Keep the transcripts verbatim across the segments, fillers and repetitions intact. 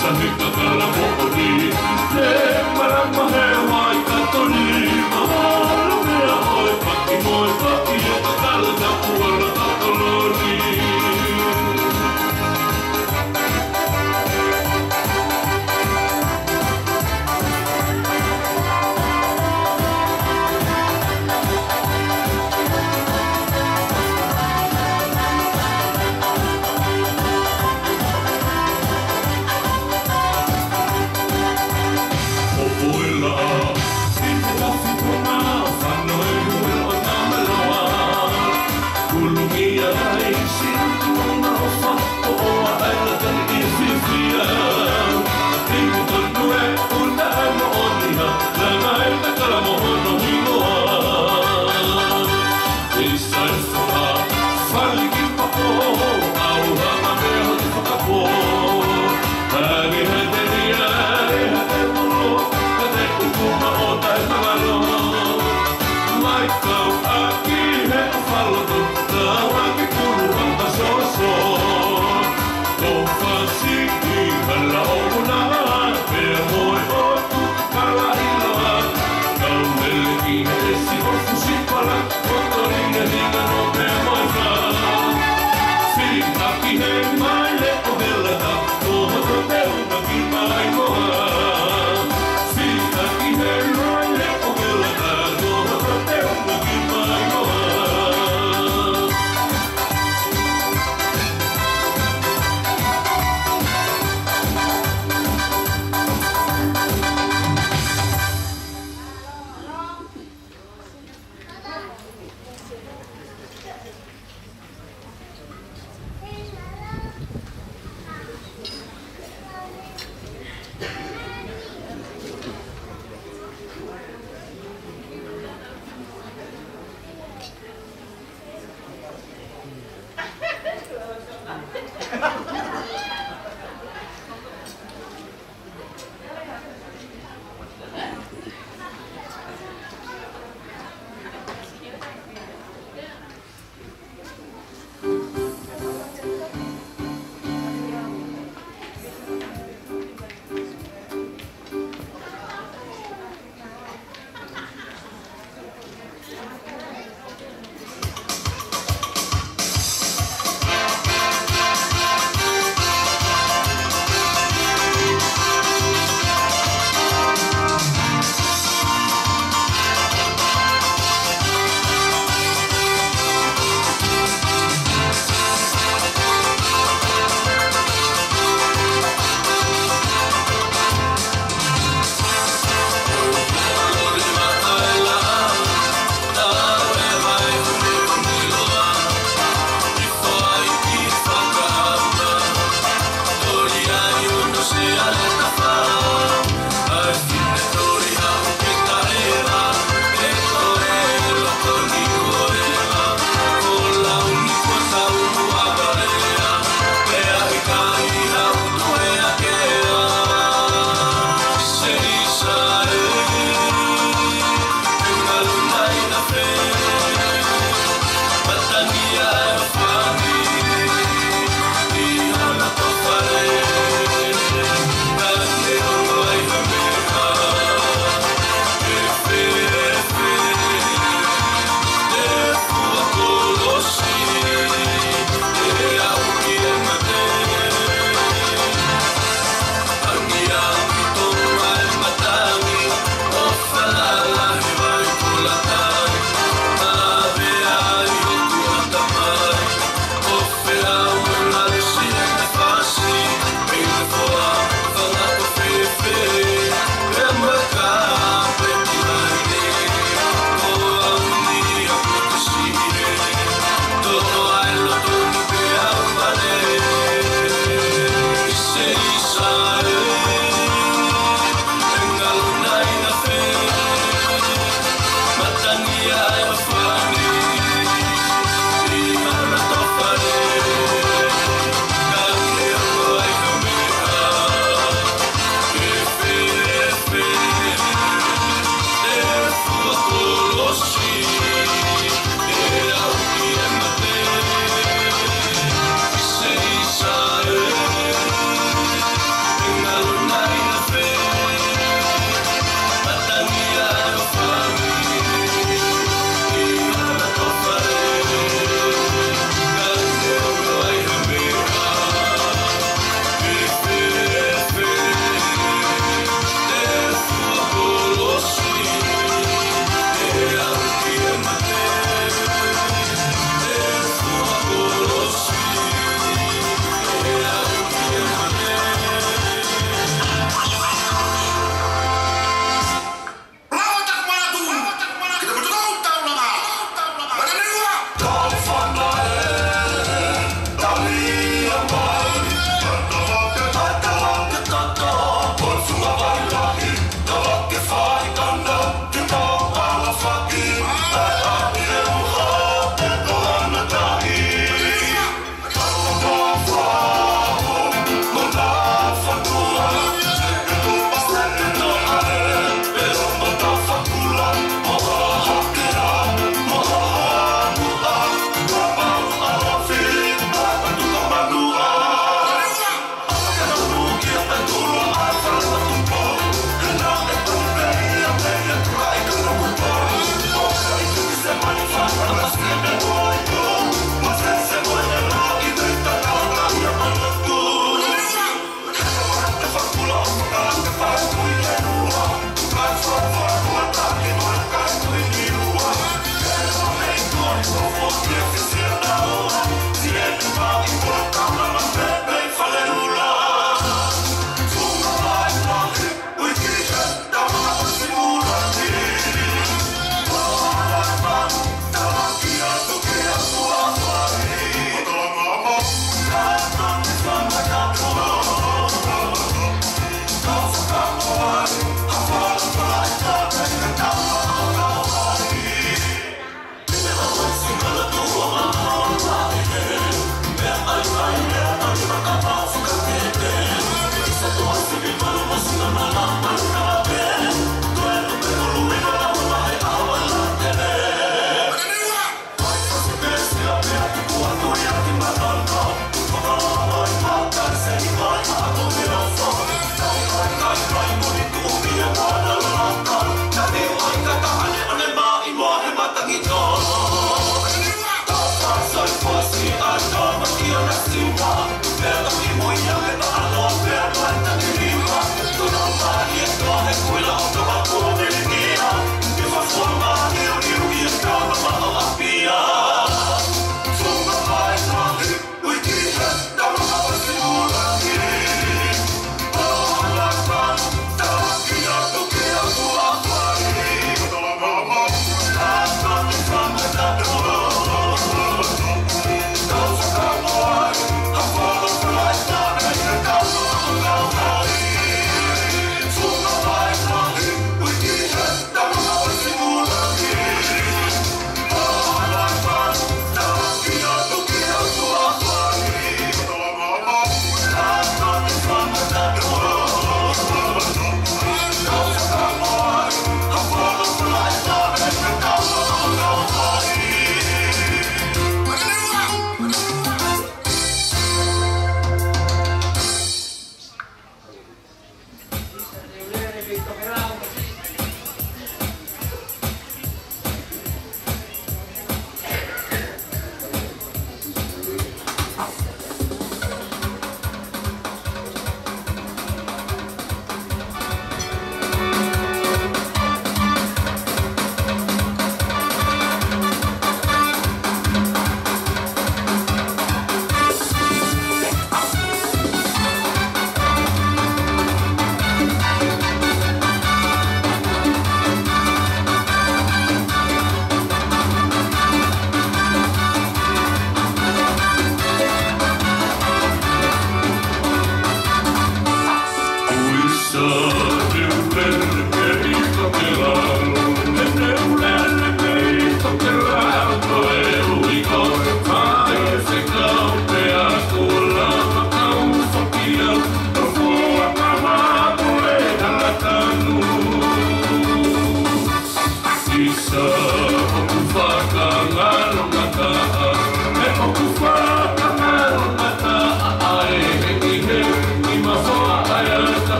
Sahi kakala moʻoni, e malama he Waikatoni, mahalo meʻa ʻoe paki mo e paki e kakala tapu ala kakaloni.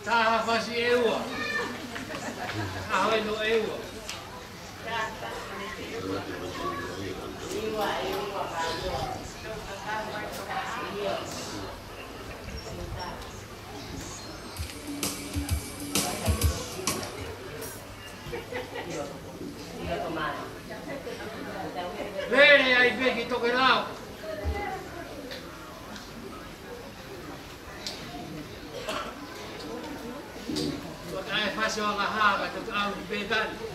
Taha fasi ʻe ua. Taha ʻe ua. Vele ai pē ki Tokelau. Sio ka hā ka te au pē kani.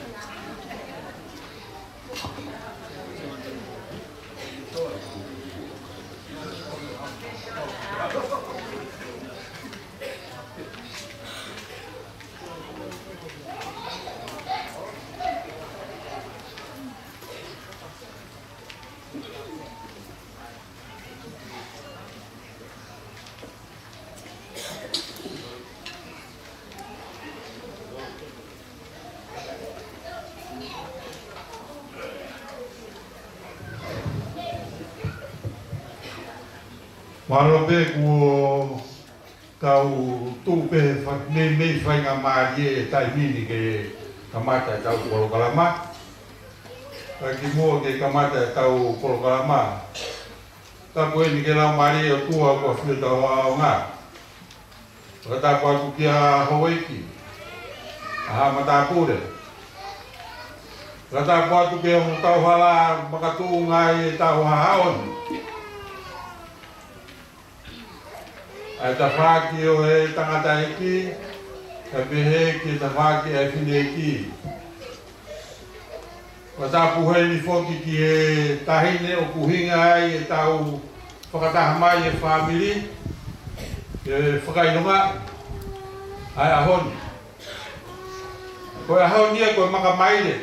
Mālō pē kuo tau tuʻu pē he fa-, meimei faingamālie e taimi ni ke kamata e tau polokalama. Ka kimuʻa ke kamata e tau polokalama, tapu eni ki he Laumālie ʻo e ʻOtua kuo ʻafio ʻi hotau ʻaonga. Fakatapu atu kia Houʻeiki, ʻa Haʻa Matāpule. Fakatapu atu ki he ongo kauhala makatuʻunga ʻi he tau haʻahaʻa ni. ʻA e tafaʻaki ʻo e tangataʻeiki, kae pehē ki he tafaʻaki ʻa e fineʻeiki. Fakatapu heni foki ki he taʻahine ʻoku ʻuhinga ai e tau fakataha mai e fāmili, ke fakaʻilongaʻi ʻa e ʻaho ni. Ko e ʻaho ni ia ko e makamaile.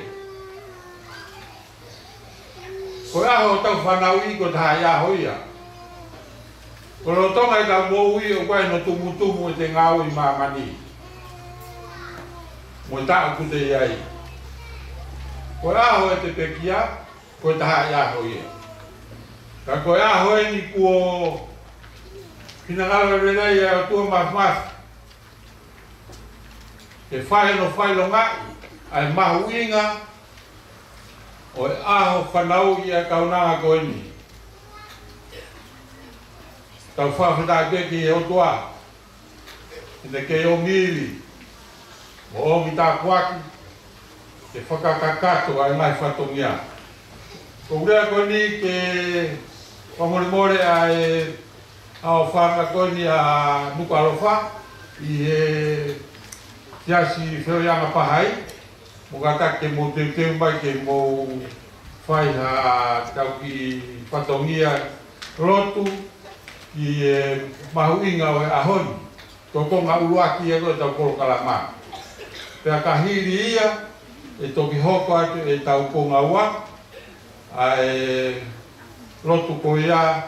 Ko e ʻaho ʻo e tau fanauʻi, ko e taha ʻi he ʻaho ia. Ko e lolotonga e tau moʻui ʻoku ʻi ai hono tumutumu ʻete ngāue ʻi māmani mo e taʻu ʻoku te ʻi ai. Ko e ʻaho ʻete pekia, ko e taha ʻi he ʻaho ia. Ka ko e ʻaho eni kuo finangalo lelei ʻa e ʻOtua Māfimafi ke fai hono fakaʻilongaʻi ʻa e mahuʻinga ʻo e ʻaho fanauʻi ʻa e kaunanga ko eni. Tau fakafetaʻi pē ki he ʻOtua, ʻi heʻene kei ʻomi ivi mo ʻomi tāpuaki ke fakakakato ʻa e ngaahi fatongia. Ko e lea ko eni ke fakamolemole ʻa e ʻaofanga ko eni ʻa Nukuʻalofa ʻi he Siasi Feohiʻanga Pahai, mo kātaki ke mou teuteu mai ke mou fai ha tau kiʻi fatongia lotu ki he mahuʻinga ʻo e ʻaho ni. Ko e konga ʻuluaki ia ko e tau polokalama. Pea ka hili ia, ʻe toki hoko atu e tau konga ua, ʻa e lotu ko ia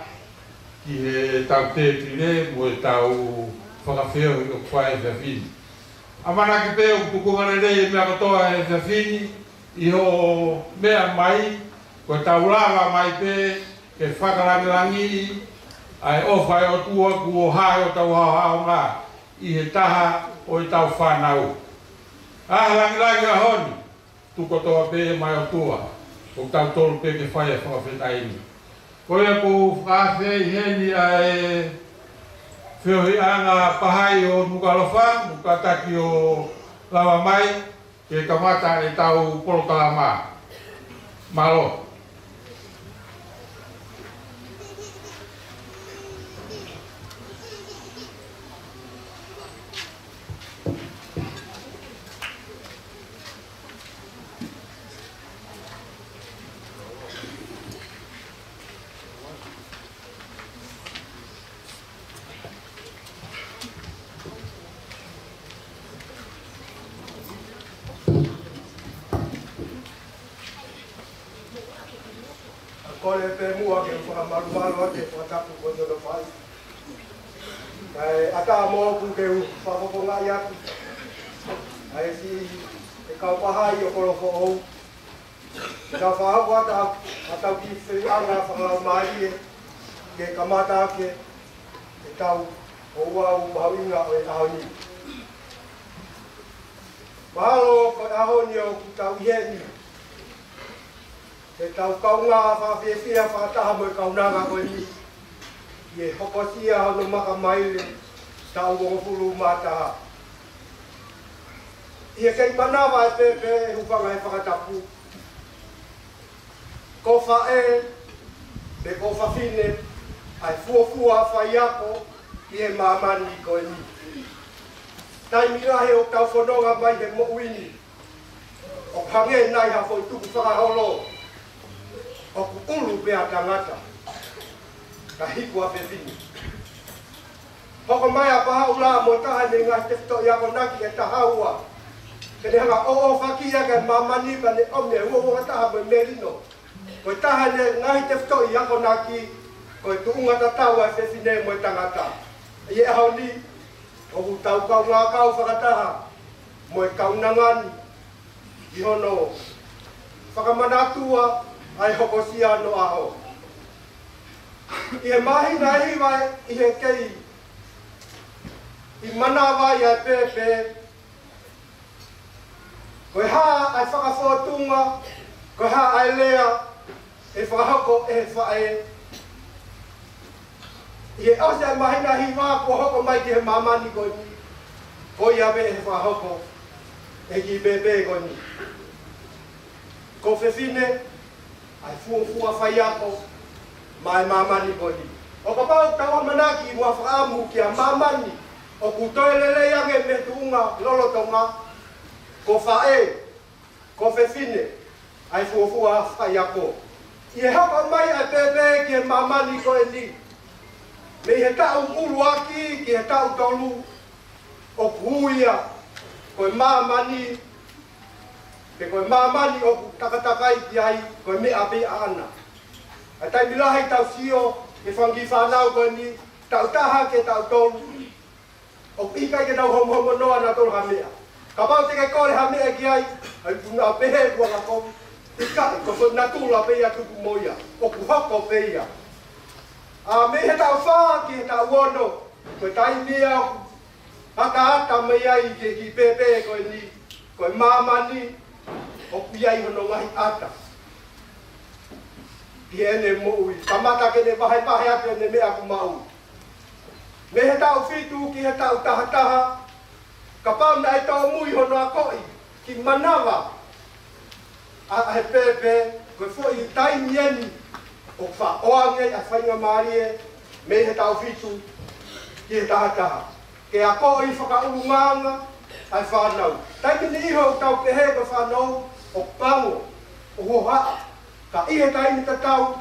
ki he tau tēpile mo e tau fakafeohi ʻoku fai he efiafi ni. ʻAmanaki pē ʻoku tukunga lelei e meʻa kotoa he efiafi ni, ʻi hoʻo meʻa mai, ko e tau lava mai pē ke fakalangilangiʻi ʻa e ʻofa ʻa e ʻOtua kuo hā ʻi hotau haohaonga ʻi he taha ʻo e tau fānau. ʻA e langilangi ʻaho ni, tuku kotoa pē maʻa e ʻOtua, ʻoku tau tolu pē ke fai e fakafetaʻi ni. Ko ia ʻoku ou fakaafe ʻi heni ʻa e Feohiʻanga Pahai ʻo Nukuʻalofa, mo kātaki ʻo lava mai ke kamata e tau polokalama. Mālō. ʻA, kole pē muʻa ke u fakamalumalu atu e fakatapu ko ē naʻe fai. Kae ʻatā moʻoku ke u fakafofongaʻi atu ʻa e siʻi, e kau Pahai ʻo Kolofoʻou. Ka fakahoko atu ʻa e tau kiʻi feʻiloaki fakalaumālie ke kamata ʻaki e tau ouau mahuʻinga ʻo e ʻaho ni. Mahalo ko e ʻaho ni ʻoku tau ʻi heni, he tau kaungā fakafiefia fakataha mo e kaunanga ko eni, ʻi he hokosia hono makamaile taʻu hongofulu mā taha. ʻI he kei manava e pēpē, hūfanga he fakatapu, ko e faʻē pe ko e fafine ʻa e fuofua faiako ʻi he māmani ko eni. Taimi lahi ʻoku tau fononga mai he moʻui ni, ʻoku hangē nai ha foʻi tukufakaholo ʻoku ʻulu pē ʻa tangata, ka hiku ʻa fefine. Hoko mai ʻa Paula mo e taha ʻene ngaahi tefitoʻi akonaki ʻe taha ua, ke ne hanga ʻo ʻoʻofaki ʻa e māmani pea ne ʻomi e uouangataha mo e melino. Ko e taha ʻene ngaahi tefitoʻi akonaki, ko e tuʻunga tatau ʻa e fefine mo e tangata. ʻI he ʻaho ni, ʻoku tau kaungā kau fakataha mo e kaunanga ni ʻi hono fakamanatua ʻa e hokosia ʻo e ʻaho. ʻI he māhina ʻe hiva ʻi he kei ʻi manava ai ʻa e pēpē, ko e hā ʻa e fakafōtunga, ko e hā ʻa e lea ʻe fakahoko ʻe he faʻē ʻi he ʻosi ʻa e māhina hiva kuo hoko mai ki he māmani ko eni? Ko ia pē ʻe fakahoko ʻe he kiʻi pēpē ko eni. Ko fefine ʻa e fuofua faiako maʻa e māmani ko eni. ʻO kapau ʻoku tau ʻamanaki mo fakaʻamu ki ha māmani ʻoku toe lelei ange mei he tuʻunga lolotonga, ko faʻē, ko fefine ʻa e fuofua faiako. ʻI he hoko mai ʻa e pēpē ki he māmani ko eni, mei he taʻu ʻuluaki ki he taʻu tolu, ʻoku ui ia ko e māmani, pe ko e māmani ʻoku takatakai ki ai, ko e meʻa pē ʻaʻana. ʻA e taimi lahi tau sio ki he fanga kiʻi fānau ko eni, taʻu taha ki he taʻu tolu, ʻoku ʻikai ke nau homohomo noa nautolu ha meʻa. Kapau te ke kole ha meʻa ki ai, ʻai puna pehē kuo ngako. ʻIkai, ko e natula pē ia tupu mo ia, ʻoku hoko pē ia. ʻA, mei he taʻu fā ki he taʻu ono, ko e taimi ia ʻoku ʻataʻatā mai ai ki he kiʻi pēpē ko eni, ko e māmani ʻoku ʻi ai hono ngaahi ʻata ki heʻene moʻui. Kamata ke ne vahevahe atu ʻene meʻa ʻoku maʻu. Mei he taʻu fitu ki he taʻu taha taha, kapau naʻe tōmui hono akoʻi ki manava ʻa, ʻa e pēpē, ko e foʻi taimi eni ʻoku faʻa ʻoange ai ʻa e faingamālie mei he taʻu fitu ki he taha taha, ke akoʻi fakaʻulungaanga ʻa e fānau. Taimi ni ʻoku tau pehē ko e fānau ʻoku pango, ʻoku hohaʻa, ka ʻi he taimi tatau,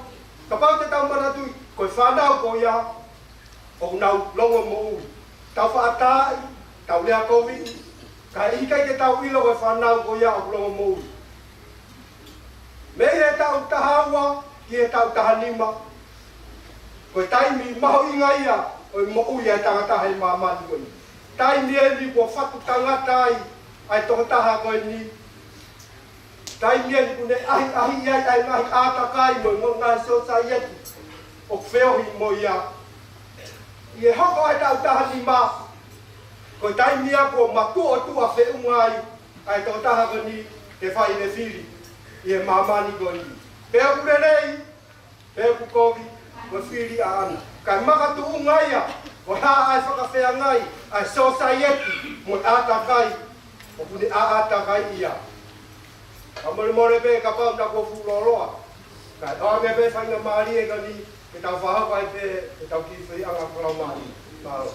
kapau te tau manatuʻi, ko e fānau ko ia ʻoku nau longomoʻui. Tau faʻa taaʻi, tau lea koviʻi, ka ʻikai ke tau ʻilo ko e fānau ko ia ʻoku longomoʻui. Mei he taʻu taha ua ki he taʻu taha nima, ko e taimi mahuʻinga ia ʻo e moʻui ʻa e tangata he māmani ko eni. Taimi eni kuo fatu tangata ai ʻa e tokotaha ko eni. Taimi eni ʻoku ne ʻahiʻahiʻi ai ʻa e ngaahi ʻātakai mo e ngaahi sōsaieti ʻoku feohi mo ia. ʻI he hoko ʻa e taʻu taha nima, ko e taimi ia kuo matuʻotuʻa feʻunga ai ʻa e tokotaha ko eni ke fai ʻene fili ʻi he māmani ko eni. Pe ʻoku lelei, pe ʻoku kovi, ko e fili ʻaʻana. Kae makatuʻunga ia ko e hā ʻa e fakafeangai ʻa e sōsaieti mo e ʻātakai ʻoku ne ʻātakai ia. Ka molemole pē kapau naʻa kuo fuʻu lōloa, kae ʻoange pē faingamālie ko eni ke tau fakahoko ai pē ʻetau kiʻi faiʻanga fakalaumālie. Mālō.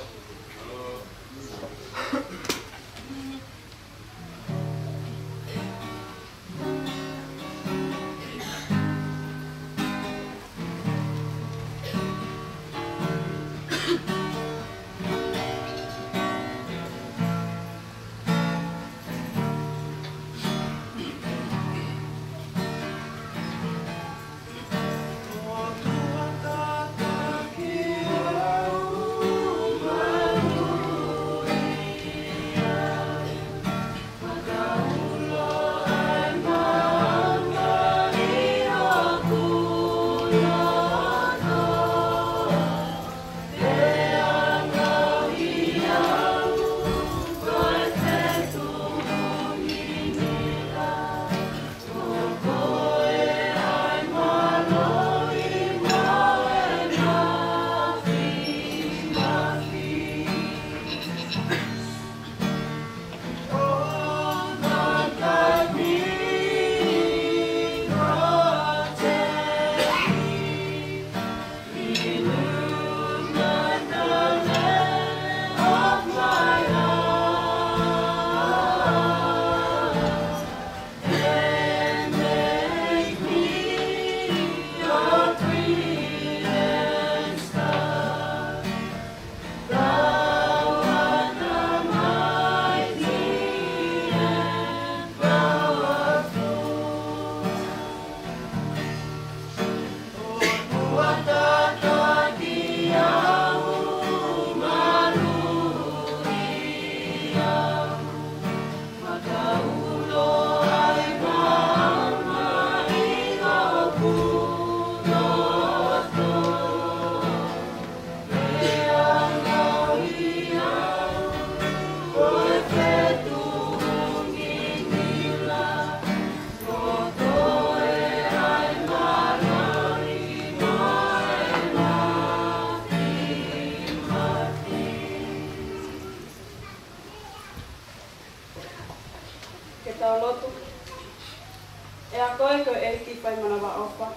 ʻE ʻa koe ko e ʻEiki faimanavaʻofa,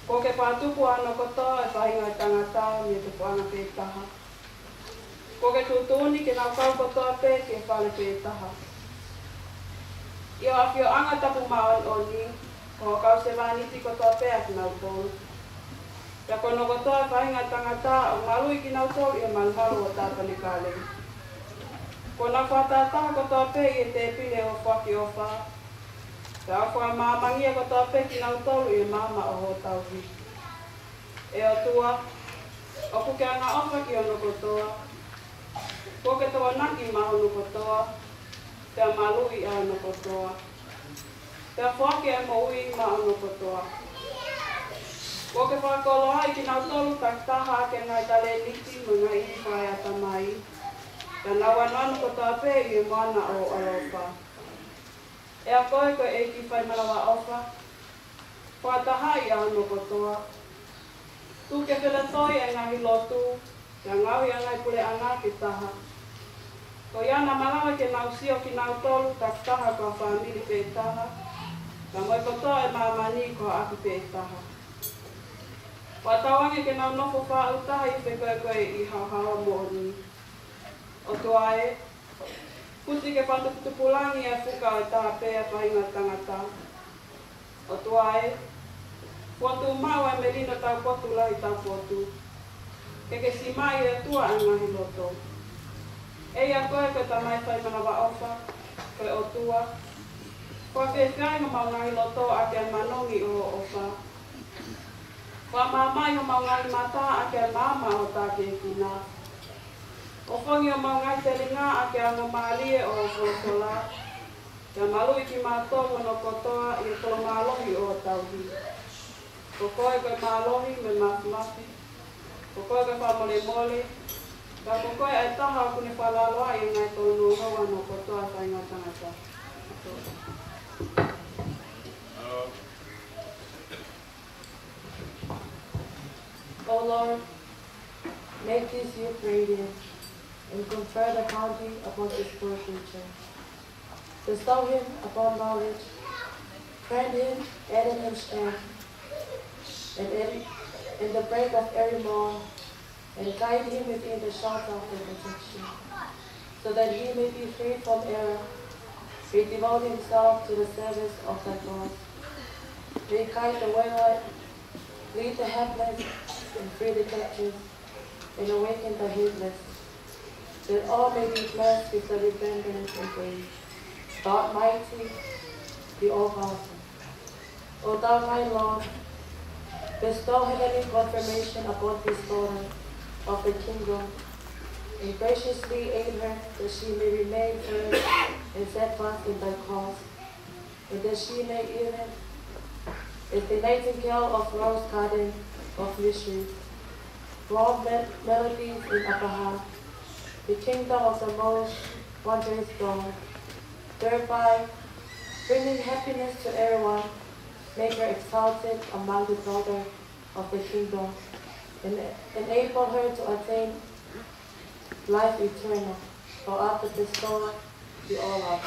kuo ke fakatupu ʻa hono kotoa e faʻahinga ʻo e tangata mei he tupuʻanga pē taha. Kuo ke tuʻutuʻuni ke nau kau kotoa pē ki he fale pē taha. ʻI ho ʻafioʻanga tapu māʻoniʻoni, ko hoʻo kau sevāniti kotoa pē ʻa kinautolu. Pea ko hono kotoa e faʻahinga ʻo e tangata ʻoku maluʻi kinautolu ʻi he malumalu ʻo ho tāpanekale. Kuo nau fakatātā kotoa pē ʻi he tēpile ʻo e foaki ʻofa. Pea ʻoku fakamāmangia kotoa pē kinautolu ʻi he maama ʻo hoʻo tauhi. ʻE ʻOtua, ʻoku ke angaʻofa ki hono kotoa. Kuo ke tokonaki maʻa hono kotoa, pea maluʻi ʻa hono kotoa. Pea foaki ʻa e moʻui maʻa hono kotoa. Kuo ke fakakoloaʻi kinautolu takitaha ʻaki ʻa e ngaahi talēniti mo e ngaahi ivi fakaeʻatamai. Pea nau anoano kotoa pē ʻi he moana ʻo ho ʻaloʻofa. ʻE ʻa koe ko e ʻEiki faimanavaʻofa, fakatahaʻi ʻa hono kotoa. Tuku ke feletoi ʻa e ngaahi lotu, pea ngaohi ʻa e ngaahi puleʻanga ke taha. Ko ia naʻa malava ke nau sio kinautolu takitaha ko ha fāmili pē taha, pea mo e kotoa e māmani ko ha ʻapi pē taha. Fakatauange ke nau nofo faʻu taha ʻi he fekoekoe ʻi he haohaoa moʻoni. ʻOtua ē, fusi ke fakatuputupulangi ʻa e fuka ʻo e taha pē ʻa e faʻahinga ʻo e tangata. ʻOtua ē, fokotuʻu maʻu ʻa e melino taupotu lahi taupotu. Ke ke simaʻi ʻe ʻOtua ʻa e ngaahi loto. ʻE ʻa koe ko e Tamai faimanavaʻofa, ko e ʻOtua. Fakafeʻiloaki homau ngaahi loto ʻaki ʻa e manongi ʻo ho ʻofa. Fakamāmaʻi homau ngaahi mata ʻaki ʻa e maama ʻo ho tākiekina. ʻOfongi homau ngaahi telinga ʻaki ʻa e ongo mālie ʻo ho folofola. Pea maluʻi kimautolu hono kotoa ʻi he kolo mālohi ʻo ho tauhi. Ko koe ko e mālohi mo e māfimafi. Ko koe ko e fakamolemole. Pea ko koe ʻa e taha ʻoku ne fakalaloaʻi ʻa e ngaahi tōnounou ʻa hono kotoa e faʻahinga ʻo e tangata. O Lord, make this youth radiant and confer the bounty upon this poor creature. Bestow him upon knowledge, grant him, add in him strength, and every, in the break of every morn, and guide him within the shelter of the protection, so that he may be free from error, may devote himself to the service of thy cause, may guide the wayward, lead the helpless, and free the captives, and awaken the heedless, that all may be blessed with the remembrance of thee, the Almighty, the All-Powerful. O thou, my Lord, bestow heavenly confirmation upon this daughter of the kingdom, and graciously aid her that she may remain firm and steadfast in thy cause, and that she may, even as the nightingale of Laurel's garden of mysteries, roam me-, melodies in upper heart, the kingdom of the most wondrous dawn, thereby bringing happiness to everyone, make her exalted among the daughter of the kingdom, and enable her to attain life eternal, for after the storm, the all are.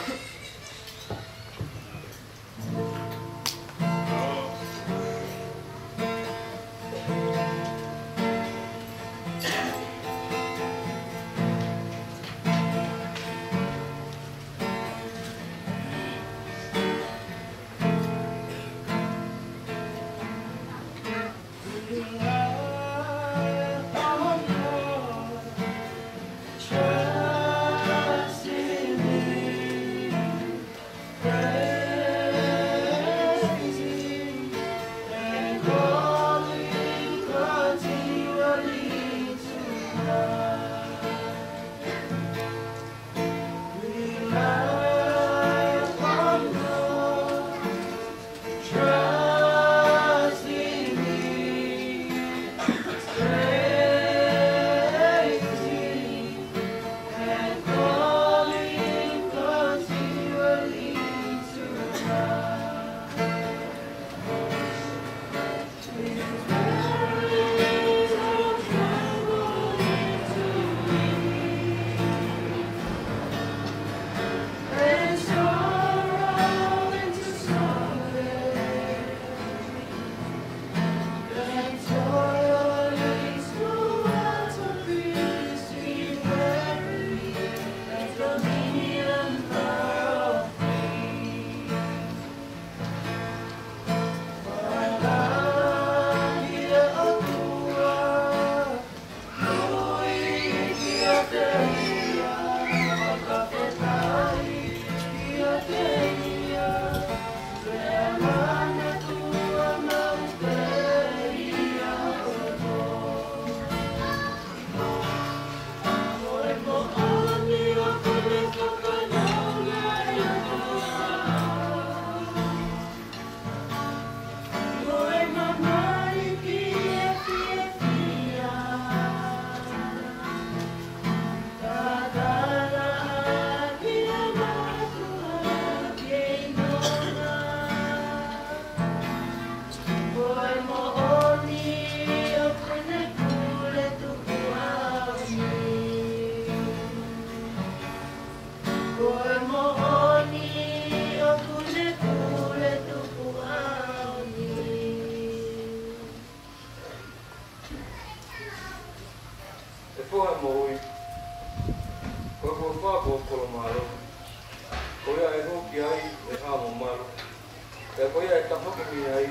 Pea ko ia ʻe tafoki mei ai,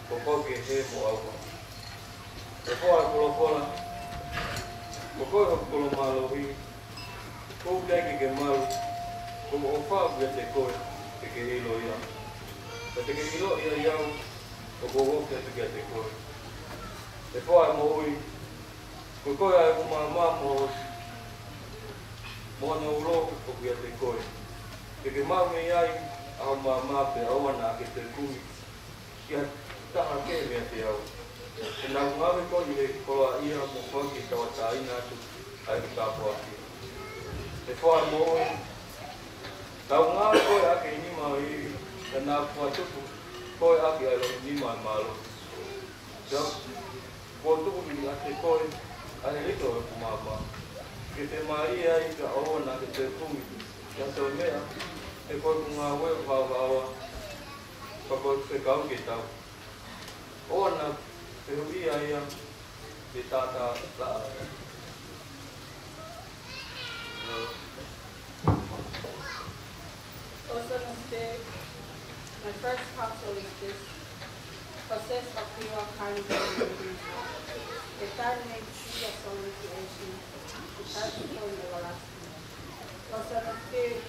ko koe ke hē mo au. ʻE Foha ʻo e folofola, ko koe hoku kolo mālohi, ʻoku ou teʻeki ke malu, ko hoʻo ʻofa ʻoku ʻiate koe, te ke ʻiloʻi au. Pea te ke ʻiloʻi ai au, ʻoku ou ofi atu kiate koe. ʻE Foha ʻo e moʻui, ko koe ʻa ʻeku maama mo hono ulo ʻoku ʻiate koe. Te ke maʻu mei ai ʻa hoku maama pea ʻoua naʻa ke toe kumi ki ha taha kehe meiate au. He naʻa ku ngāue koe ʻi he koloaʻia mo fai ke tauʻatāina atu ʻa ʻeku tāpuaki. ʻE Foha ʻo e moʻui, naʻa ku ngāue koe ʻaki e nima ʻo e ivi, pea naʻa ku fakatupu koe ʻaki ʻa e loʻihi nima ʻo e mālohi. Pea kuo tuku ʻiate koe ʻa e lito ʻo ʻeku maama, ke ke mālie ai pea ʻoua naʻa ke toe kumi ki ha toe meʻa, he ko ʻeku ngāue ʻoku haohaoa, pea ko ʻeku fekau ke tau. ʻOua naʻa fehuʻia ia, ke tātālaʻa. ʻOku ou sio, my first counsel is this: possess a pure, kind heart, that thou mayest be a solemn creation, incorruptible and everlasting. ʻOku ou sio,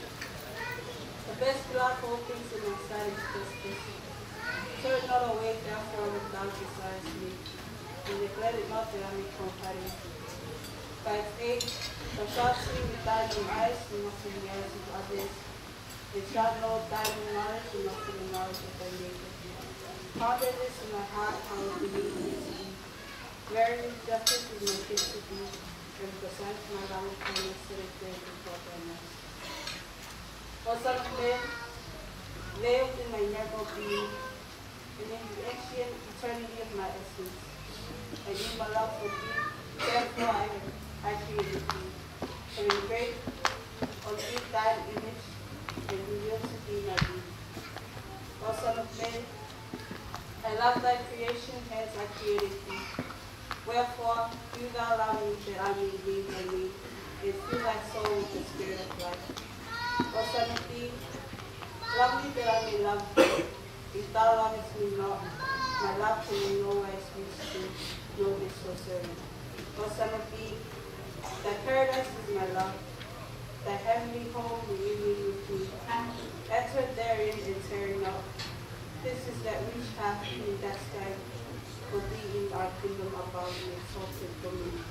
the best beloved, all things in my sight is justice. Turn not away therefore when thou desirest me, and neglect it not that I may confide in thee. Verse eight: Thou shalt see with thine own eyes, and not with the eyes of others, and shalt know thine own knowledge, and not with the knowledge of thy neighbor. Ponder this in thy heart, I will deliver it to thee. Verily justice is my gift to thee, and the sight of my loving kindness setteth them before thine eyes. O son of man, lay within my ineffable being, and in the ancient eternity of my essence, and in my love for thee, therefore I, I created thee, and engraved on thee thine image, and revealed to thee my being. O son of man, I love thy creation, hence I created thee. Wherefore, do thou love me that I may live and live, and fill thy soul with the spirit of life. O son of thee, love me that I may love thee. If thou lovest me not, my love can in no wise reach thee, nor this so servant. O son of thee, thy paradise is my love, thy heavenly home reunion with me. Enter therein and tarry not. This is that which hath been destined for thee in our kingdom above in exalted dominion.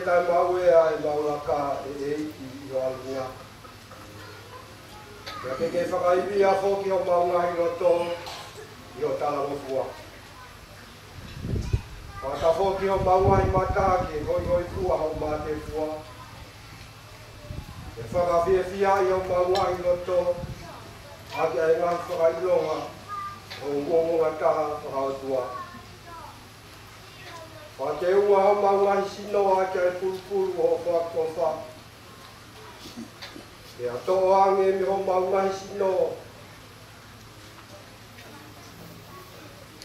taʻemaʻueʻa ʻemau laka, ʻe ʻEiki, ʻi ho ʻalunga. Pea ke ke fakaivia foki homau ngaahi loto ʻi ho talangofua. Fakatafoki homau ngaahi mata ke hoihoifua hoʻo mātefua. Ke fakafiefiaʻi homau ngaahi loto ʻaki ʻa e ngaahi fakaʻilonga ʻo e uouongataha fakaʻotua. Fakateunga homau ngaahi sino ʻaki ʻa e pulupulu ʻo hoʻo fakaʻofa. Pea toʻo ange mei homau ngaahi sino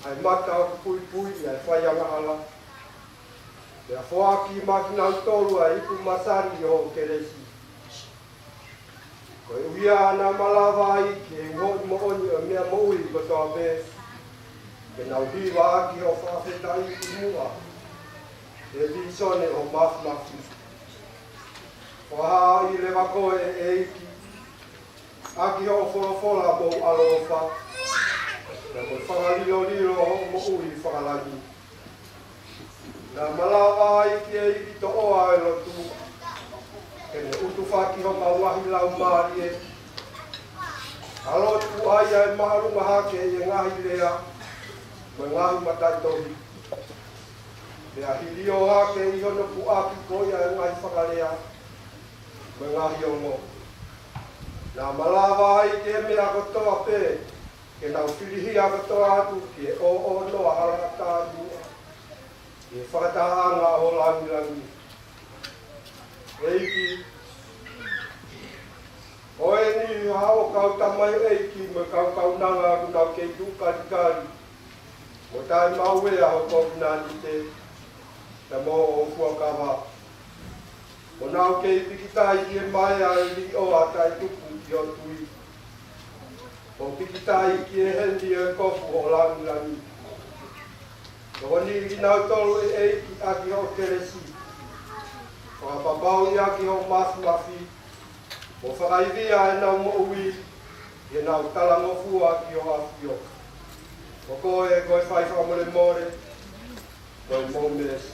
ʻa e mata ʻoku puipuiʻi ʻa e fai angahala. Pea foaki maʻa kinautolu ʻa e ipu masani ʻo hoʻo kelesi. Koeʻuhi naʻa malava ʻa e ʻEiki ʻi he uhoʻi moʻoni ʻo e meʻa moʻui kotoa pē, ke nau hiva ʻaki hoʻo fakafetaʻi ʻi muʻa ʻi he vīsone ʻo e māfimafi. Fakahaaʻi leva koe, ʻe ʻEiki, ʻaki hoʻo folofola mo hoʻo ʻaloʻofa, pea mo e fakalilolilo ʻo hoʻo moʻui fakalangi. Naʻa malava ʻa e ʻEiki ʻi he toʻoa ʻo e lotu, ke ne utufaki homau ngaahi laumālie, ʻa e lotu ʻa ia ʻe māʻolunga hake ʻi he ngaahi lea mo e ngaahi mataʻitohi. Pea hilio hake ʻi hono puʻaki ko ia ʻa e ngaahi fakalea mo e ngaahi ongo. Naʻa malava ʻa e ʻEiki ʻi he meʻa kotoa pē, ke nau filihia kotoa atu ki he ʻoʻonoa hala ʻatā ʻi muʻa, ʻi he fakatahaʻanga ʻo ho langilangi. ʻEiki, ko eni haʻo kau tamaioʻeiki mo e kau kaunanga ʻoku nau kei tuʻu kalikali mo taʻemaʻueʻa ʻi ho kovinānite, pea mo hoʻo fuakava. Mo nau kei pikitai ki he maea ʻo e liʻoa taʻetuku ki ho tui. Mo pikitai ki he heni ʻo e kofu ʻo ho langilangi. Tokoniʻi kinautolu, ʻe ʻEiki, ʻaki hoʻo kelesi. Fakapapauʻi ʻaki hoʻo māfimafi, mo fakaivia ʻenau moʻui ʻi heʻenau talangofua ki ho ʻAfio. Ko koe ko e fai fakamolemole, ko e mou meesi.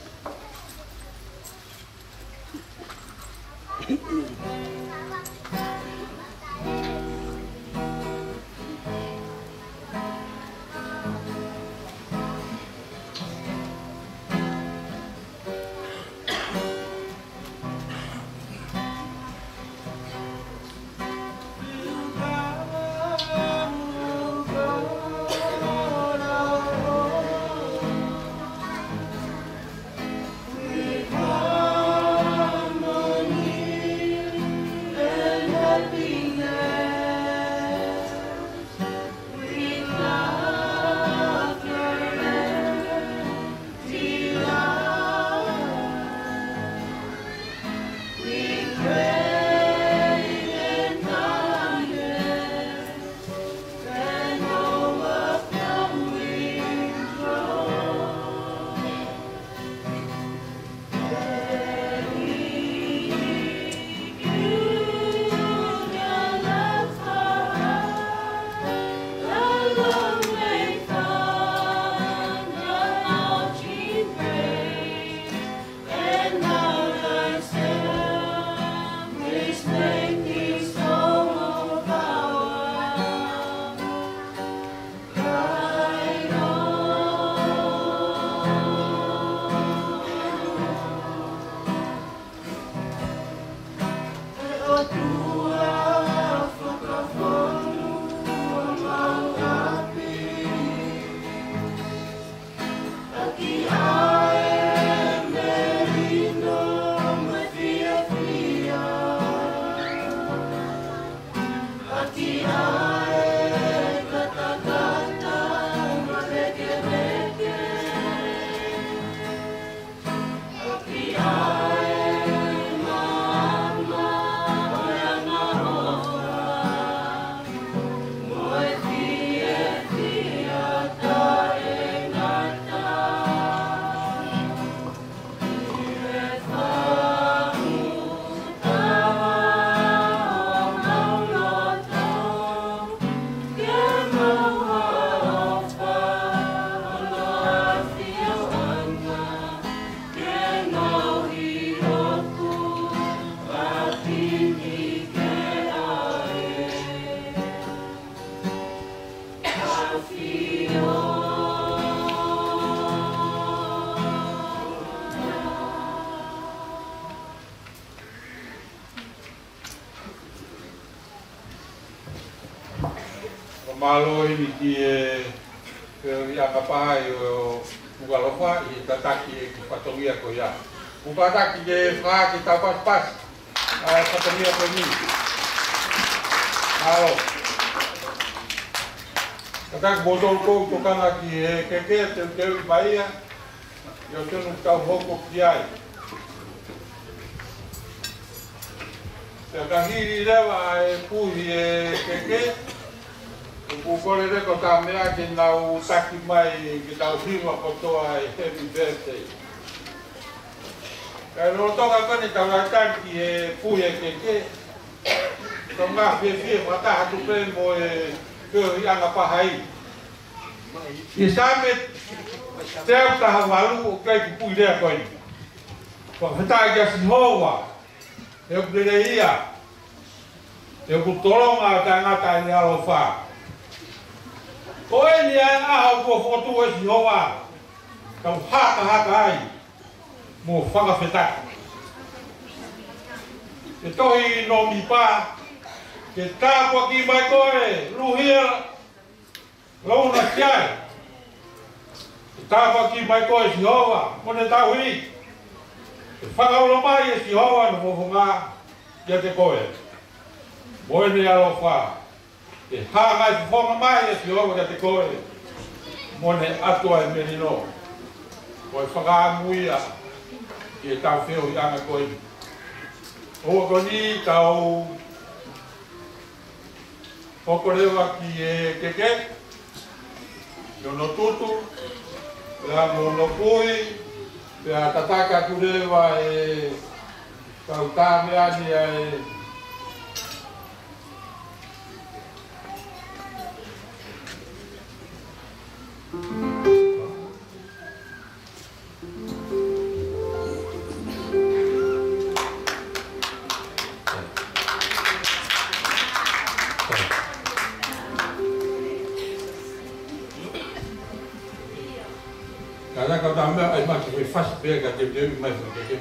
Mālō ʻEiki ʻi he feohiʻanga Pahai ʻo Nukuʻalofa ʻi he tataki ʻeku fatongia ko ia. Kuo tataki ke fakahā ke tau pasipasi ʻa e fatongia ko eni. Mālō. Tataki mo tolu kou tokanga ki he keke, teuteuʻi mai ia. ʻIo, tonu ke tau hoko ki ai. Pea ka hili leva ʻa e puhi e keke, ʻoku ou kole leva ko e taha meʻa ke nau taki mai ke tau hiva kotoa e happy birthday. Kae lolotonga ko eni ʻetau lātaki ki he puhi e keke, tau ngāue fiefia fakataha atu pē mo e feohiʻanga Pahai. ʻI he Saame teau taha valu ʻoku ʻi ai e kiʻi puʻi lea ko eni. Fakafetaʻi kia Sihova, he ʻoku lelei ia, he ʻoku tolonga ʻa e taʻengata ʻene ʻaloʻofa. Ko eni ʻa e ʻaho kuo fokotuʻu ʻe Sihova, tau hakahaka ai mo fakafetaʻi. He tohi Nōmipa, ke tāpuaki mai koe, Luhia Louna Siai. Ke tāpuaki mai koe ʻe Sihova mo ʻene tauhi. Ke fakaulo mai ʻe Sihova ʻene fofonga kiate koe mo ʻene ʻaloʻofa. Ke hā ngaahi fofonga mai ʻe Sihova kiate koe mo ʻene ʻatu ʻa e melino. Ko e fakaʻamu ia ki heʻetau feohiʻanga ko eni. ʻOua ko eni tau hoko leva ki he keke, ki hono tutu, pea mo hono puhi, pea tataki atu leva ʻe he kau tā meʻa ni ʻa e Ka laka tā meʻa, ʻai maki he fasi pē ka te te mai fo ke ke.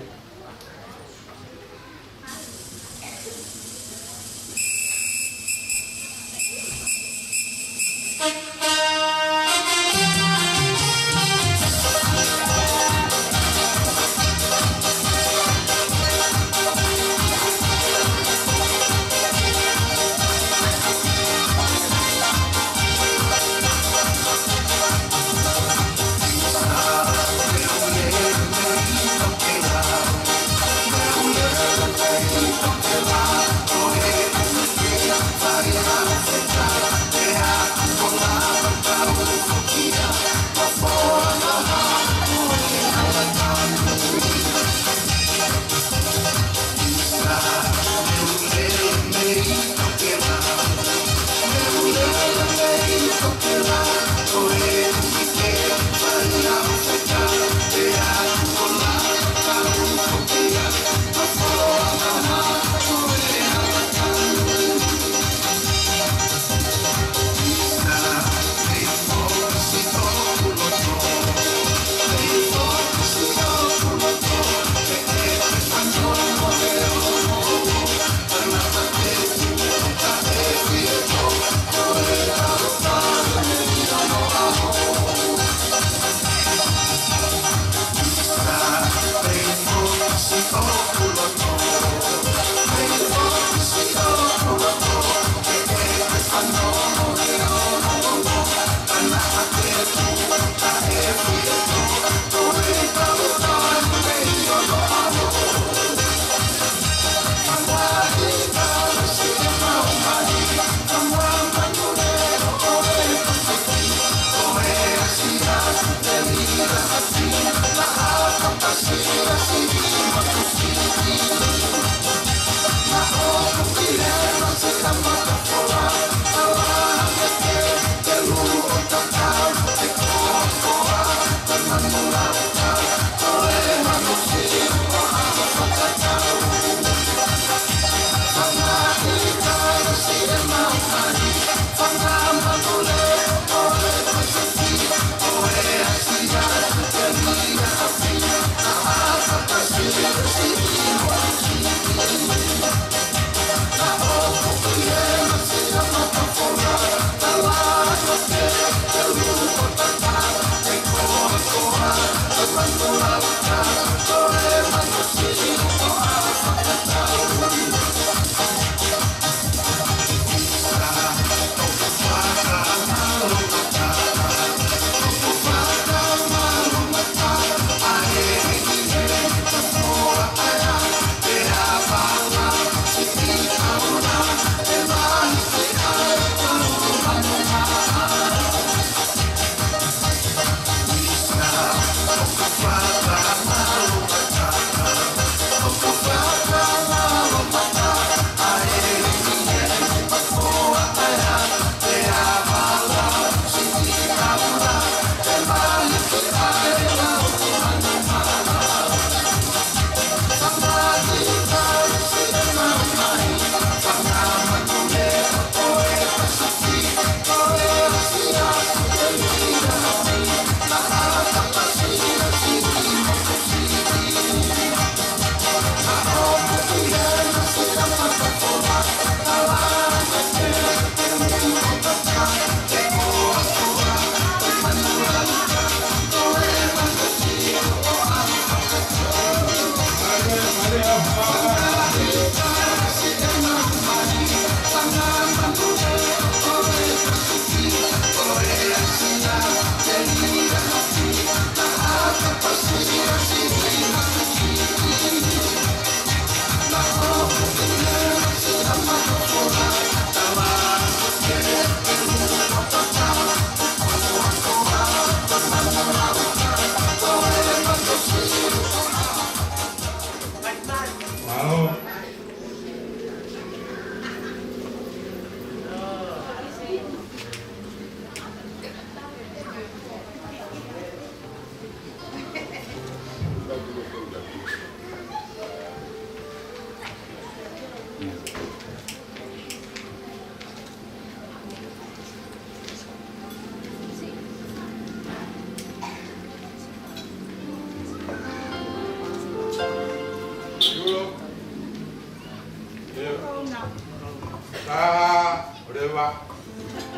Taha, leva.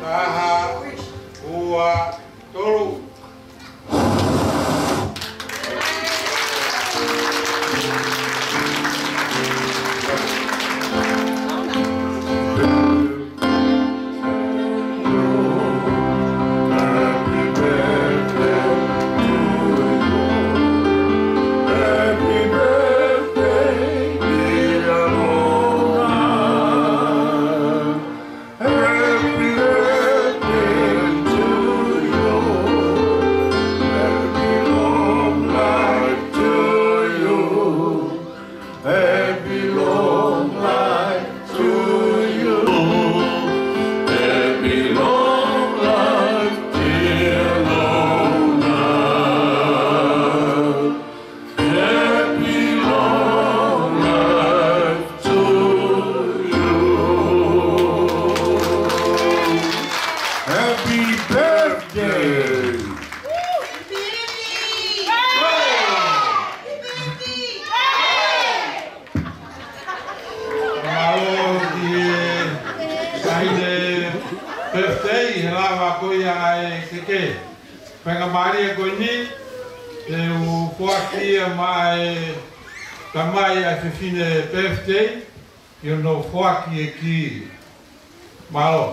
Taha, ua, tolu. Happy birthday to you. Happy long life to you. Happy long life to you. Happy long life, dear Lorna. Happy long life to you. Happy birthday. Mālō ki he taʻahine birthday, he lava ko ia ʻa e keke. Faingamālie ko eni, te u foaki ia maʻa e tamai ʻa e fefine birthday, ʻi hono foaki e kī. Mālō.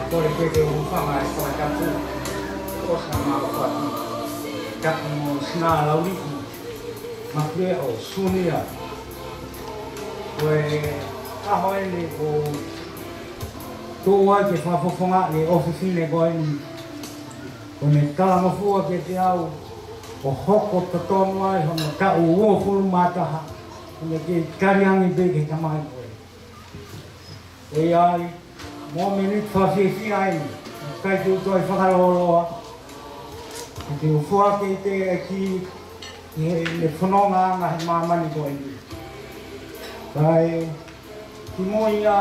Kole pē ke u hūfanga he fakatapu. Ko sa ma ko atu. Tapu mo Sina Lauliki. Makuleʻo Sunia. Ko e ʻaho eni ʻoku ou ʻai ke fakafofongaʻi e ʻofefine ko eni. Ko ʻene talangofua kiate au, ʻo hoko totonu ai hono taʻu uofulu mā taha, ʻo ne kei tali ange pē ki he tamai ko ē. ʻOku ʻi ai, mōmeniti fakafiefia eni, ʻikai te u toe fakalōloa, ke te u foaki ʻa e kī, ʻi heʻene fononga ʻanga he māmani ko eni. Kae, kimuʻa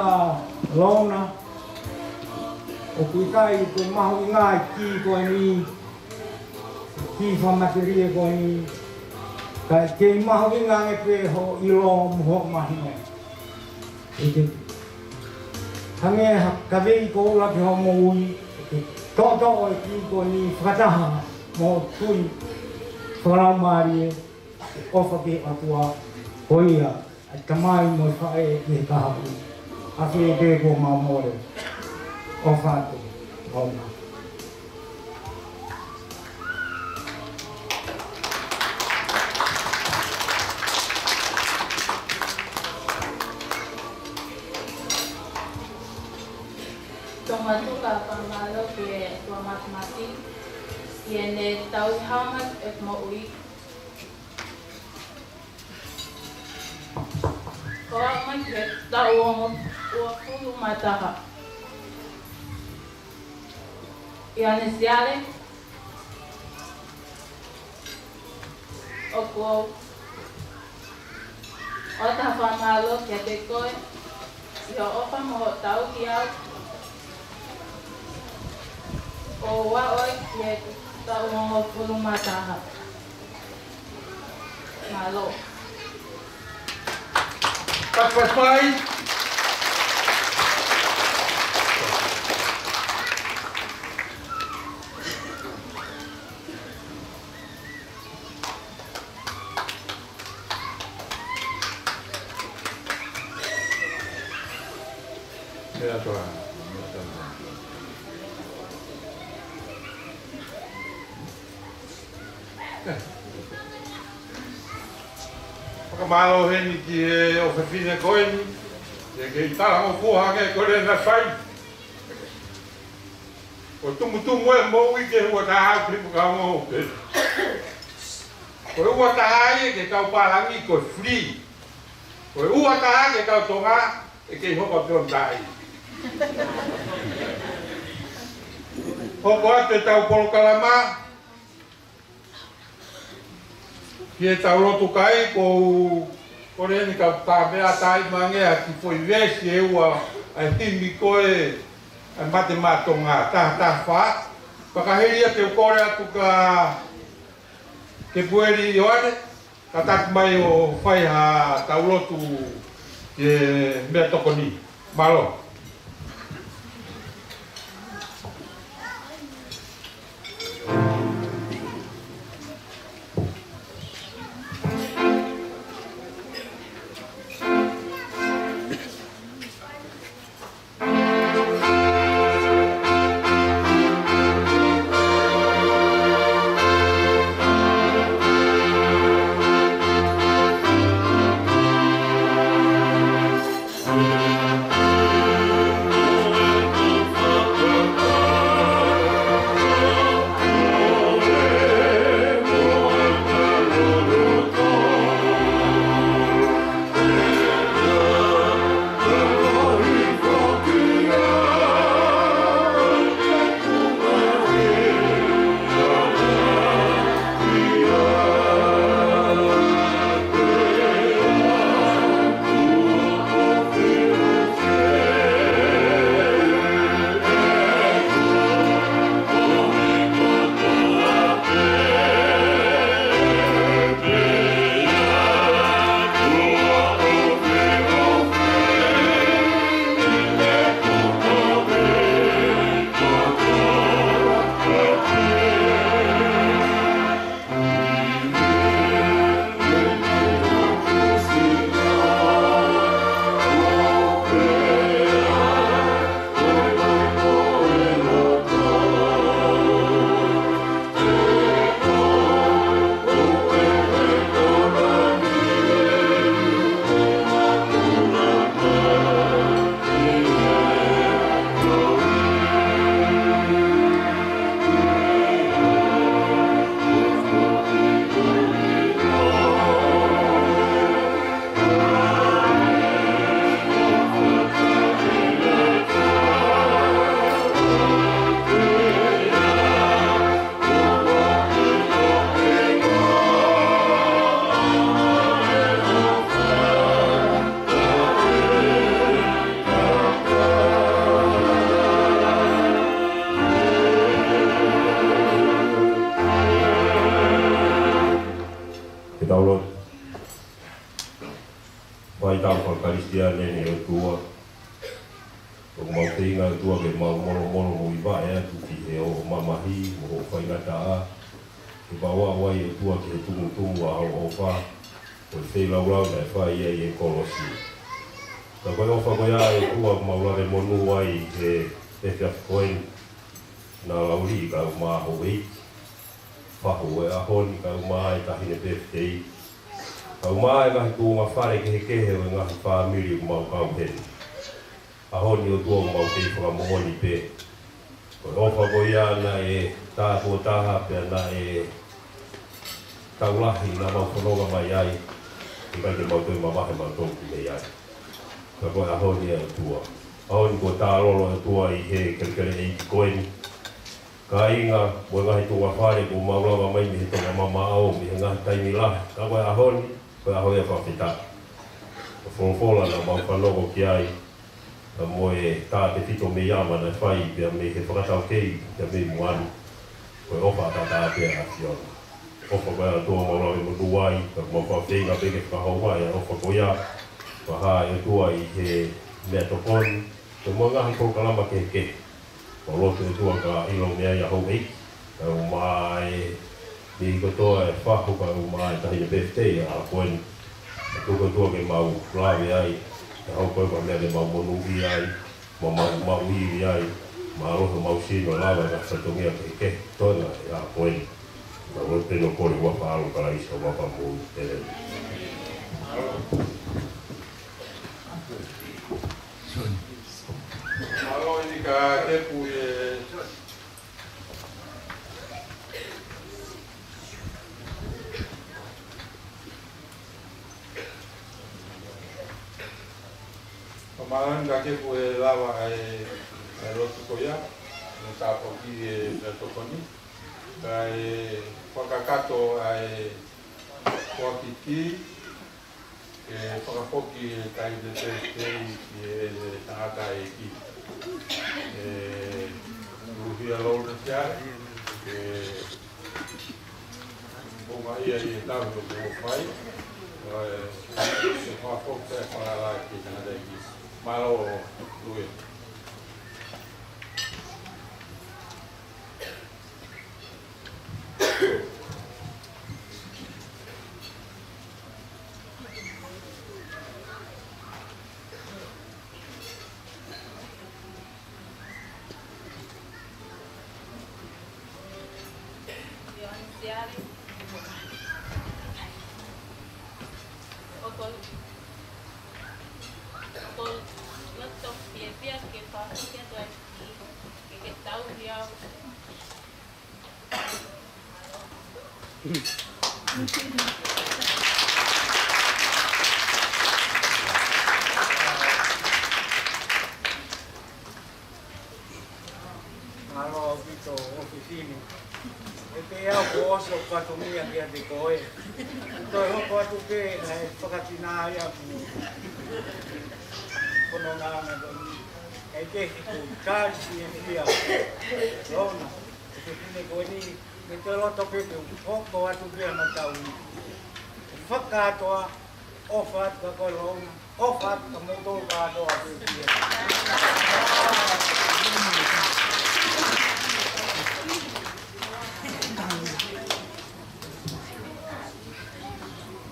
Lorna, ʻoku ʻikai ke mahuʻinga e kī ko eni, kī fakamatelie ko eni, kae kei mahuʻinga ange pē hoʻo ʻilo mo hoʻo mahino. ʻE te hangē ha kavei koula ki hoʻo moʻui, ʻe te toʻotoʻo e kī ko eni fakataha, mo e tui fakalaumālie, ʻofa ki he ʻOtua, ko ia ʻa e tamai mo e faʻē ki he kahaʻu. ʻAfio pē kuo mau mole. ʻOfa atu. Mauna. Tau matuka fakamālō ki he ʻOtua Mafimafi, ʻi heʻene tauhi hama ʻeku moʻui. Ko au mai ki he taʻu ongo uofulu mā taha. ʻIane Siale, ʻoku ou ʻoatu ha fakamālō kiate koe, ʻi hoʻo ʻofa mo hoʻo tauhi au, ʻo aʻu ki he taʻu ongo uofulu mā taha. Mālō. Pasi, pasi, pasi. Fakamālō heni ki he ʻofefine ko eni, ʻi he kei talangofua hake ko ē naʻe fai. Ko e tumutumu e moʻui ke ua taha au ki he puka ongo pē. Ko e ua taha ia ki he kau pālangi ko e free. Ko e ua taha ki he kau Tonga, ʻe kei hoko atu ʻo taʻi. Hoko atu ʻetau polokalama, ki heʻetau lotu kai, ko u, ko eni kau tā meʻa tai mange ʻa e kiʻi foʻi veesi ʻe ua ʻa e himi ko ē ʻa e Mate Maʻa Tonga, taha taha fā. Fakahili ia te u kole atu kia Kepueli Ioane, kātaki mai ʻo fai haʻatau lotu ki he meʻatokoni. Mālō. Ke tau lotu. Faifekau faka-Kalisitiane ʻe ʻOtua. ʻOku mau feinga ʻOtua ke mau molomolomuivaʻe atu ki he hoʻo mamahi mo hoʻo faingataʻa. Ke mau aʻu ai ʻOtua ki he tumutumu ʻa hoʻo ʻofa, ko e feilaulau naʻe fai ai ʻi he kolosi. Ka ko e ʻofa ko ia ʻa e ʻOtua ʻoku mau lave monū ai he efiafi ko eni, Nālauli kae ʻumaʻā houʻeiki, fahu ʻo e ʻaho ni kae ʻumaʻā e taʻahine pefitei, kae ʻumaʻā e ngaahi tuʻunga fale kehekehe ʻo e ngaahi fāmili ʻoku mau kau heni. ʻAho ni ʻOtua ʻoku mau kei fakamoʻoni pē ko e ʻofa ko ia naʻe tātuʻo taha pea naʻe taulahi naʻa mau fononga mai ai, ʻikai ke mau toe mavahe mautolu ki mei ai. Ka ko e ʻaho ni ʻa e ʻOtua. ʻAho ni kuo tālolo ʻOtua ʻi he kelekele ʻeiki ko eni. Kāinga, mo e ngaahi tuʻunga fale kuo mau lava mai mei he tonga mamaʻo, mei he ngaahi taimi lahi. Ka ko e ʻaho ni, ko e ʻaho ia fakafetaʻi. Ko e folofola naʻa mau fanongo ki ai, ka mo e taʻu tefito mei ʻAma naʻe fai, pea mei he fakataukei, pea mei muʻa ni. Ko e ʻofa ʻataʻatā pē ʻa e ʻAfiona. ʻOfa ko ia ʻOtua mau lave monū ai, ka mau fakafeinga pē ke fakahoungaʻi ʻa e ʻofa ko ia, fakahā ʻe ʻOtua ʻi he meʻatokoni, pea mo e ngaahi polokalama kehekehe. Mau lotu ʻOtua ke ʻilo mei ai ʻa houʻeiki, kae ʻumaʻā e niʻihi kotoa e fahu kae ʻumaʻā e taʻahine pefitei ʻa e ʻaho ko eni. Tuku ʻOtua ke mau lave ai, ke hoko ko e meʻa ke mau monūʻia ai, mau, mau, mau ivi ai, mālohi homau sino lava e ngaahi fatongia kehekehe, toenga e ʻaho ko eni. Mau lotu ʻo kole ʻi he huafa ʻo Kalaisi homau Fakamoʻui. ʻĒmeni. Mālō ʻEiki Kakepu ē. Ko e mālō ʻEiki Kakepu ʻe lava ai ʻa e lotu ko ia, mo e tāpuaki ʻa e meʻatokoni. Kae fakakakato ʻa e foaki kī, ke fakafoki e taʻahine pefitei ki heʻene tangataʻeiki. ʻE Luhia Louna Siale, ke ʻumaʻā ia ʻi he tauhi ʻoku fai, ʻa e, ke fakafoki e falala ki he tangataʻeiki. Mālō Luhia. Mālō ʻaupito ʻofefine. ʻE pehē au kuo ʻosi hoku fatongia kiate koe. Toe hoko atu pē naʻe fakatinaʻi au mo e fononga ʻana ko eni. ʻE kehe kuo tali siʻi ʻEiki Louna, ʻofefine ko eni, mei he loto pē ke u hoko atu pē ʻa e matau ni. Fakakātoa, ʻofa atu kia koe Louna, ʻofa atu kia moutolu kātoa pē ʻoku ʻi ai.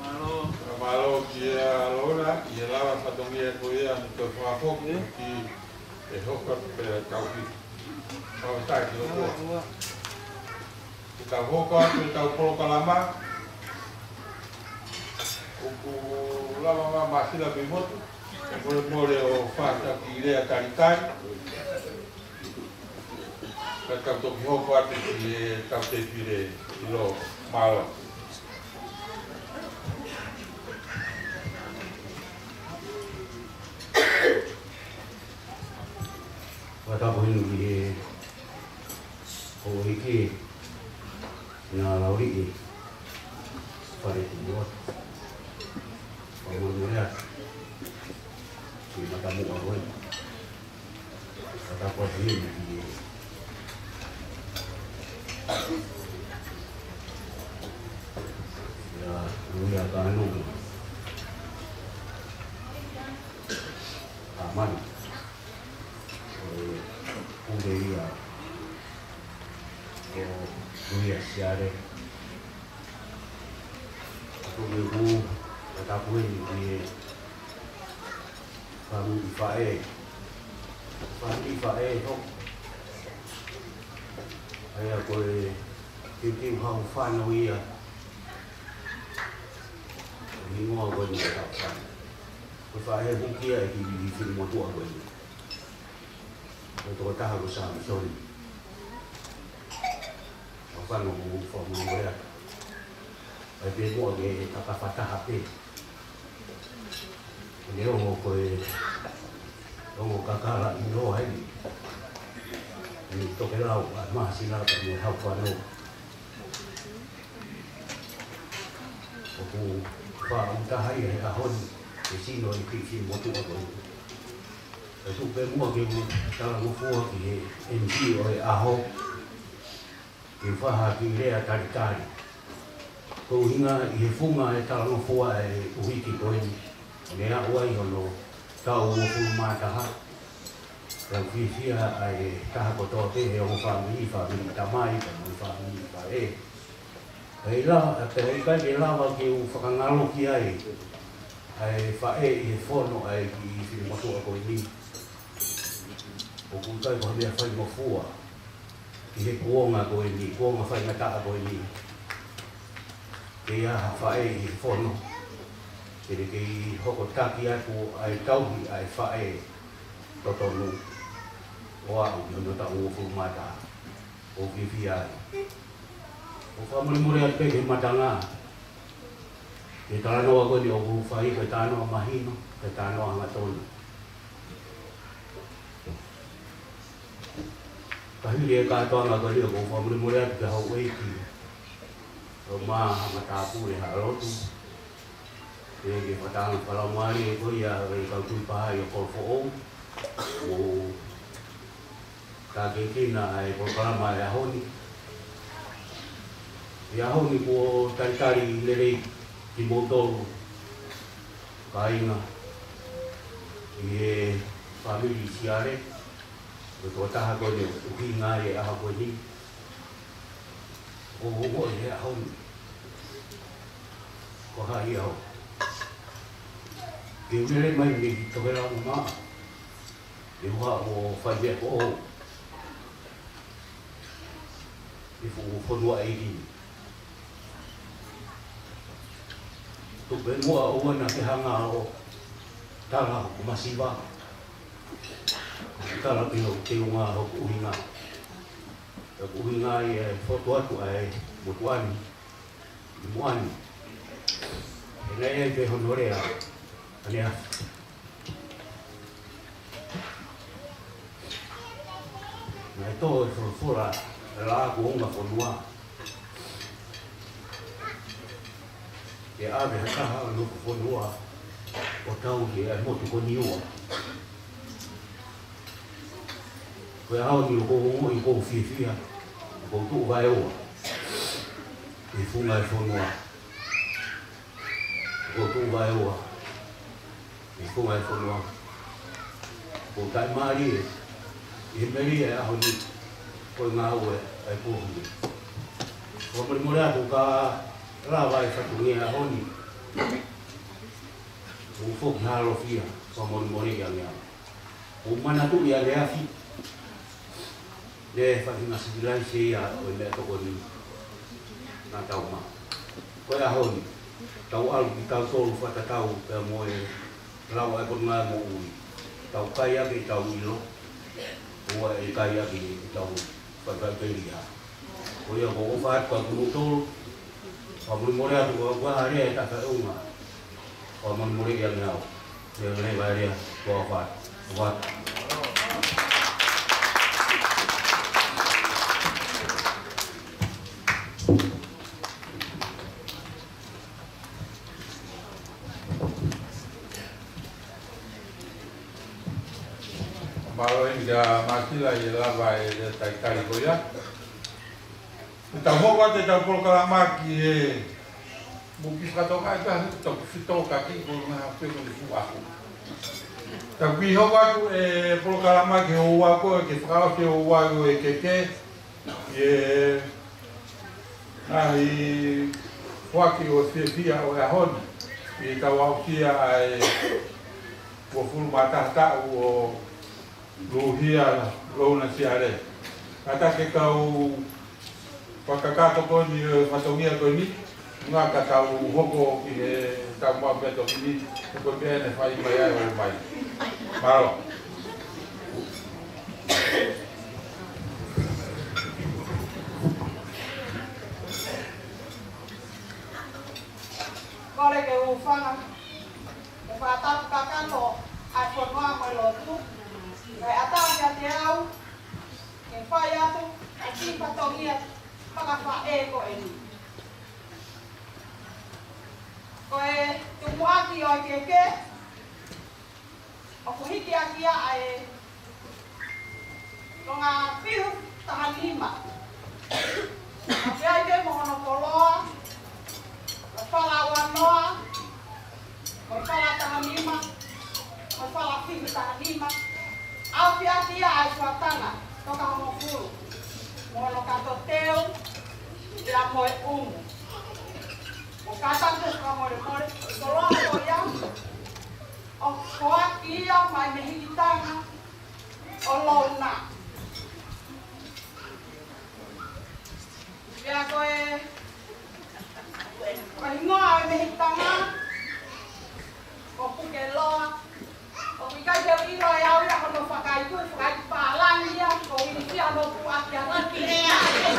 Mālō. Mālō kia Louna, ʻi he lava fatongia ko ia, ne toe fakafoki ki he hoko atu pē ʻa e tauhi. Fakafetaʻi ki he ʻOtua. Ke tau hoko atu ʻetau polokalama, ʻoku lava mai Māsila mei motu, ʻe molemole ʻo fai ha kiʻi lea talitali. Ka tau toki hoko atu ki he tau tefile ʻi loto. Mālō. Fakatapu heni ki he houʻeiki Nālauli, Fale Timoa, Fakamolemole atu ki he matamuʻa ko ē. Fakatapu atu heni ki he, ia, Luhia Kanonga, ʻa Manu, ko e pule ia ʻo Luhia Siale, Ko e kū, ka tapu eni ki he fāmili faʻē. Fāmili faʻē, ko ia ko e tiutiu hau fano ia. Hingoa ko eni ka tapu fano. Ko e faʻē hukia e ki he fili motuʻa ko eni. Ko e tokotaha ko Samisoni. ʻOku fano mo fano mo ia. ʻAi pē muʻa ke taka fakataha pē. Ko e ongo ko e, ongo kakala ʻi noa ai. ʻI tokelau, ʻa Mahasila ka mo Haufano. ʻOku faʻu taha ia he ʻaho ni, e sino e ki he fili motuʻa ko eni. ʻE tuku pē muʻa ke u talangofua ki he M P ʻo e ʻaho, ke u fai ha kiʻi lea talitali. Ko e ʻuhinga ʻi he funga e talangofua e uike ko eni, ne aʻu ai hono taʻu uofulu mā taha. Pea fiefia ʻa e taha kotoa pē he ongo fāmili, fāmili tamai, pea mo e fāmili faʻē. Pea ʻikai, pea ʻikai ke lava ke u fakangaloki ai ʻa e faʻē ʻi he fono ʻa e ki he fili motuʻa ko eni. ʻOku ʻikai ko ha meʻa faingofua ki he kuonga ko eni, kuonga faingataʻa ko eni, ke ʻi ai ha faʻē ʻi he fono. Ke ne kei hoko taki atu ʻa e tauhi ʻa e faʻē totonu ʻo aʻu ki hono taʻu uofulu mā taha. ʻOku fiefia ai. ʻOku fakamolemole atu pē ki he matanga. Ko e talanoa ko eni ʻoku fai ko e talanoa mahino, ko e talanoa hangatonu. Ka hili e kātoanga ko eni ʻoku fakamolemole atu ki he houʻeiki ʻo Maʻa Matāpule Haʻalotu. Ke ke fakataha fakalaumālie ko ia e kau Tuʻi Pahai ʻo Kolofoʻou. ʻO tākiekina ʻa e polokalama e ʻaho ni. ʻI he ʻaho ni kuo talitali lelei kimoutolu kāinga ʻi he fāmili Siale, ko e tokotaha ko eni ʻoku ʻuhinga ai e ʻaho ko eni. ʻO ongo ʻi he ʻaho ni. Ko hai au. Ke u lele mai mei Tokelau mo Maʻa. Ke u haʻu ʻo fai meʻa ko ʻou. ʻI he fuʻu fonua ʻeiki ni. Tuku pē muʻa ʻoua naʻa ke hanga ʻo tala hoku masiva. Tala pē hoku teunga hoku ʻuhinga. Hoku ʻuhinga ʻi he fotu atu ʻa e motuʻa ni. ʻI muʻa ni. ʻE naʻe ʻi ai pē hono lea. ʻAneafi. Naʻe tō e folofola ʻa e Laʻā kuo ungafonua. Ke ʻave ha taha ʻo e ongo fonua ʻo tauhi ʻa e motu ko Niua. Ko e ʻaho ni ʻoku ou ongoʻi ʻoku ou fiefia, ʻoku ou tuʻu vaeua ʻi he funga e fonua. ʻOku ou tuʻu vaeua ʻi he funga e fonua. ʻOku ou taʻimālie ʻi he melie e ʻaho ni, ko e ngāue ʻa e pō ni. Fakamolemole atu ka lava e fatongia e ʻaho ni. ʻOku ou foki hālofia, fakamolemoleʻi ange au. ʻOku ou manatuʻi ʻaneafi, ne faʻahinga sivilaise ia ʻo e meʻatokoni naʻa tau maʻu. Ko e ʻaho ni, tau ʻalu kitautolu fakatatau pea mo e lau ʻa e Potungāue Moʻui. Tau kai ʻaki ʻetau ʻilo, ʻoua ʻe kai ʻaki ʻetau faʻifaʻiteliha. Ko ia ʻoku ou ʻofa atu kiate kimoutolu, fakamolemole atu ka ʻoku ʻi ai ha lea ʻe taʻefaʻahinga, fakamolemoleʻi ange au. Lelei, lelei, lelei, ʻofa atu, ʻofa atu. Mālō ʻEiki Māsila ʻi he lava e lea talitali ko ia. Tau hoko atu ʻetau polokalama ki he moki fakatoka ʻe taha tau fitokaki ko e ngaahi hafeko ni fuahu. Tau kiʻi hoko atu e polokalama ki he ouau ko ē ke fakaʻosi e ouau ʻo e keke. ʻI he ngaahi Foaki ʻo e fiefia ʻo e ʻaho ni, ʻi heʻetau aʻusia ʻa e uofulu mā taha taʻu ʻo Luhia Louna Siale. Kātaki e kau fakakakato ko eni ʻo e fatongia ko eni, ʻuhinga ka tau hoko ki heʻetau maʻu meʻatokoni, he ko e meʻa eni ʻe fai mai ai ʻo mai. Mālō. Kole ke u hūfanga, ke fakatapu kakato ʻa e fonua mo e lotu, kae ʻatā kiate au ke fai atu ʻa e kiʻi fatongia fakafaʻē ko eni. Ko e tumuʻaki ʻo e keke, ʻoku hiki ʻaki ia ʻa e konga fihu taha nima. ʻOku ʻi ai pē mo hono koloa, mo e fala ua noa, mo e fala taha nima, mo e fala fihu taha nima. ʻAufi ʻaki ia ʻa e fuatanga tokahongofulu, mo hono kato teu, ia mo e ʻumu. ʻOku kātaki fakamolemole, koloa ko ia, ʻoku foaki ia mai mei he hikitanga ʻo Louna. Pea ko e, ko e hingoa ʻo e hikitanga ko Pukeloa. ʻOku ʻikai ke u ʻilo ʻe au ia hono fakaiku, fakaiku pālangi ia, ko e ʻuhinga hono puʻaki ʻa e laki.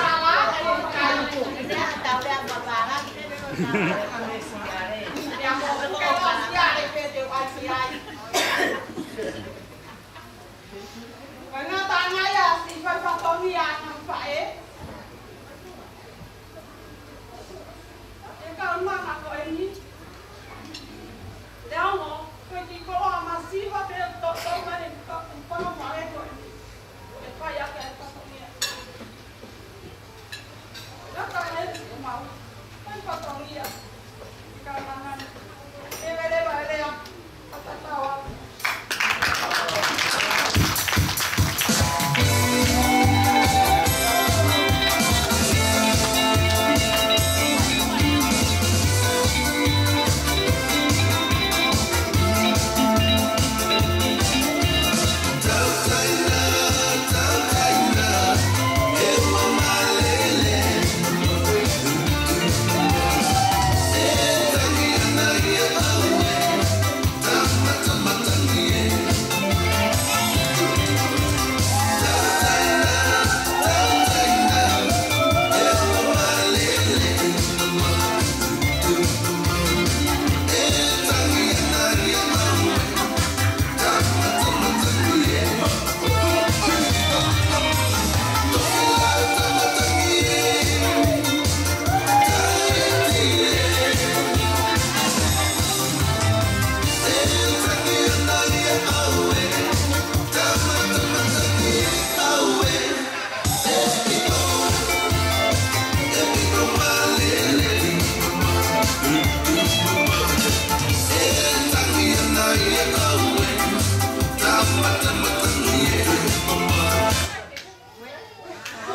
Pālangi ia hono fakaiku. Pea ko Pukeloa ia ʻe pete u ʻai ki ai. Ko e ngataʻanga ia ʻa e siʻi fai fatongia ʻa e ngaahi faʻē. ʻE kau mana ko eni. Leongo, ko e kiʻi koloa masiva pē ʻoku toutou mai he kiʻi fanga faʻē ko eni. ʻE fai ake ʻa e fatongia.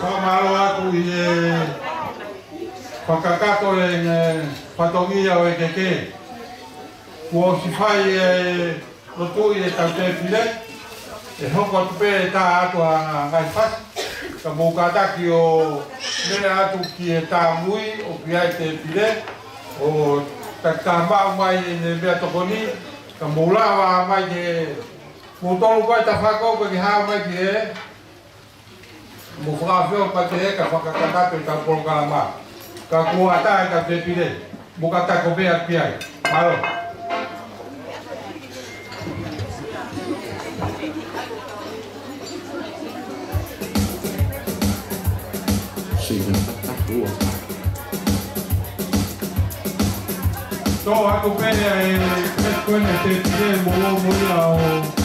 Fakamālō atu ʻi he fakakakato e ngaahi fatongia ʻo e keke. Kuo ʻosi fai e lotu ʻi he tau tēpile, ʻe hoko atu pē ʻe tā atu ʻa e ngaahi fasi, ka mou kātaki ʻo mele atu ki he tā mui ʻoku ʻi ai e tēpile, ʻo taki taha maʻu mai ʻene meʻatokoni, ka mou lava mai ke mou tolu ko e tafako ko e ke hao mai ki he Mo fakaafeʻi ʻo pate he ka fakakakato e kau polokalama. Ka kuo ʻatā e kau tēpile. Mo kātaki ʻo pea ki ai. Mālō. Tō atu pē e, e ko eni tēpile mo ō mo ia ʻo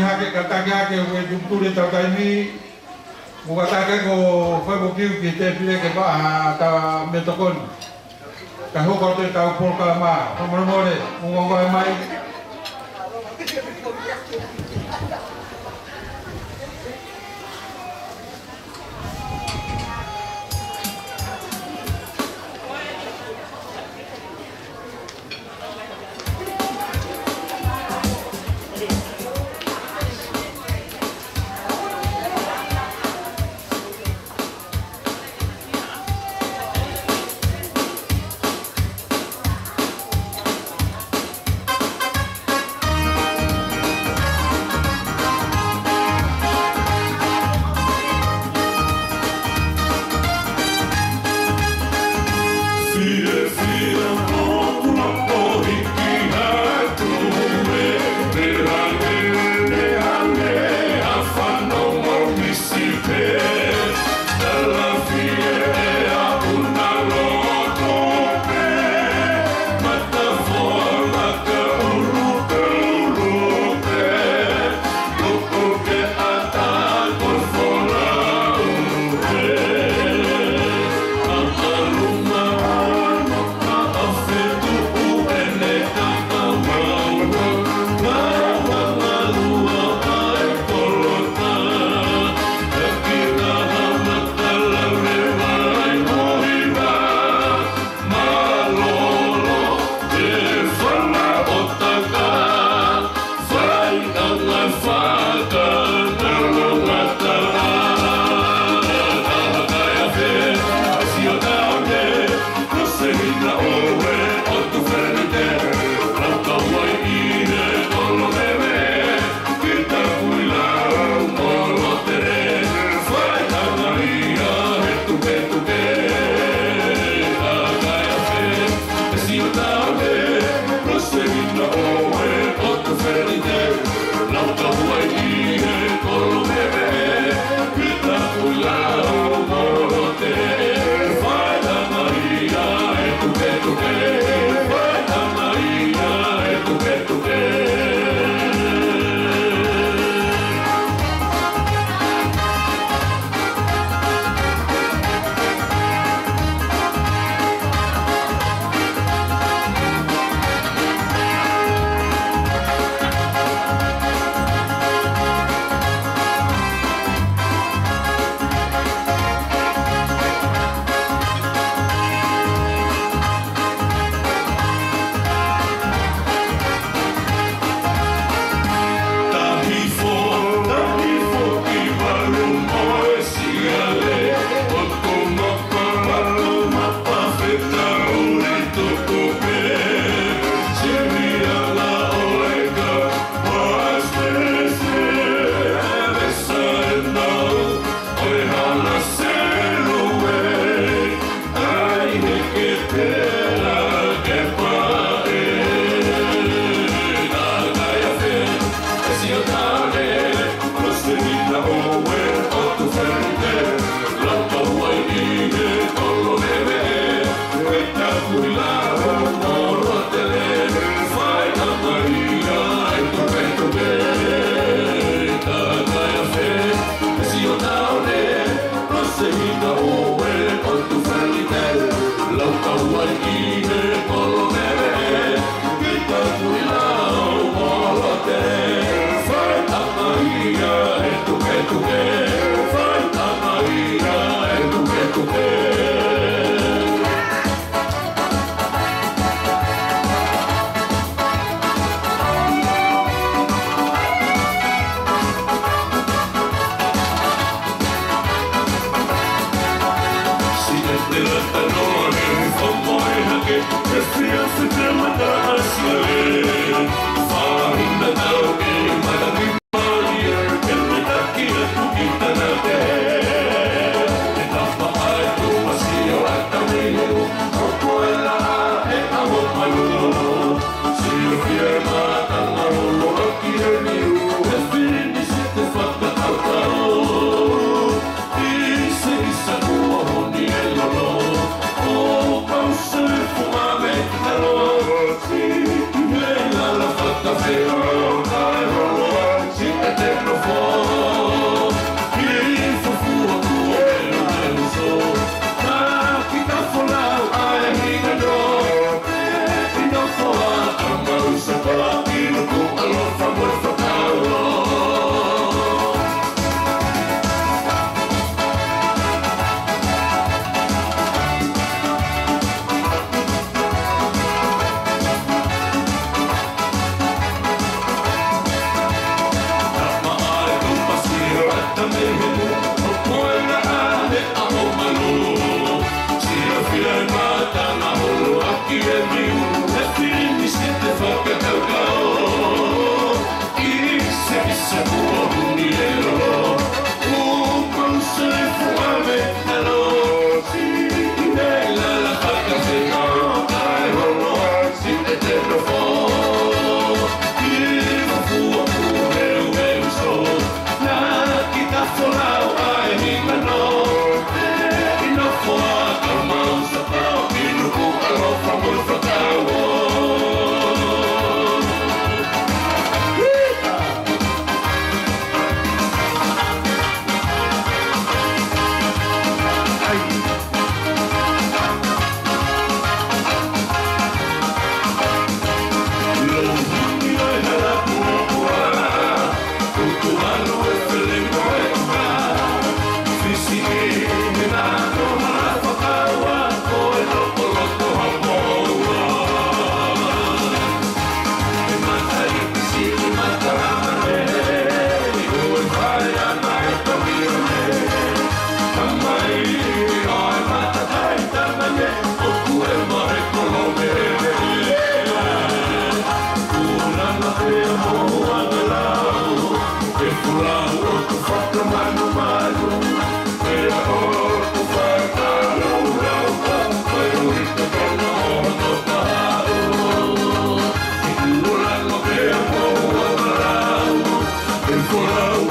Hake, kātaki hake, ʻoku tupule ʻetau taimi, mo kātaki hake ʻo fai ʻo kiu ki he tēpile ke maʻa ʻetau meʻatokoni. Kae hoko atu ʻetau polokalama, fakamolemole, mo ngāue mai.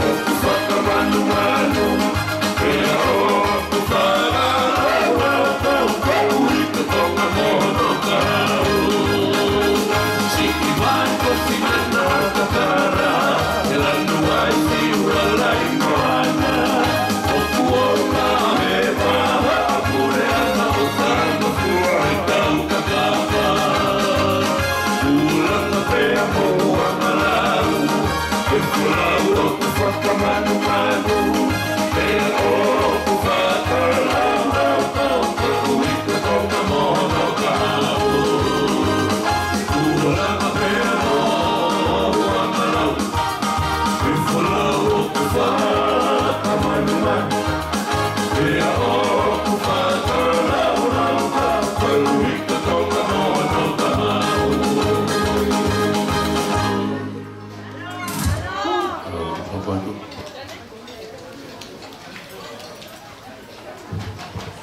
ʻOku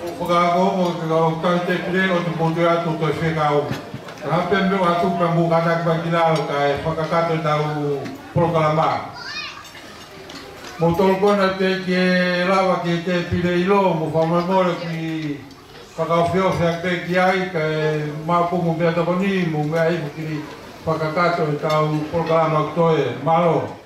ou fakaako mo ke kau kai te pire ʻo te potu atu ko e fekau. Ka hape me atu ka mu kata ki pa ki lalo kae fakakakato ʻetau polokalama. Mo tolokona te ke lava ke te pire ʻilo mo fakamolemole ki fakaofiofi ake ki ai kae mapu mo pea tokoni mo mea i fukiri fakakakato ʻetau polokalama ko e mālō.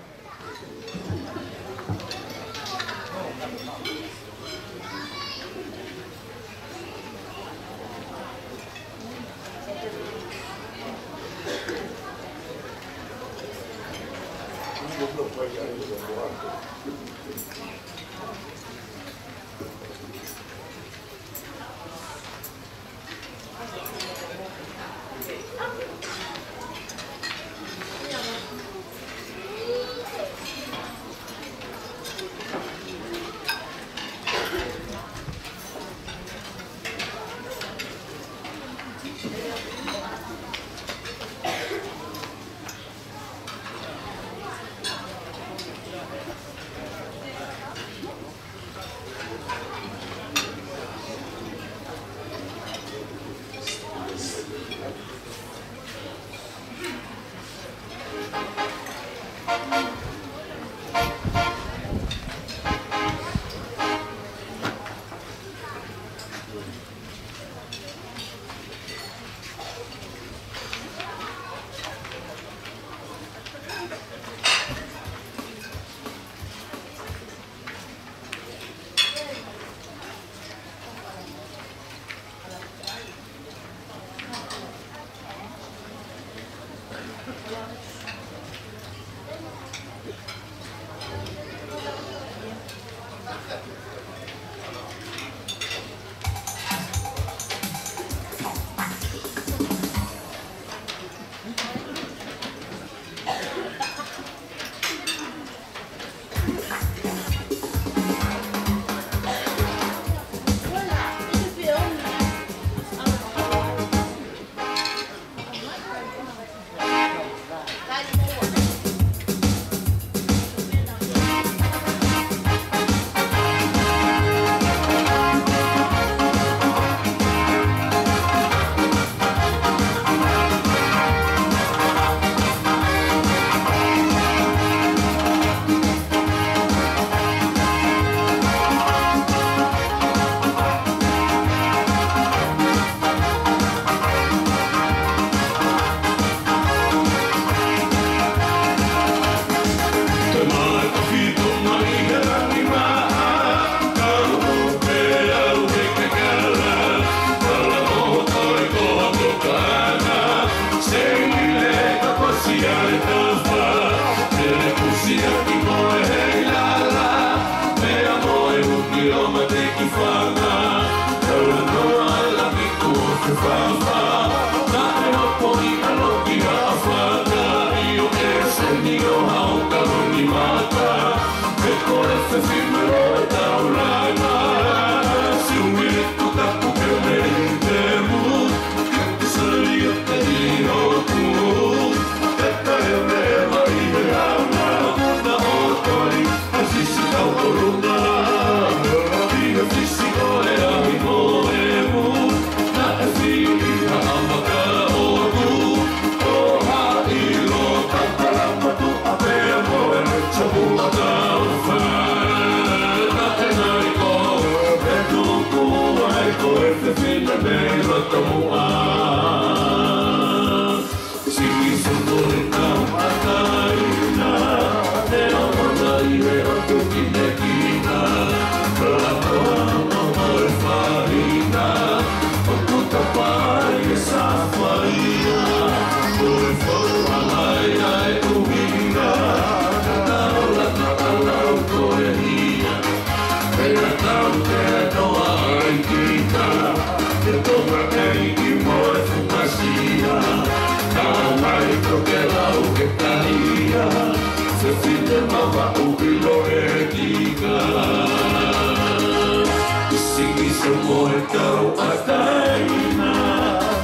Ko e tauʻatāina,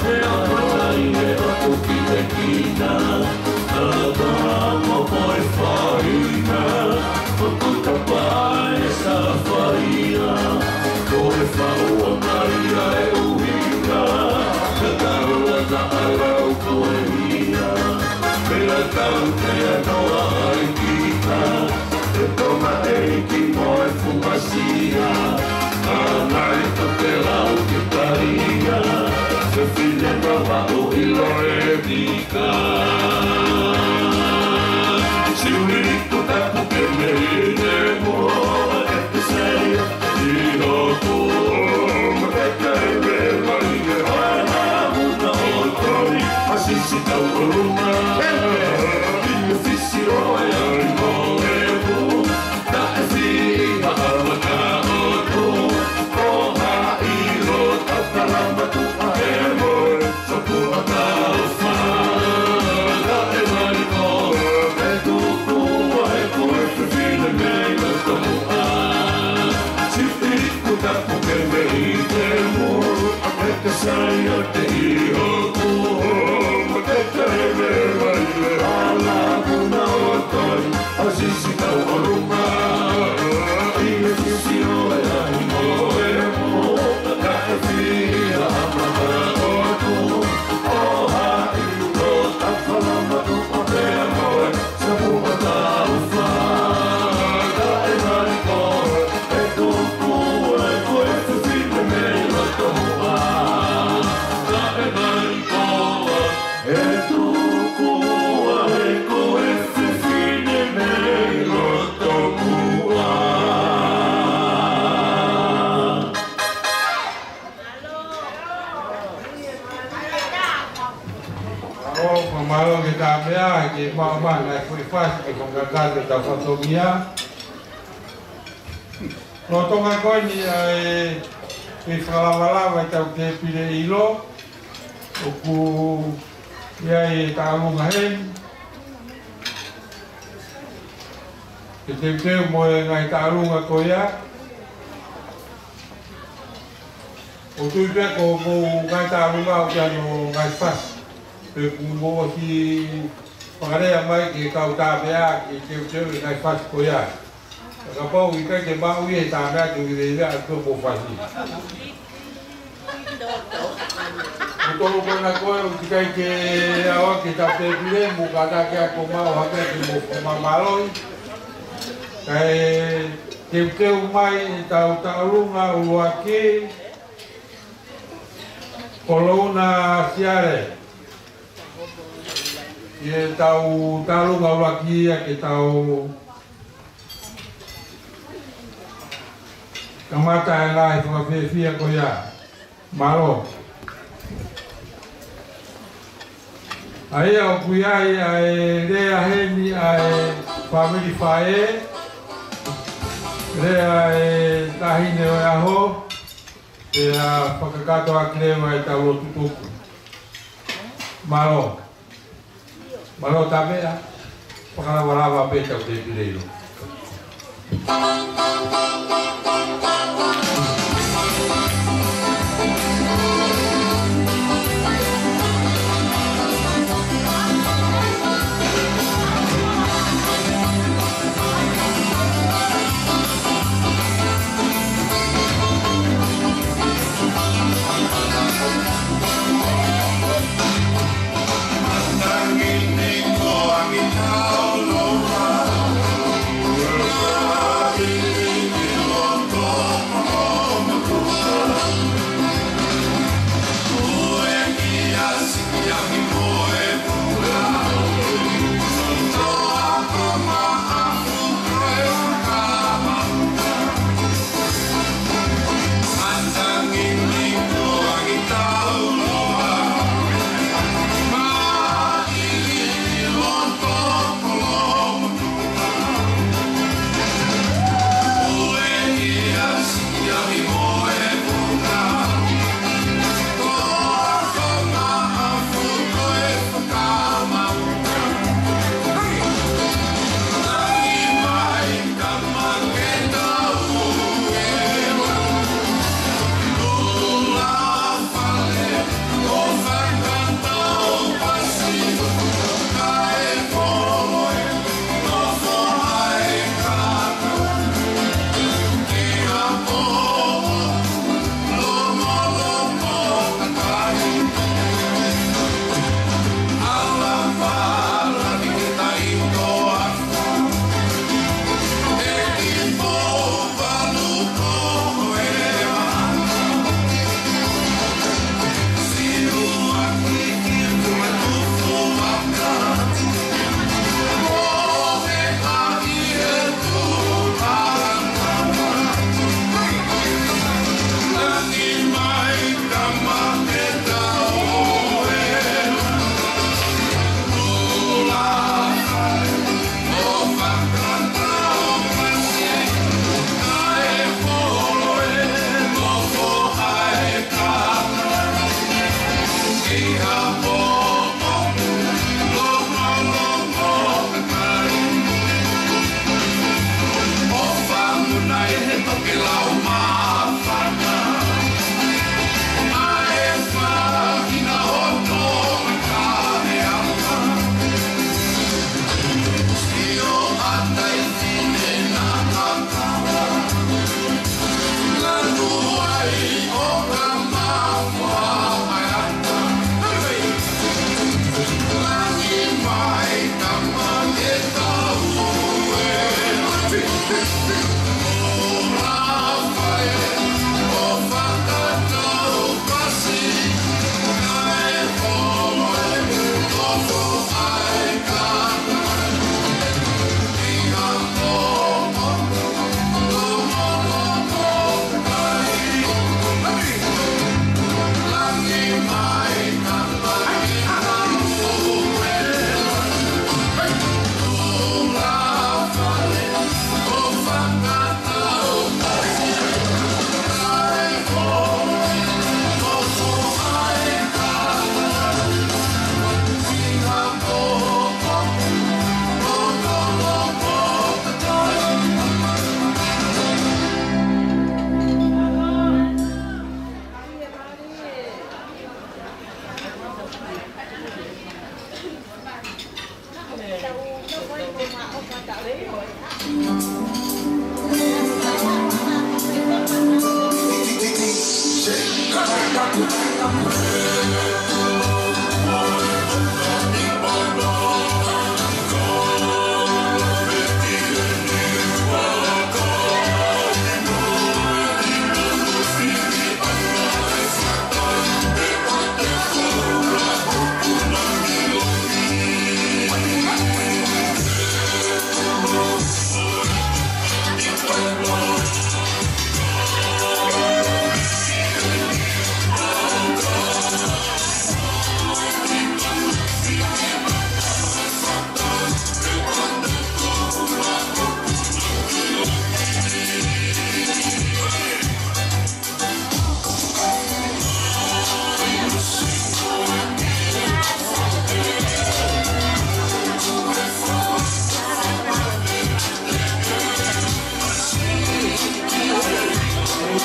ʻe ʻamanaki ʻe ʻOtua ke tokita, ʻa e tama mo e faʻahinga, ʻoku tapa ʻe Sāfaia, ko e faʻu ʻa Malia ʻe ʻuhinga, ka tau ana ʻalu ko e hia, pea tau te anoa ai kita, ʻe tama ʻeiki mo e fumasia, ʻa nai to te lau ke talia, fefine Vavaʻu ʻi Loretika. Siʻi ʻIliku Tapu ke mei te mo e ke selia ʻi hoku ʻofa ke kai me mai ke hana muna o toi a sisi tau ʻolunga. ʻI he fisi ʻo e ai mo e pū, taʻe fiha ʻa maka o tū, ʻo haʻi lo ta pala matuʻa he moe. Sapuʻa tau fā, taʻe mai ko e tuku ai ko e fefine mei loto muʻa. Siʻi ʻIliku Tapu ke mei te mo e ke selia ʻi hoku ʻofa ke kai me mai ke hana muna o toi a sisi tau ʻolunga. ʻI he fisi ʻo e ai mo e pū, taʻe fiha ʻa maka o tū, ʻo haʻi lo ta pala matuʻa he moe. Sapuʻa tau fā, taʻe mai ko e tuku ai ko e fefine mei loto muʻa. Taʻe mai ko e tuku ai ko e fefine mei loto muʻa. ʻOku mālō ke tā meʻa, ke maʻu mai e foʻi fasi ke fakakakato ʻetau fatongia. Lolotonga ko eni ʻa e, ke fakalavalava ʻetau tēpile ʻilo, ʻoku ʻi ai e taʻalunga heni, ke teuteu mo e ngaahi taʻalunga ko ia. ʻOku ou tui pē ko hoʻomou ngaahi taʻalunga ʻoku ʻi ai hono ngaahi fasi. Pea kuo mou ʻosi fakalea mai ki he kau tā meʻa ke teuteu e ngaahi fasi ko ia. Ka kapau ʻoku ʻikai ke maʻu ia he tā meʻa, te u lele atu hoʻomou fasi. Ko e tolu ko ena ko ē ʻoku ʻikai ke ʻaonga ki heʻetau tēpile, mou kātaki ʻo maʻu hake ke mou fakamālō. Kae teuteu mai ʻetau taʻalunga ʻuluaki, Kolouna Siale. ʻI heʻetau taʻalunga ʻuluaki ia ke tau kamata e ngaahi fakafiefia ko ia. Mālō. ʻA ia ʻoku ʻi ai ʻa e lea heni ʻa e fāmili faʻē, lea e Taʻahine ʻo e ʻAho, pea fakakakato ʻaki leva ʻetau lotu tuku. Mālō. Mālō tā meʻa, fakalavalava pē ʻetau tēpile ʻilo.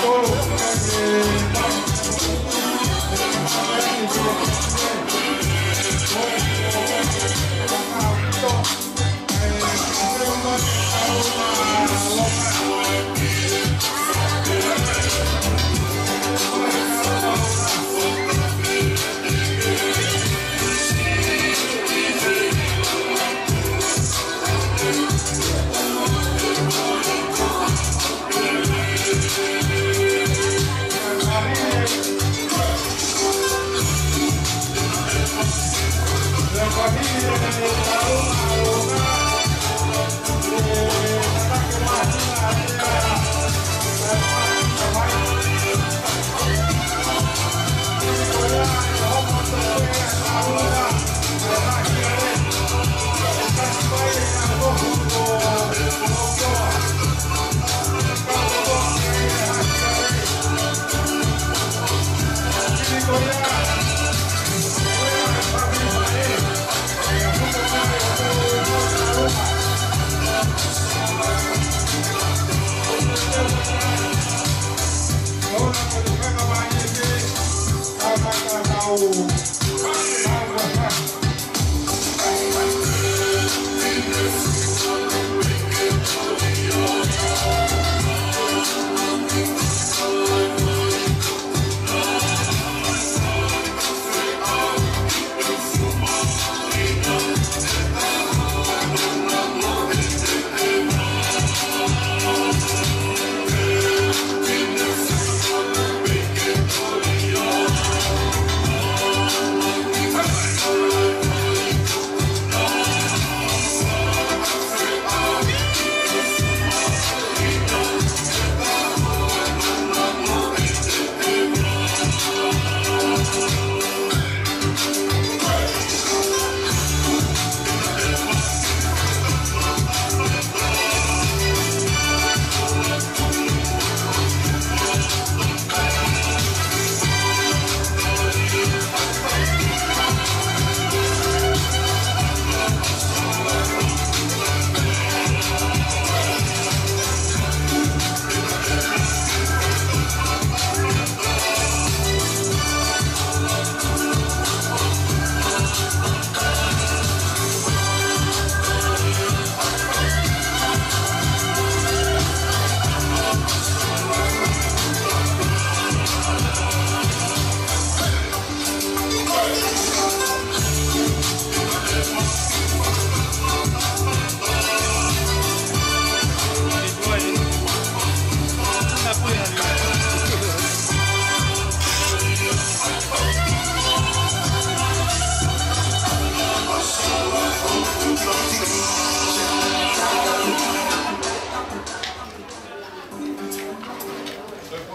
Ko e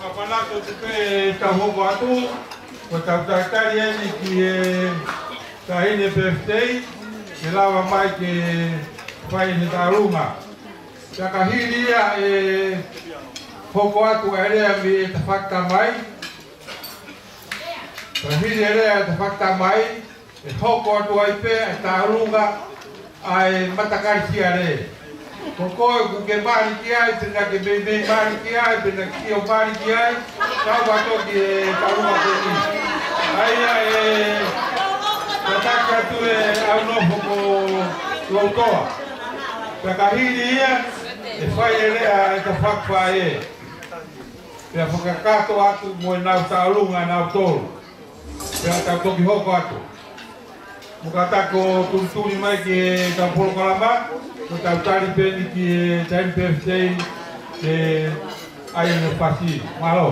fakamanatu atu pē ʻetau hoko atu, ko ʻetau talitali eni ki he Taʻahine Pefitei, ke lava mai ke fai ʻene tauʻolunga. Pea ka hili ia e hoko atu ʻa e lea mei he tafaʻaki tamai, ka hili e lea e tafaʻaki tamai, ʻe hoko atu ai pē ʻa e tauʻolunga ʻa e matakali fiale. Ko koe ʻoku ke mali ki ai, pe naʻa ke meimei mali ki ai, pe naʻa ke ʻio mali ki ai, kau atu ki he tauʻolunga ko eni. ʻA ia ʻe tataki atu ʻe ʻAunofo ko Loutoa. Pea ka hili ia, ʻe fai e lea e tafaʻaki faʻē. Pea fakakakato atu mo ʻenau tauʻolunga ʻanautolu. Pea tau toki hoko atu. Mo ka ta ko tulituli mai ki heʻetau polokalama, ko ʻetau tali pē eni ki he Taʻahine Pefitei, ke ʻai ʻene fasi. Mālō.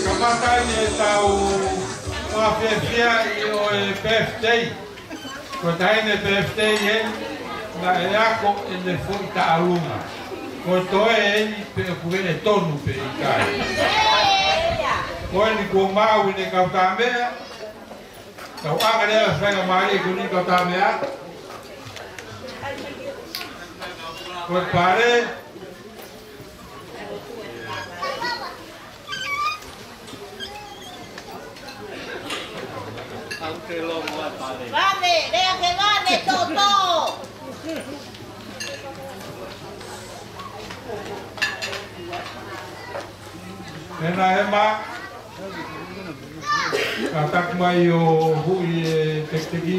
Kamata ʻetau fiefia ʻi he birthday. Ko e taʻahine birthday eni, naʻe ako ʻene foʻi taʻalunga. Ko e toe eni pe ʻoku ʻi ai e tonu pe ʻikai. Ko eni kuo maʻu ʻene kautaha meʻa. Tau ʻanga leva e faingamālie ko eni kautaha meʻa. Ko e pale. Vane, lea ke vane, Toto. Ena ema. Kātaki mai ʻo huʻi e tekiteki.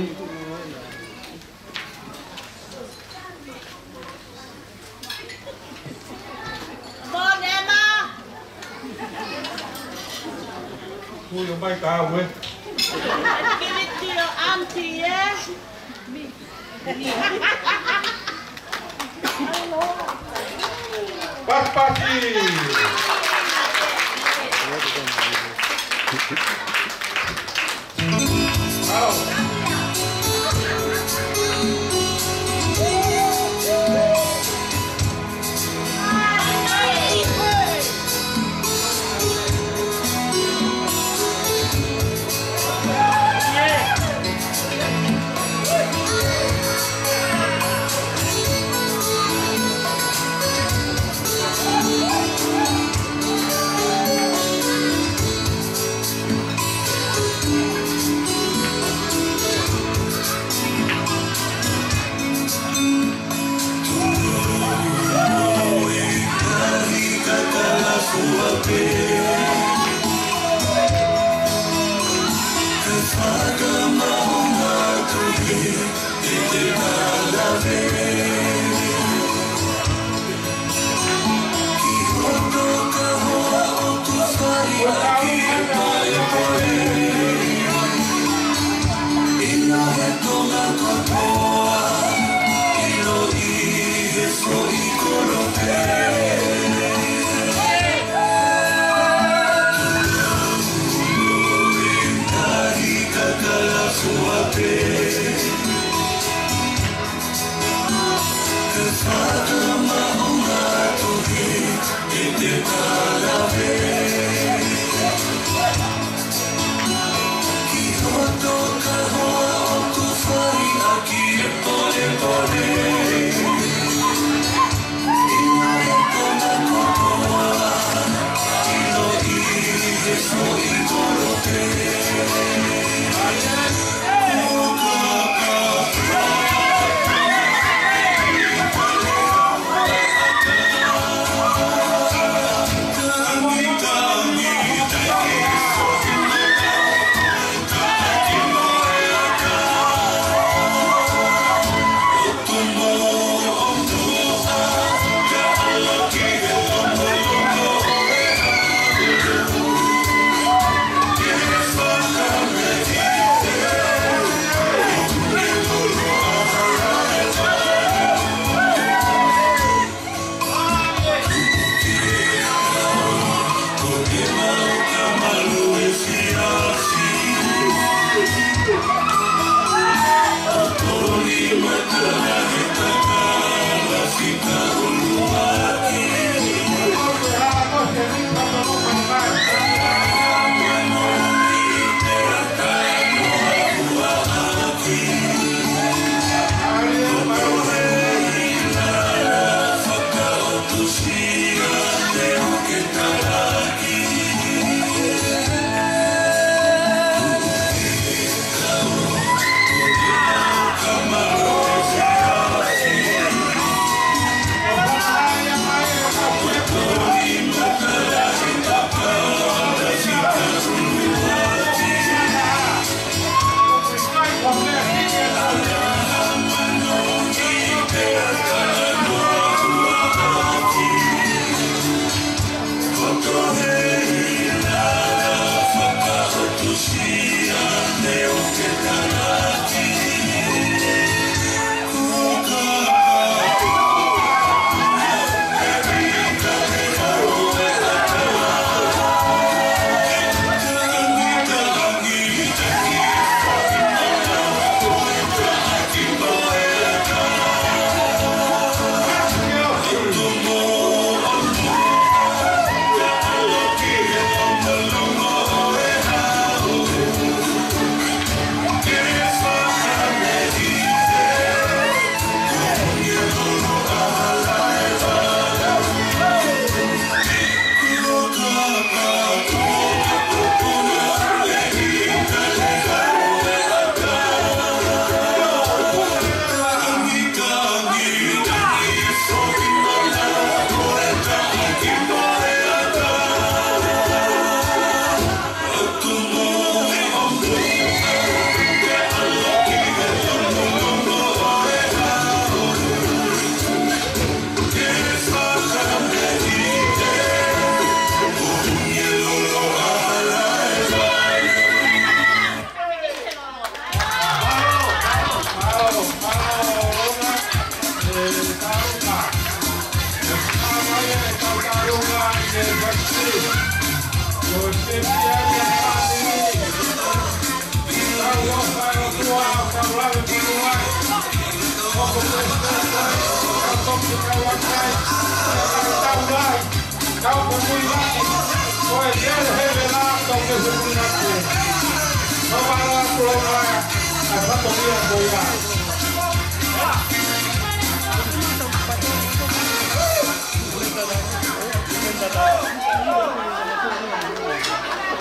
Come on, Emma. Huʻi ʻo mai ka au ē. Give it to your auntie, yeah? Pasipasi.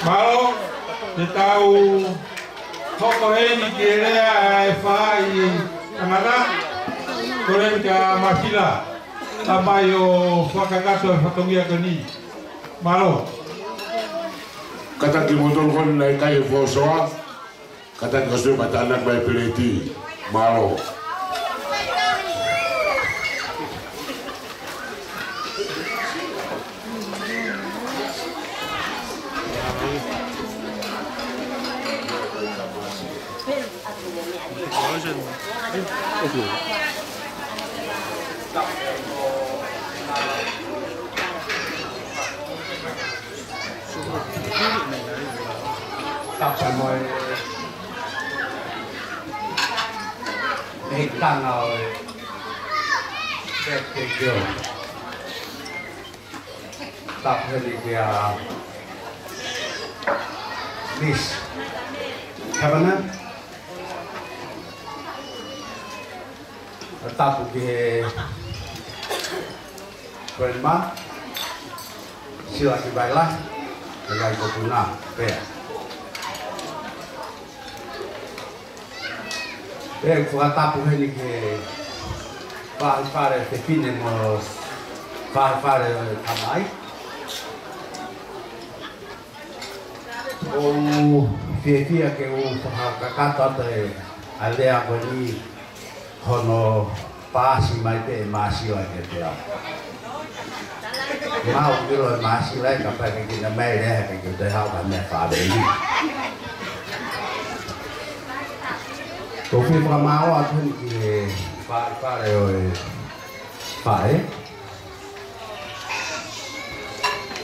Mālō, te tau hoko heni ki he lea ʻa e faʻahi tangata, ko eni kia Masila, tamai ʻo fakakakato e fatongia ko eni. Mālō. Kātaki kimoutolu ko eni naʻe ʻikai ke fosoa, kātaki ka sio mata ana mai peleti. Mālō. Tapu mo e mehikitanga ʻo e Baptist Girl. Tapu heni kia Miss Kavanagh. Tapu ki he Grandma, Sila ki Vaila, e vai ko Puna, pea. Pea fakatapu heni ki he faʻahi fale fefine mo faʻahi fale tamai. ʻOku ou fiefia ke u fakakakato atu e lea ko eni hono paasi mai pē ʻe Masila ke te au. Mau kilo ʻe Masila ʻe kapau ke kina mai lea ke ke te hau ka mea fāveli. ʻOku ou fie fakamālō atu heni ki he faʻahi fale ʻo e faʻē.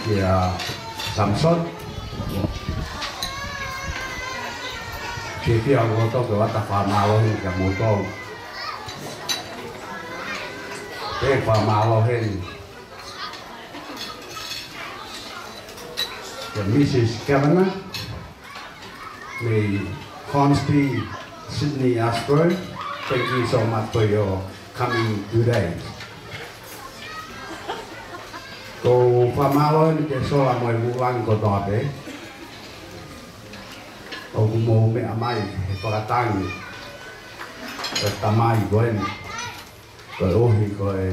Kia Samson. Fiefia ʻaupito ke u ʻoatu e fakamālō heni kia moutolu. Pea fakamālō heni kia Missus Kavanagh. May Hornsby Sydney Ashburn, thank you so much for your coming today. ʻOku ou fakamālō heni ki he sola mo e vūlangi kotoa pē ʻoku mou meʻa mai he fakatangi ʻo e tamai ko eni. Koeʻuhi ko e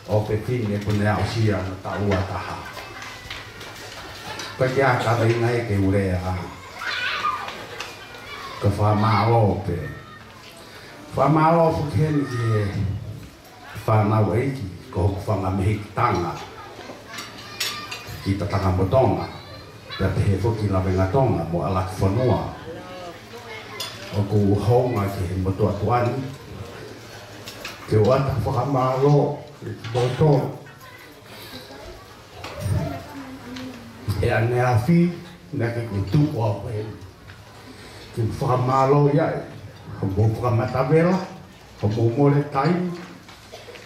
ʻofefine kuo ne aʻusia hono taʻu ua taha. Ko e kiʻi kaveinga ia ke u lea, ko e fakamālō pē. Fakamālō foki heni ki he fānau ʻeiki, ko hoku fanga mehikitanga ki Tatakamotonga, mo e pehē foki Lavengatonga mo ʻAlakifonua. ʻOku ou hounga ki he motuʻa tuʻa ni ke u ʻoatu e fakamālō kiate kimoutolu. ʻE ʻaneafi naʻa ke kutu ʻo pē ke fakamālō ia ʻi hoʻomou fakamatavela, hoʻomou mole taimi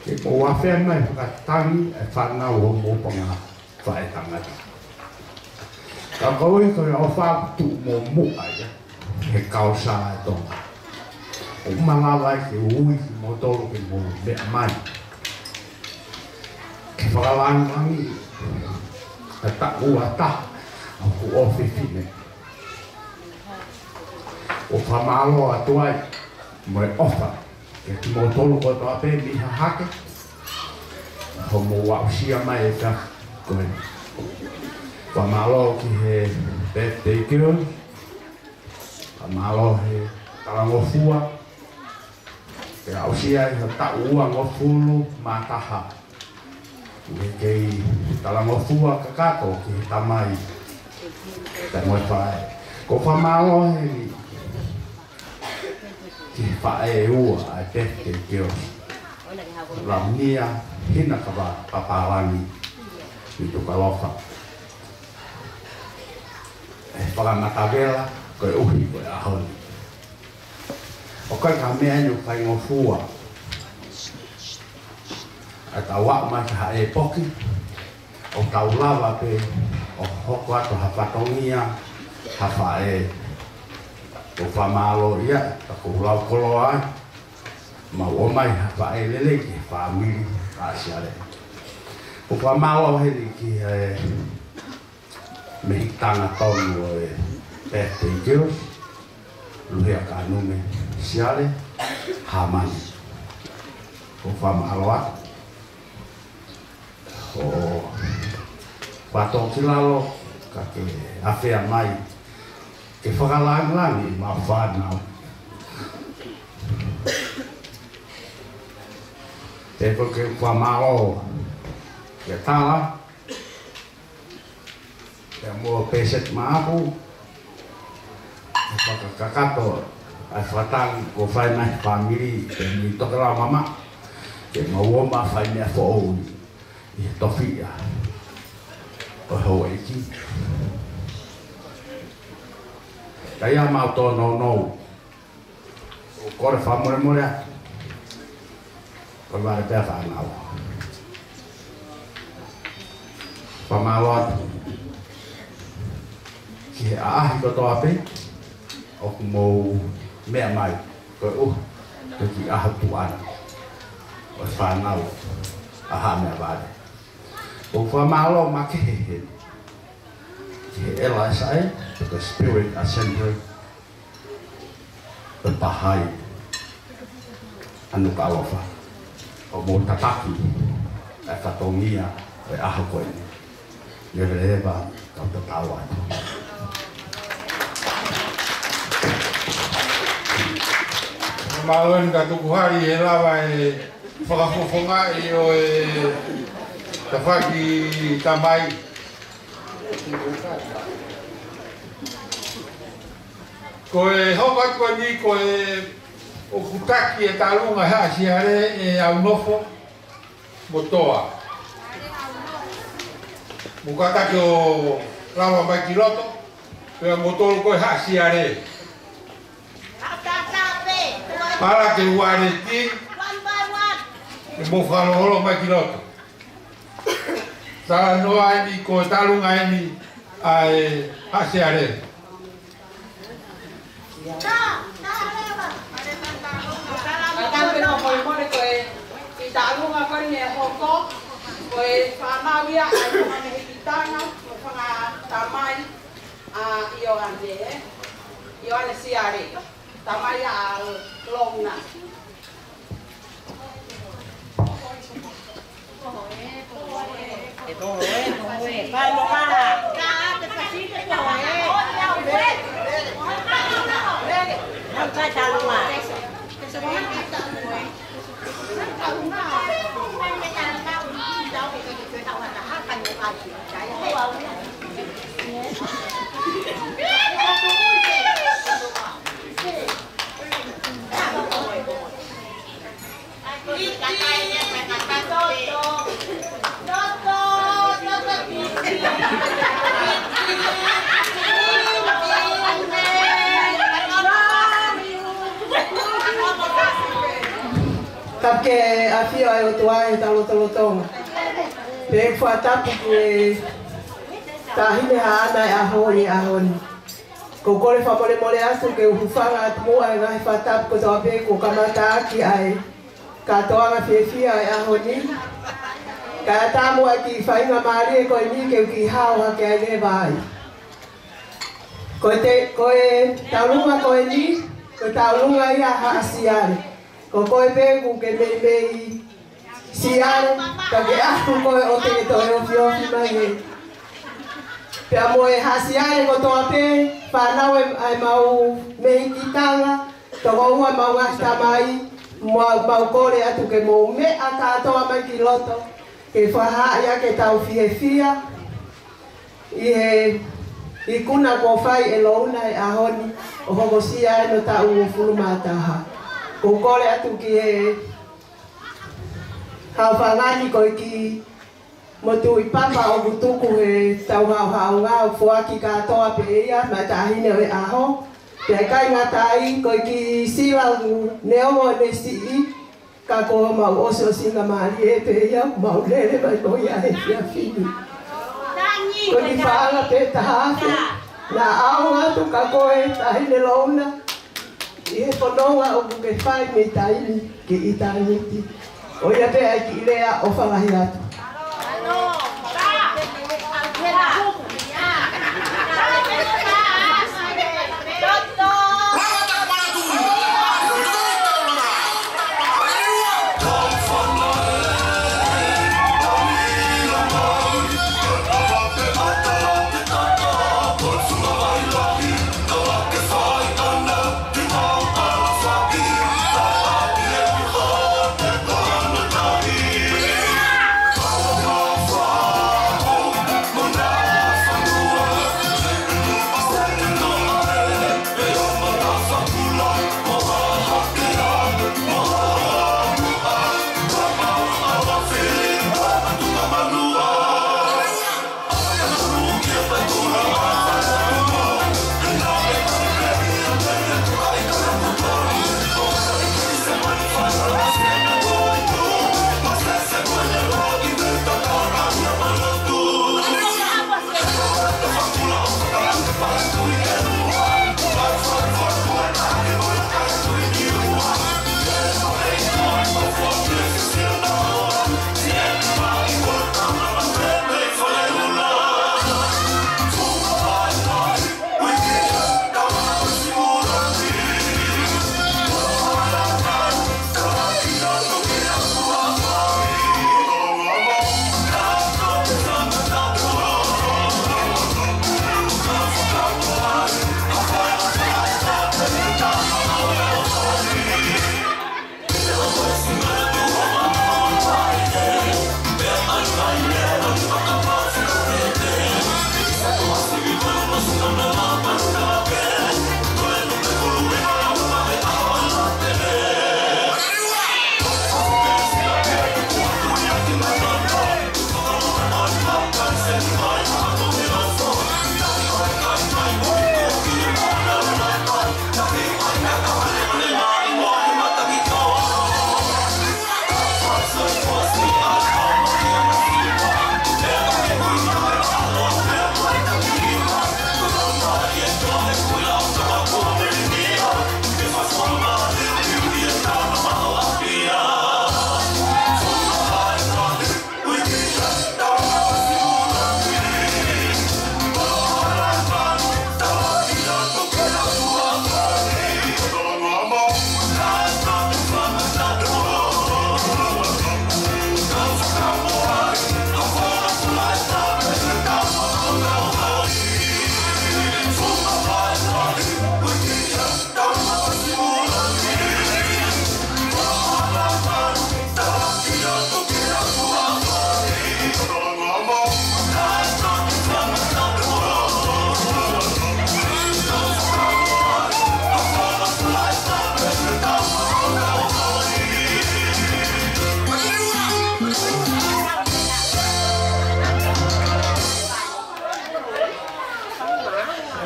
ke mou ʻave mai fakatangi e fānau ʻo homou panga faʻētangata. Ka koeʻuhi ko e ʻofa ʻoku tuʻu mo muʻa ia he kausā ʻa Tonga, ʻoku malava ai ke ui kimoutolu ke mou meʻa mai ke fakalāngilangiʻi e taʻu ua taha ʻo hoku ʻofefine. ʻOku ou fakamālō atu ai mo e ʻofa kiate kimoutolu kotoa pē mei Hahake, hoʻomou aʻusia mai e taʻu ko eni. Fakamālō ki he birthday girl, fakamālō he talangofua, ke aʻusia ai ha taʻu uangofulu mā taha. Ke kei talangofua kakato ki he tamai pea mo e faʻē. ʻOku ou fakamālō heni ki he faʻē ua ʻa e birthday girl, Launia Hinakava Papālangi, ʻi Nukuʻalofa, he fakamatavela koeʻuhi ko e ʻaho ni. ʻOku ʻikai ko ha meʻa ia ʻoku faingofua. Ka tau aʻu mai ki ha ʻepoki, ʻoku tau lava pē ʻo hoko atu ha fatongia, ha faʻē. ʻOku fakamālō ia, ka ʻoku ou lau koloa ai, mau ʻomai ha faʻē lelei ki he fāmili ʻa Siale. ʻOku fakamālō heni ki he mehikitanga tonu ʻo e Birthday Girls, Luhia Kanume Siale Hamani. ʻOku fakamālō atu. ʻO fato ki lalo, ka ke afea mai, ke fakalāngilangiʻi homau fānau. Pea ko e fakamālō kia Tala, pea mo Peseti Maʻapu, ʻi he fakakakato ʻa e fakatangi kuo fai mai ʻe he fāmili, pea mo e tokelau mamaʻo, ke mau ō mai ʻo fai meʻa foʻou ʻi he tofiʻa ʻo e houʻeiki. Ka ʻi ai haʻamau tōnounou, ʻoku ou kole fakamolemole atu. Ko e vale pē ʻa e fānau. Fakamālō atu ki he ʻaʻahi kotoa pē ʻoku mou meʻa mai, koeʻuhi ko e kiʻi ʻaho tuʻa ʻa e fānau ʻa Haʻa Meʻavale. ʻOku fakamālō makehe heni ki he L S A, ko e Spirit Assembly, ʻo e Pahai ʻa Nukuʻalofa, ʻo mou tataki ʻa e fatongia ʻo e ʻaho ko eni. Leveleva, kau tatau atu. Mālō eni ka tuku hali he lava e fakafofongaʻi ʻo e tafaʻaki tamai. Ko e hoko atu ko eni ko e ʻoku taki e talunga Haʻa Siale ʻe ʻAunofo mo Toa. Mou kātaki ʻo lava mai ki loto, pea mou tolo ko e Haʻa Siale. Pala ke uareti, ke mou faloholo mai ki loto. Talanoa eni ko e talunga eni ʻa e Haʻa Siale. Ka tau ke nofo i mole ko e kiʻi talunga ko eni ʻe hoko, ko e fānau ia ʻa e fanga mehikitanga, mo e fanga tamai ʻa ʻIoane, ʻIoane Siale, tamai ʻa Lona. Tapu ki he ʻafio ʻa e ʻOtua ʻi hotau lotolotonga. Pea fakatapu ki he Taʻahine Haʻana ʻo e ʻAho ʻi he ʻaho ni. ʻOku ou kole fakamolemole atu ke u hūfanga atu muʻa he ngaahi fakatapu kotoa pē kuo kamata ʻaki ʻa e kātoanga fiefia ʻo e ʻaho ni. Kae ʻatā muʻa e kiʻi faingamālie ko eni ke u kiʻi hao hake ai leva ai. Ko e te-, ko e talunga ko eni, ko e talunga ia ʻa Haʻa Siale. Ko koe pē kuo ke meimei Siale, ka ke ʻalu koe ʻo te ke toe ofiofi mai heni. Pea mo e Haʻa Siale kotoa pē, fānau ʻa e, ʻa e mau mehikitanga, tokoua ʻa e mau ngaahi tamai, mau, mau kole atu ke mou meʻa kātoa mai ki loto, ke fakahaaʻi ʻaki ʻetau fiefia ʻi he ikuna kuo fai ʻe Lona he ʻaho ni, ʻo hokosia ai hono taʻu uofulu mā taha. ʻOku ou kole atu ki he haofanga ni ko e kiʻi motuʻi papa ʻoku tuku he tau haohaonga ʻo foaki kātoa pē ia maʻa e Taʻahine ʻo e ʻAho. Pea ʻikai ngata ai, ko e kiʻi sila ʻoku neongo ʻene siʻi, Ka ko homau ʻosiʻosingamālie pē ia, mau lele mai ko ia he efiafi ni. Ko e kiʻi paʻanga pē taha afe, naʻa ʻaonga atu kia koe, Taʻahine Louna, ʻi he fononga ʻoku ke fai mei taimi ki ʻitāniti. ʻOiauē, ʻai ke u lea ʻo fakaʻosi atu.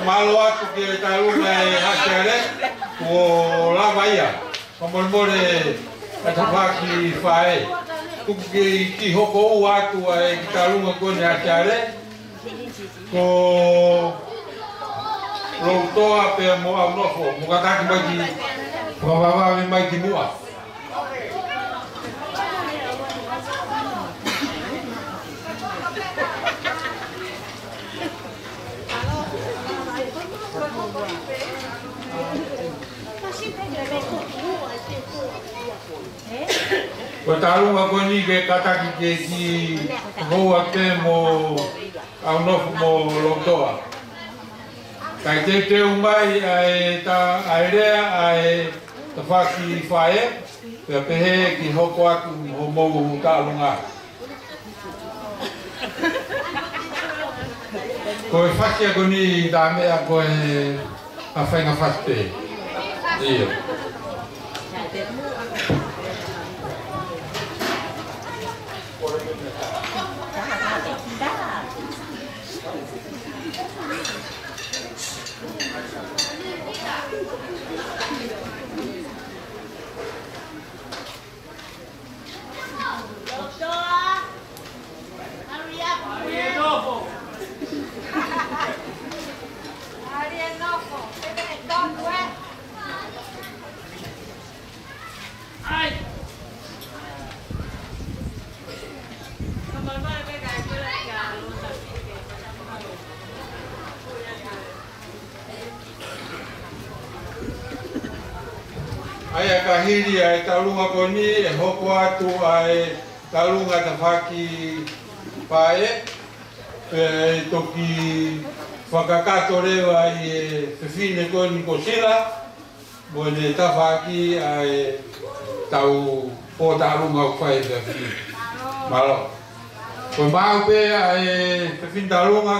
Mālō atu ki he taʻalunga ʻa e Hasiale, kuo lava ia. Fakamolemole ʻa e tafaʻaki faʻē. Tuku ke u kiʻi hoko ua atu ʻa e kiʻi taʻalunga ko eni ʻa Hasiale. Ko Loutoa pea mo ʻAunofo, mou kātaki mai ki, fakavavevave mai ki muʻa. Ko e taʻalunga ko eni ke kātaki ke kiʻi hoko atu pē mo ʻAunofo mo Loutoa. Kae teuteu mai ʻa e ta-, ʻa e lea ʻa e tafaʻaki faʻē, pea pehē ke hoko atu hoʻomou taʻalunga. Ko e fasi ko eni tā meʻa ko e ʻa fainga fasi pē. ʻIo. ʻA ia ka hili ʻa e taulunga ko eni ʻe hoko atu ʻa e taulunga tafaʻaki faʻē, pea ʻe toki fakakakato leva ʻe he fefine ko eni ko Sila, mo ʻene tafaʻaki ʻa e tau pōtaulunga ʻoku fai ʻe he fefine. Mālō. Ko e maʻu pē ʻa e fefine taulunga.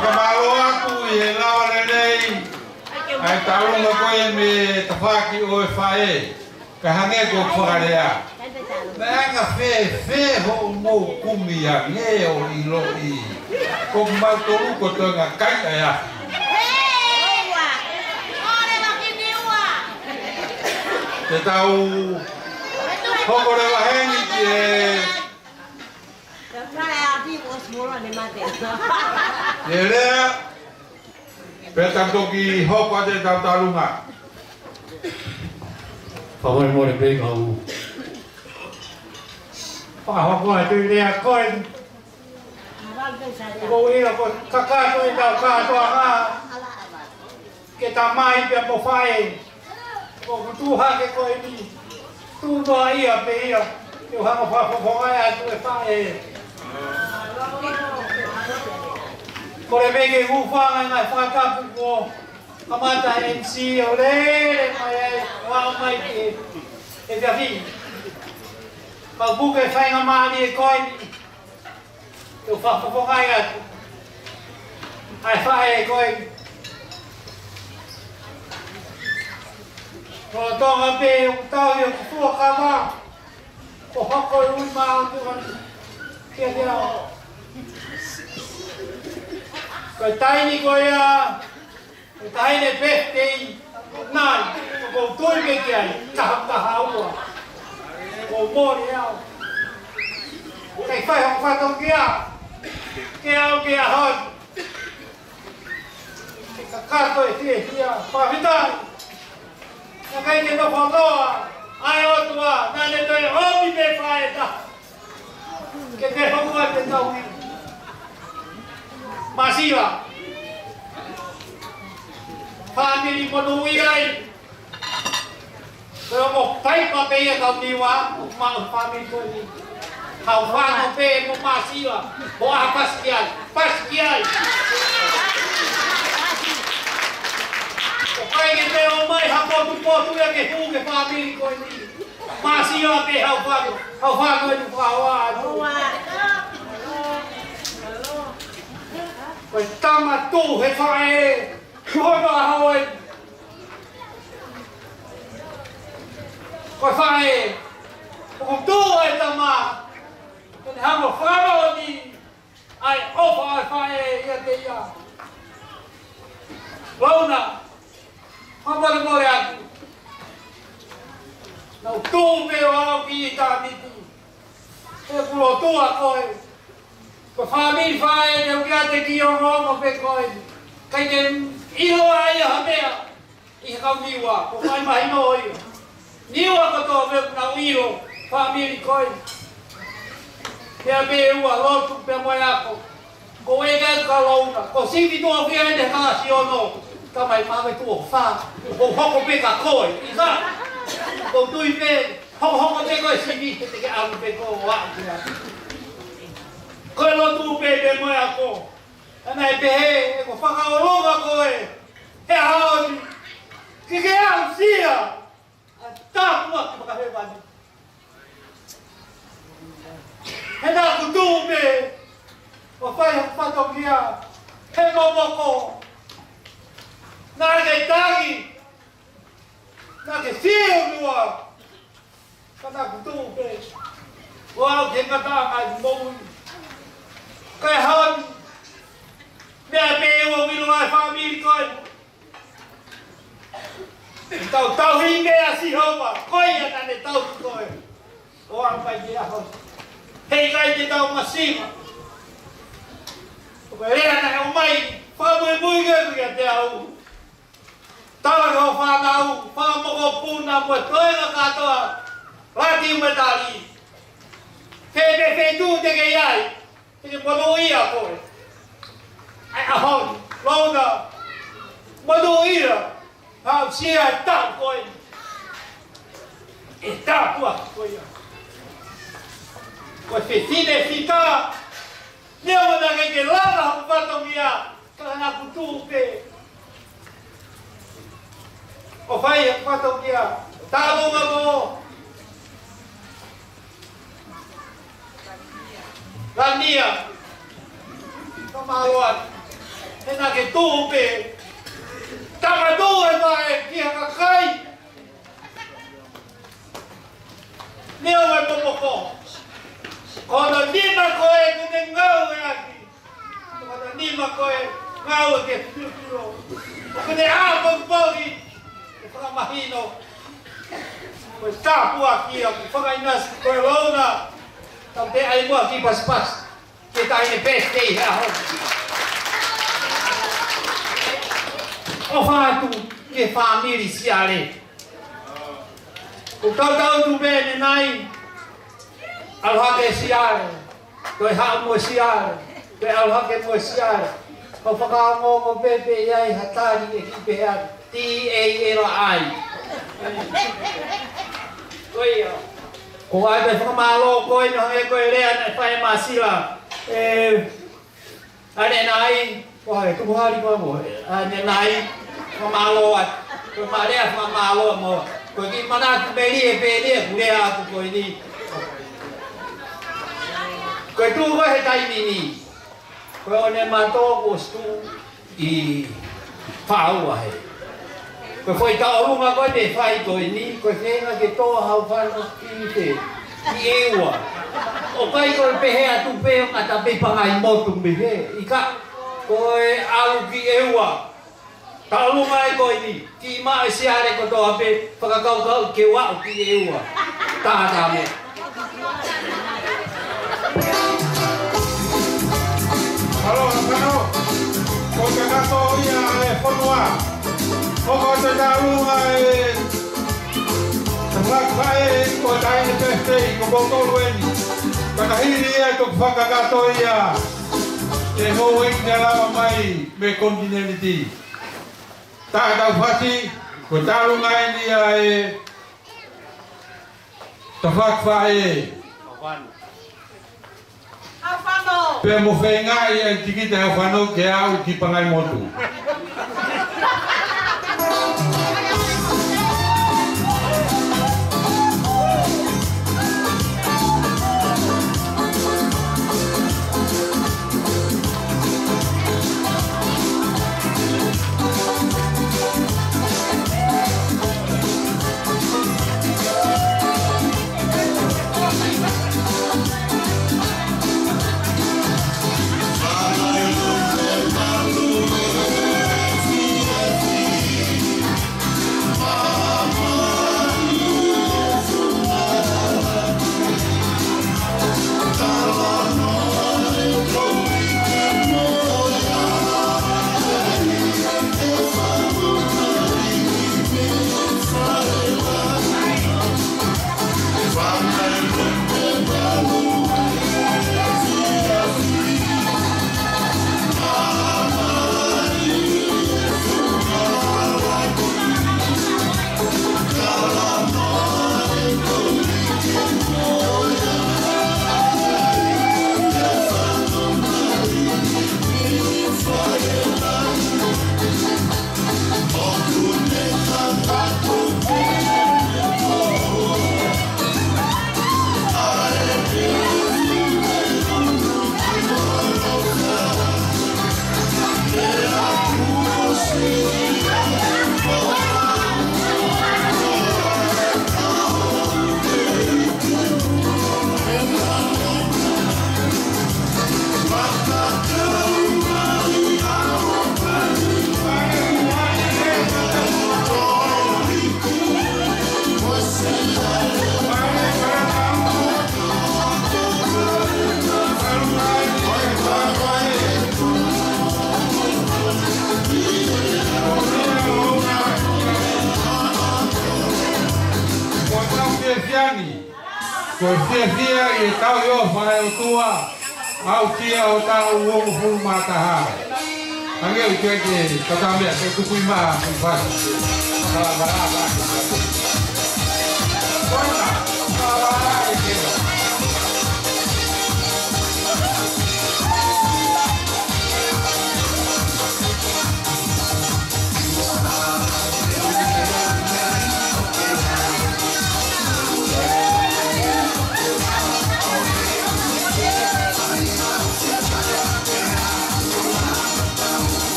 Fakamālō atu ʻi he lava lelei ʻa e taulunga ko ē mei he tafaʻaki ʻo e faʻē. Ka hangē ko e fakalea, meʻa anga fēfē hoʻomou kumi ange ʻo ʻiloʻi ko kimautolu ko e toenga kai ʻa e afi. Te tau hoko leva heni ki he He lea, pea tau toki hoko atu e tau taulunga. Fakamolemole pē kau fakahoko atu e lea ko ē. Ko ia ko e kakato e tau kātoanga. Ke tamai pea mo faʻē. ʻOku tuʻu hake ko eni. Tuʻu noa ia pē ia. Te u hanga fakafofongaʻi atu e faʻē. Kole pē ke u hūfanga he ngaahi fakatapu kuo kamata he M C ʻo lele mai ai, ʻo aʻu mai ki he, he efiafi. Kau puke faingamālie ko eni. Te u fakafofongaʻi atu ʻa e faʻē ko ē. Ko Tonga pē ʻoku tau ʻi ʻoku fuakava. Ko hoko e ui mā ʻoku ʻoku kia kia. Ko e taimi ko ia, ko e taimi pē tei, nai, ko tui pē ki ai, taha taha ua. Ko mori au. Kei fai hong fatongia, ke au ke ahon. Ke kakato e fiefia, fakafetaʻi. Naʻe ʻikai ke nofo noa, ʻa e ʻOtua, naʻa ne toe ʻomi pē faʻē taha. Ke ne hoko atu e tau ni. Māsila. Fāmili monūʻia ai. Ko e ongo faiva pē ia kau Niua, ʻoku maʻu fāmili ko eni. Hau fano pē mo Māsila, mo ʻa Pasikiai, Pasikiai. ʻOku ʻikai ke te ʻomai ha potupotu ia ke hū ki he fāmili ko eni. Māsila pē hau fano, hau fano ʻe tuku hau atu. Ko e tama tuʻu he faʻē, ko hono ʻaho ē. Ko e faʻē, ʻoku tuʻu e tama, ko ʻene hanga ʻo fakamoʻoni ʻa e ʻofa ʻa e faʻē ʻiate ia. Louna, fakamolemole atu. Naʻa ku tuʻu pē ʻo aʻu ki ʻitāniti. ʻOku lotua koe. Ko e fāmili faʻē te u kiate ki ongoongo pē koe. ʻIkai ke ʻilo ai ha meʻa ʻi he kau Niua, ko e fai mahino ia. Niua kotoa pē ʻoku nau ʻilo, fāmili koe. Pea pē ua lotu pea mo e ako. Ko e ka ka Louna, ko sivi tuʻo fā ʻi he kalasi ono. Ka mai mave tuʻo fā, ko hoko pē ka koe. ʻIsa, ko tui pē, hokohoko pē koe sivi, ke te ke alu pē ko ua. Ko e lotu pē pea mo e ako. ʻA ia naʻe pehē, ʻe ko fakaʻolunga koe, he ʻaho ni, ke ke aʻusia ʻa e tāpuaki fakahēvani. He naʻa ku tuʻu pē, ʻo fai haku fatongia, he momoko. Naʻa ke tangi, naʻa ke fiu nua, ka naʻa ku tuʻu pē, ʻo aʻu ki he ngataʻanga ʻi moʻui. Kae hau, meʻa pē ʻoku ʻilo ai fāmili koe. Tau tauhi meʻa Sihova, ko ia naʻa ne tauhi koe. ʻO aʻu mai ki he ʻaho. Heʻikai te tau masiva. Ko e lea naʻe ʻomai, fakamuimui ke kiate au. Tala ki hoʻo fānau, fakamokopuna mo e toenga kātoa, lati mo e tali. Fē, fē, fē tuʻu te ke ʻi ai, te ke monūʻia koe. ʻA e ʻaho ni, Louna, monūʻia, aʻusia e taʻu ko eni. ʻE tāpuaki koe ia. Ko e fefine fika, neongo naʻe ʻikai ke lava hoku fatongia, ka naʻa ku tuʻu pē ʻo fai e fatongia, tālunga mo Lania. Fakamālō atu. He naʻa ke tuʻu pē, tama tuʻu e vaʻe ki ha kakai. Neongo e momoko, ko hono nima ko ē ʻoku ne ngāueʻaki. Ko hono nima ko ē ngāue ke filifilo. ʻOku ne ʻā pokipoki ke fakamahino. Ko e tāpuaki ia, ko e fakaʻinasi ko e Louna. Tau te ai mua ki pasipasi. Ke tai ne pēsi tei he ʻaho. ʻOfa atu ki he fāmili Siale. ʻOku tautau atu pē ʻanenai, ʻalu hake Siale, toe haʻu mo Siale, toe ʻalu hake mo Siale. Kau fakaongoongo pē pē ʻi ai ha tali ʻe kiʻi pehē atu, T A L I. Ko ia. Ko ai pē fakamālō ko ē, naʻe hangē ko e lea naʻe fai ʻe Māsila. ʻE, ʻanenai, ko hai, tuku hali ko mo, ʻanenai, fakamālō atu. Ko e mālō, fakamālō mo. Ko e kiʻi manatu melie pē eni ʻeku lea atu ko eni. Ko e tuʻu ko ē he taimi ni. Ko e ʻonematō kuo ʻosi tuʻu ʻi Faʻauahe. Ko Ko e foʻi tauʻolunga ko ē naʻe fai ko eni, ko e feinga ke tō Haufano ki he, ki ʻEua. ʻOku ʻikai ko e pehē atu pē ʻo ʻata pē Pangaimotu mei hē, ʻikai, ko e ʻalu ki ʻEua. Tauʻolunga ē ko eni, kiʻi maʻu e siale kotoa pē, fakakaukau ke u aʻu ki ʻEua. Tātā mē. Mālō, Haufano. Ko e kakato ia e fonua. ʻOku ʻi ai e tauʻolunga e tafaʻaki faʻē, ko e taʻahine pētei, ko koutou eni. Ka ka hili ia ʻoku fakakakato ia e houʻeiki naʻe lava mai mei he konitinēniti. Taʻe tau fati, ko e tauʻolunga eni ia e tafaʻaki faʻē. Pea mo feingaʻi e tikite Haufano ke aʻu ki Pangaimotu. Ko e fiefia ʻi he tau ʻi ʻOfa ʻe ʻOtua, aʻusia ʻo taʻu uofulu mā taha. Hangē ʻoku ʻikai ke tau meʻa ke tuku ʻi mā, ʻi fasi. Kala kala kala. Kona, kala kala ke.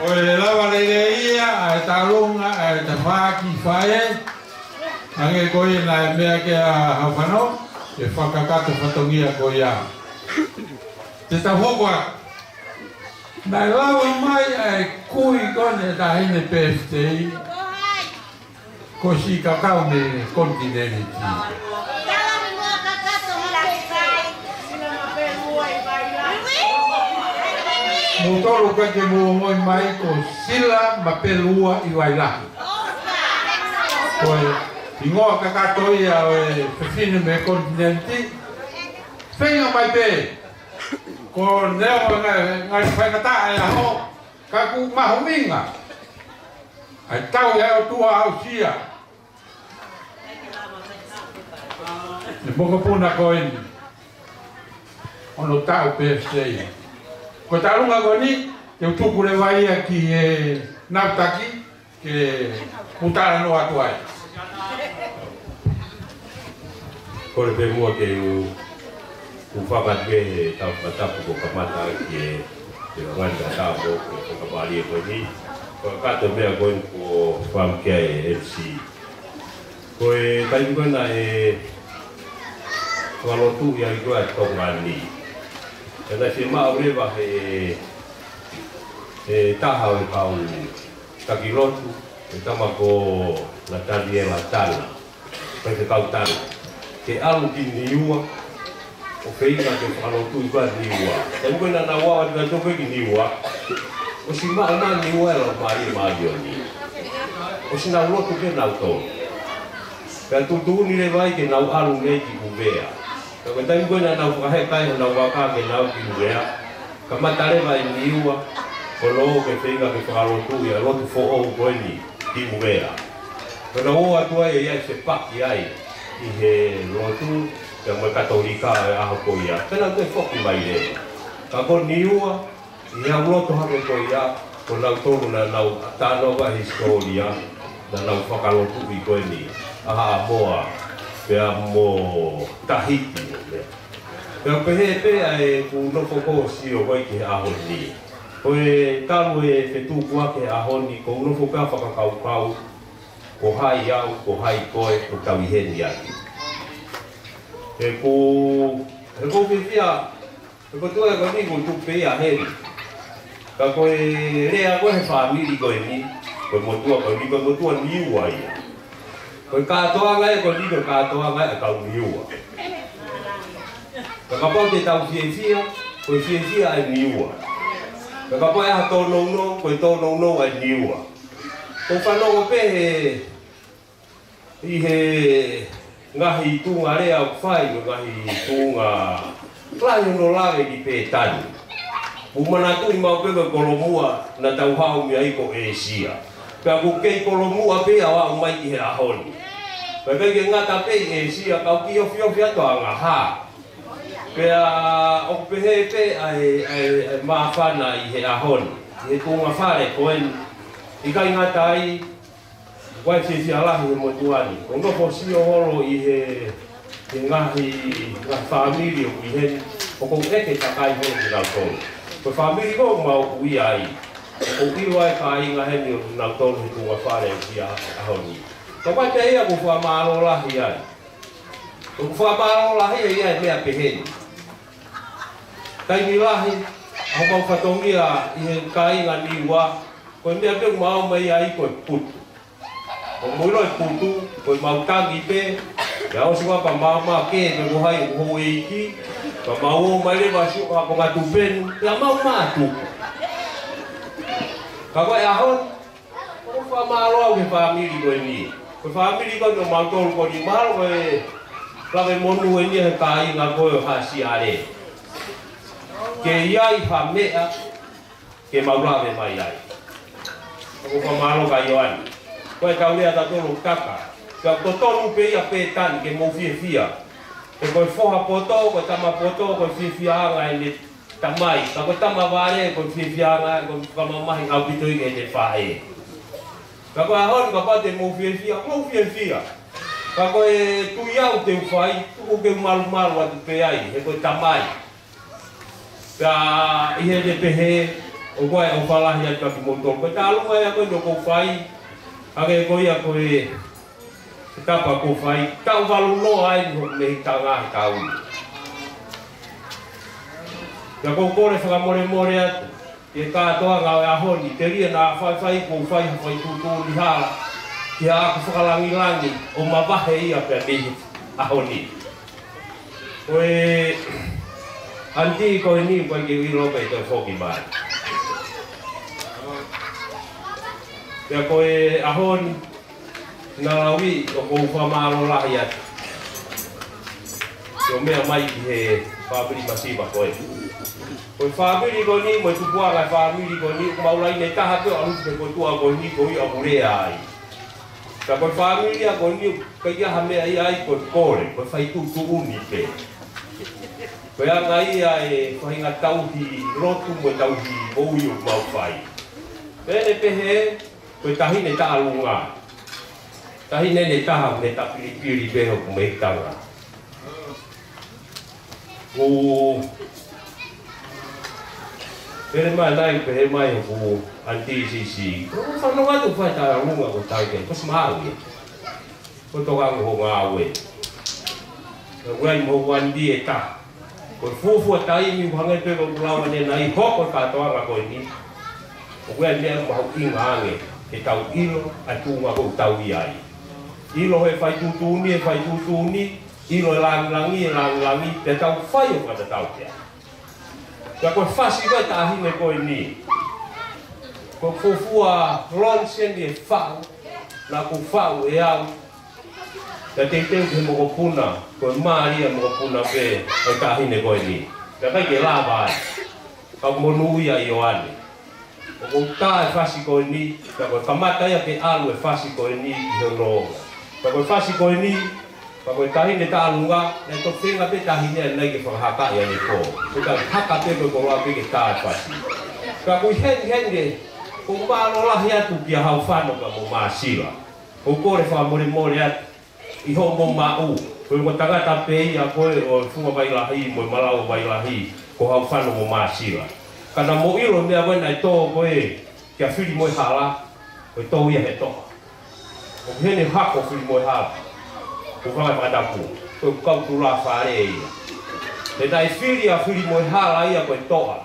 ʻOku lava lelei ia ʻa e tauʻolunga ʻa e tafaʻaki faʻē. Hangē ko ia naʻe meʻa ki ai ʻa Haufano, ʻe fakakakato fatongia ko ia. Te tau hoko atu. Naʻe lava mai ʻa e kui ko eni taʻahine pētei. Ko siʻi kakau mei he konitinēniti. Mou tolu ka ke mou ongoʻi mai ko Sila Mapelua ʻi Vailahi. Ko e hingoa kakato ia ʻo e fefine mei he konitinēniti. Feinga mai pē. Ko e neongo e ngaahi, ngaahi faingataʻa e ʻaho, ka ʻoku mahuʻinga ʻa e tau ʻa e ʻOtua aʻusia ʻa e mokopuna ko eni. Ono taʻu pētei. Ko e tauʻolunga ko eni, te u tuku leva ia ki he nautaki, ke u talanoa atu ai. Kole pē muʻa ke u, u fakatu he tau matapu ko kamata ki he, he ngani ka tau ko, ko kamali ko ni. Ko kato meʻa ko ni ko fam kia e M C. Ko e kai ko na e, ko lotu ia i ko a Tonga ni. E na si ma ure va he, he taha o e kau taki lotu, e tama ko Nataniela Tana. Ko e kau tana. Ke ʻalu ki Niua, ʻo feinga ke fakalotu i ko a Niua. Taimi ko ē naʻa nau ʻalu atu ko ē ki Niua, ʻosi maʻu mai Niua e lau mai e mali o ni. ʻOsi nau lotu ke nau tō. Pea tuʻutuʻuni leva ai ke nau ʻalu nei ki ʻUvea. Ka ko e taimi ko ē naʻa nau fakaheka ai honau vaka ke nau ki ʻUvea. Kamata leva e Niua, ko lo ke feinga ke fakalotu ia lotu foʻou ko eni ki ʻUvea. Ko na ō atu ai ia se paki ai ʻi he lotu, ia mo e Katolika e ʻaho ko ia. Pea nau toe foki mai leva. Ka ko Niua, ʻi he ʻalu lotu hake ko ia, ko nau tolu naʻa nau tano va hisitōlia, naʻa nau fakalotu i ko eni, ʻa Haʻamoa, pea mo Tahiti, mo mea. Pea pehē pē ʻa e ku nofo ko sio ko ē ki he ʻaho ni. Ko e talu e fetuku ake he ʻaho ni, ko u nofo pē ʻo fakakaukau, ko hai au, ko hai koe, ko tau ʻi heni ake. He ku, he ku fifia, he ko tua e ko ni ku tuku pē ia heni. Ka ko e lea ko e he fāmili ko eni, ko e motuʻa ko eni, ko e motuʻa Niua ia. Ko e kātoanga e ko ni ko e kātoanga e kau Niua. Ka kapau te tau fiefia, ko e fiefia e Niua. Ka kapau e ha tōnounou, ko e tōnounou e Niua. Ko fanongo pē he, ʻi he ngaahi tuʻunga lea ʻoku fai, mo e ngaahi tuʻunga lahi hono lave ki Pētani. Ku manatuʻi maʻu pē ko e kolomuʻa naʻa tau haʻu mei ai ko ʻĒsia. Pea ʻoku kei kolomuʻa pē ia ʻo aʻu mai ki he ʻaho ni. Pea ʻikai ke ngata pē ʻi ʻĒsia, ka ʻoku kei ofiofi atu ʻa Ngahā. Pea ʻoku pehē pē ʻa e, ʻa e, ʻa e māfana ʻi he ʻaho ni. ʻI he tuʻunga fale ko eni. ʻIkai ngata ai, ʻoku ʻi ai e fiefia lahi he motuʻa ni. Ko u nofo sio holo ʻi he, he ngaahi, ngaahi fāmili ʻoku ʻi heni, ʻoku ou ʻeke takai holo kinautolu. Ko e fāmili ko ē ʻoku mau ʻi ai, ʻoku ou ʻilo ai kāinga heni ʻoku nau tolu he tuʻunga fale ʻi he ʻaho ni. Ka ʻoku ʻi ai pē ia ʻoku ou fakamālō lahi ai. ʻOku ou fakamālō lahi ai ʻi he meʻa pehē ni. Taimi lahi, ʻoku mau fatongia ʻi he kāinga Niua, ko e meʻa pē ʻoku mau mai ai ko e putu. ʻOku mou ʻilo e putu, ko e mau tangi pē, ia ʻosi ua pa mau ma ke, pe ko hai ʻoku houʻeiki, pa mau ō mai leva sio ka ko ngatu penu, ia mau matu. Ka ko e ʻaho ni, ʻoku ou fakamālō au ki he fāmili ko eni. Ko e fāmili ko eni ʻo mautolu ko eni mahalo ko e lave monū eni he kāinga ko ē ʻo Hasiale. Ke ʻi ai ha meʻa, ke mau lave mai ai. ʻOku ou fakamālō kia Ioane. Ko e kau lea tatolo taka. Ka ʻoku totonu pē ia Pētani ke mou fiefia. He ko e foha poto, ko e tama poto, ko e fiefiaʻanga ʻene tamai. Ka ko e tama vale, ko e fiefiaʻanga, ko e fakamamahi ʻaupito ia ʻene faʻē. Ka ko e ʻaho ni kapau te mou fiefia, mou fiefia. Ka ko e tui au te u fai, tuku ke u malumalu atu pē ai, he ko e tamai. Ka ʻi heʻene pehē, ʻoku ʻi ai e ʻofa lahi atu kiate kimoutolu. Ko e tālunga ia ko ē ʻoku ou fai, hangē ko ia ko e, e tapa ʻoku ou fai, taʻu valu noa ai ni hoku mehikitanga he taʻu ni. Pea ʻoku ou kole fakamolemole atu, ki he kātoanga ʻo e ʻaho ni, telia naʻa faifai ʻoku ou fai ha fai tuʻutuʻuni hala, ki haʻaku fakalangilangi ʻo mavahe ia pea mei he ʻaho ni. Ko e ʻanti ko eni ʻoku ʻikai ke u ʻilo pe toe foki mai. Pea ko e ʻaho ni, naʻa lauʻi ʻoku ou fakamālō lahi atu. Ke u meʻa mai ki he fāmili masiva ko ē. Ko e fāmili ko eni, mo e tupuʻanga e fāmili ko eni, ʻoku mau laine taha pē ʻo ʻalu ki he motuʻa ko eni, ko ia ʻoku lea ai. Ka ko e fāmili ia ko eni, ʻikai ha meʻa ia ai ko e kole, ko e fai tuʻutuʻuni pē. Ko e anga ia e faʻahinga tauhi lotu mo e tauhi moʻui ʻoku mau fai. Pea ʻi heʻene pehē, ko e taʻahine taʻalunga. Taʻahine ʻe taha ʻoku ne tapilipili pē hoku mehikitanga. Ko Pele mai nai, pehē mai hoku ʻanitī Sisi, ko e fanongo atu fai tālunga ko Taike, ko Simaui. Ko e tokangaʻi ho ngāue. Ko e ʻuhinga mo hoku ʻanitī ʻe taha. Ko e fuofua taimi ʻoku hangē pē ko ʻeku lave ʻanenai, hoko e kātoanga ko eni. ʻOku ʻi ai e meʻa mahuʻinga ange ke tau ʻilo ʻa e tuʻunga ʻoku tau ʻi ai. ʻIlo ʻe fai tuʻutuʻuni, ʻe fai tuʻutuʻuni, ʻilo ʻe langilangi, ʻe langilangi, pea tau fai ʻo fakatatau pē. Pea ko e fasi ko ē ʻa e taʻahine ko eni. Ko e fuofua loan send ʻe faʻu, naʻa ku faʻu ʻe au. Pea teuteu ki he mokopuna, ko e mālie mokopuna pē ʻo e taʻahine ko eni. Pea ʻikai ke lava ai. Ka monūʻia ʻIoane. ʻOku ou tā e fasi ko eni, pea ko e kamata ia ke ʻalu e fasi ko eni ki hono. Pea ko e fasi ko eni, pea ko e taʻahine Taʻalunga, naʻe toki feinga pē taʻahine ʻanenai ke fakahakaʻi ʻanepō. Ko e taʻahine haka pē ko e koloa pē ke tā e fasi. Pea ʻoku ʻi heni heni, ʻoku ou mālō lahi atu kia Haufano pea mo Māsila. ʻOku ou kole fakamolemole atu ʻi hoʻomo maʻu, ko e ongo tangata pē ia ko ē ʻo e Funga Vailahi mo e Malau ʻo Vailahi, ko Haufano mo Māsila. Ka naʻa mou ʻilo e meʻa ko ē naʻe tō ko ē kia Filimoehala, ko e tō ia he toʻa. ʻOku ʻi heni e hako ʻo Filimoehala, ko e fanga fakatapu, ko e kau tulāfale ia. He naʻe fili ʻa Filimoehala ia ko e toʻa,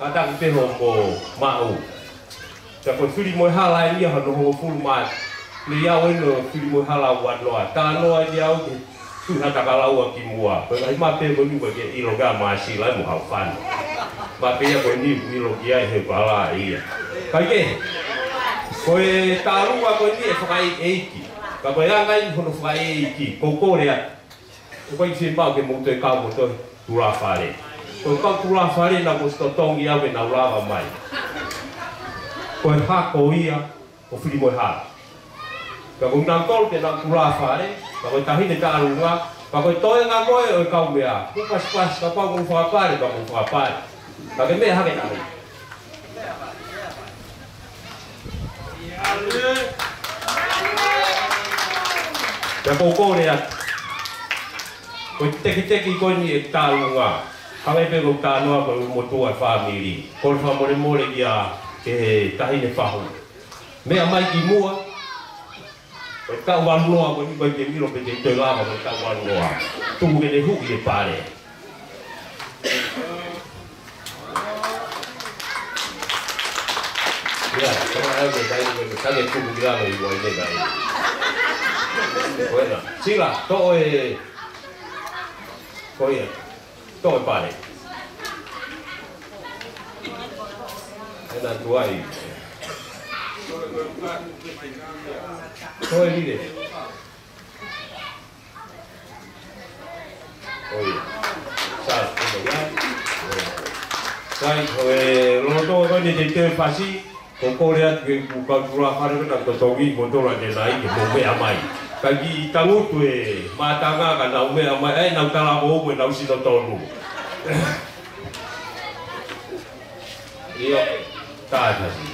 kātaki pē hoʻomo maʻu. Pea ko Filimoehala eni ia hono hongofulu mā. Mei au eni ʻo Filimoehala ua noa. Talanoa eni au ke Tuʻi Haʻatakalaua kimuʻa. Ko e ngaahi mape ko eni ʻoku ke ʻilo kia Māsila mo Haufano. Mape ia ko eni ʻoku ʻilo ki ai he pala ia. Kae kehe, ko e Taʻalunga ko eni ʻe fakaʻeiʻeiki. Ka ko e anga eni hono fakaʻeiʻeiki, ʻoku ou kole atu. ʻOku ʻikai ke fiemaʻu ke mou toe kau mo toe tulāfale. Ko e kau tulāfale naʻa ku ʻosi totongi au ke nau lava mai. Ko e hako ia ʻo Filimoehala. Ka ko kinautolu ke nau tulāfale, ka ko e taʻahine Taʻalunga, ka ko e toenga ko ē ʻo e kaumeʻa. Ko e pasipasi, kapau ʻoku mou fakapale, ka mou fakapale. Ka ke meʻa hake tahi. Pea ʻoku ou kole atu. Ko e tekiteki ko eni ʻe Taʻalunga. Hangē pē ko e talanoa ko e motuʻa e fāmili. Kole fakamolemole kia, ki he taʻahine fahu. Meʻa mai kimuʻa. Ko e taʻu valu noa ko eni ʻoku ʻikai ke u ʻilo pe te u toe lava ko e taʻu valu noa. Tuku ke ne huʻi e pale. Ia, ko e ʻai ke kai ke kai ke tuku ki lalo ʻi uai ke kai. Ko ena. Sila, toʻo e. Ko ia. Toʻo e pale. Ena tuai. Ko e lile. ʻOi. Sa, ko ia. Sai, ko e lolotonga ko eni te te fasi, ʻoku ou kole atu ki he kau tulāfale ko ē naʻa nau totongi mo tola te nai ke mou meʻa mai. Ka ki tangutu e mātanga ka nau meʻa mai, ʻe nau tala mo ʻenau sino tonu. ʻIo, tā e fasi.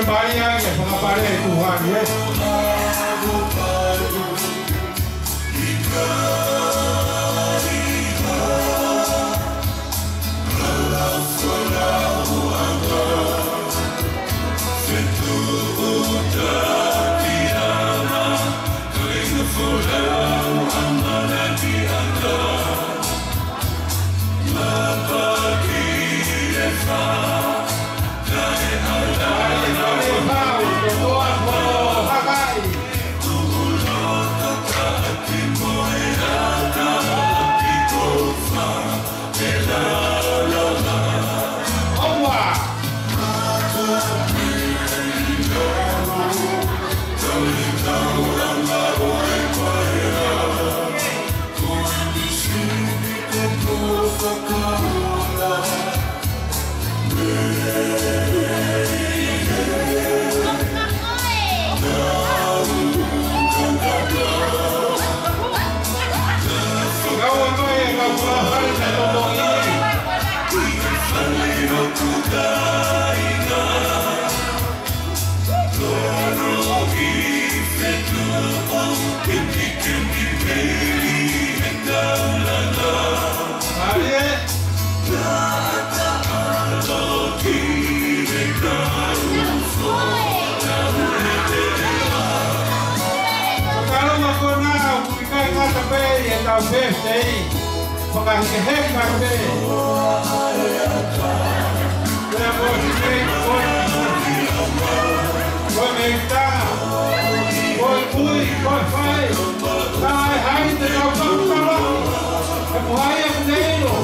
Pali ange, fakapale e tuʻa ni, ē. Fakahekeheka pē. Pea ko e hiki, ko e, ko e meʻa, ko e kui, ko e fai. Ka ʻe hai te tau fakatala. He ko hai ʻoku ne ʻilo.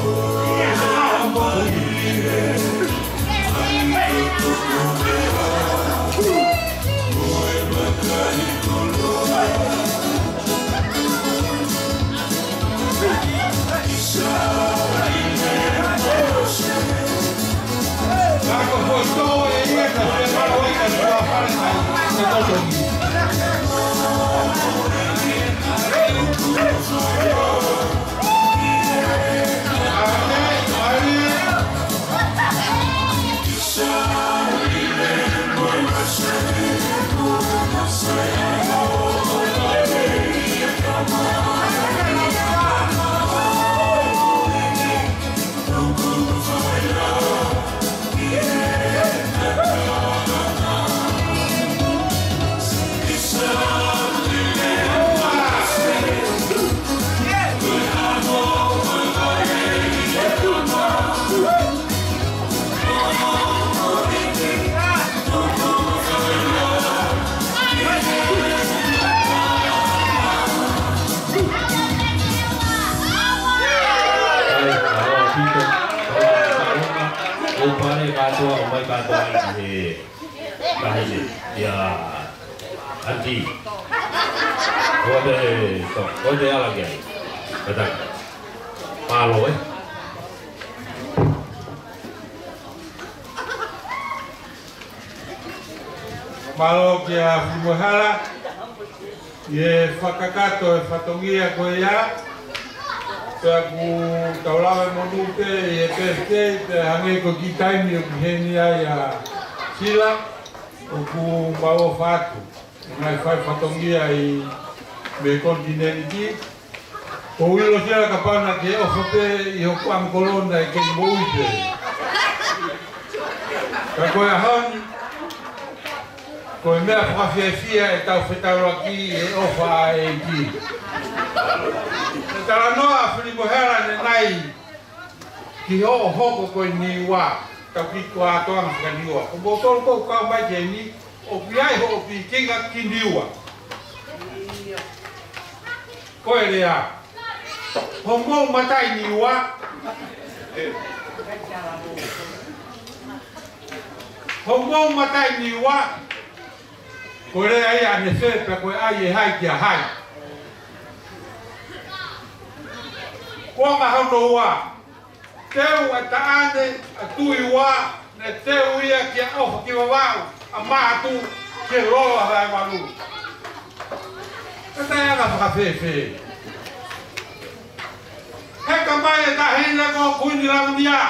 ʻOku pale kātoa, ʻomai kātoa ʻi he Mahine, ia, Anti. Ko te, ko, ko te ala ki ai. Kātaki. Mālō, ē. Mālō kia Fimohala. ʻI he fakakakato e fatongia ko ia, pea ʻoku tau lave monū pē ʻi he pēpē, pea hangē ko e kiʻi taimi ʻoku ʻi heni ai ʻa Sila, ʻoku mau ʻofa atu. Ngaahi fai fatongia ʻi he konitinēniti, ʻoku ou ʻilo Sila kapau naʻa ke ʻofa pē ʻi hoku ʻamu kolona ʻe kei moʻui pē. Ka ko e ʻaho ni, ko e meʻa fakafiefia ʻetau fetaulaki he ʻofa ʻa e ʻEiki. ʻE talanoa ʻa Filipo Hela ʻanenai ki hoʻo hoko ko e Niua, tau ki tuʻa ʻa Tonga faka-Niua. Ko moutolu ʻoku kau mai ki heni, ʻoku ʻi ai hoʻo pikinga ki Niua. Ko e lea. Hoʻomou mataʻi Niua. Hoʻomou mataʻi Niua. Ko e lea ia ʻanefē pea ko e ʻai ʻe hai kia hai. Kuonga hono ua. Teu ʻa e taʻane ʻa Tuʻi Ua, naʻe teu ia kia ʻOfa ki Vavaʻu, ʻa Matu ki Lolo ʻa Haevalu. Ko e taʻeʻaonga fakafēfē. Heka mai e taʻahine ko Kuini Lavinia.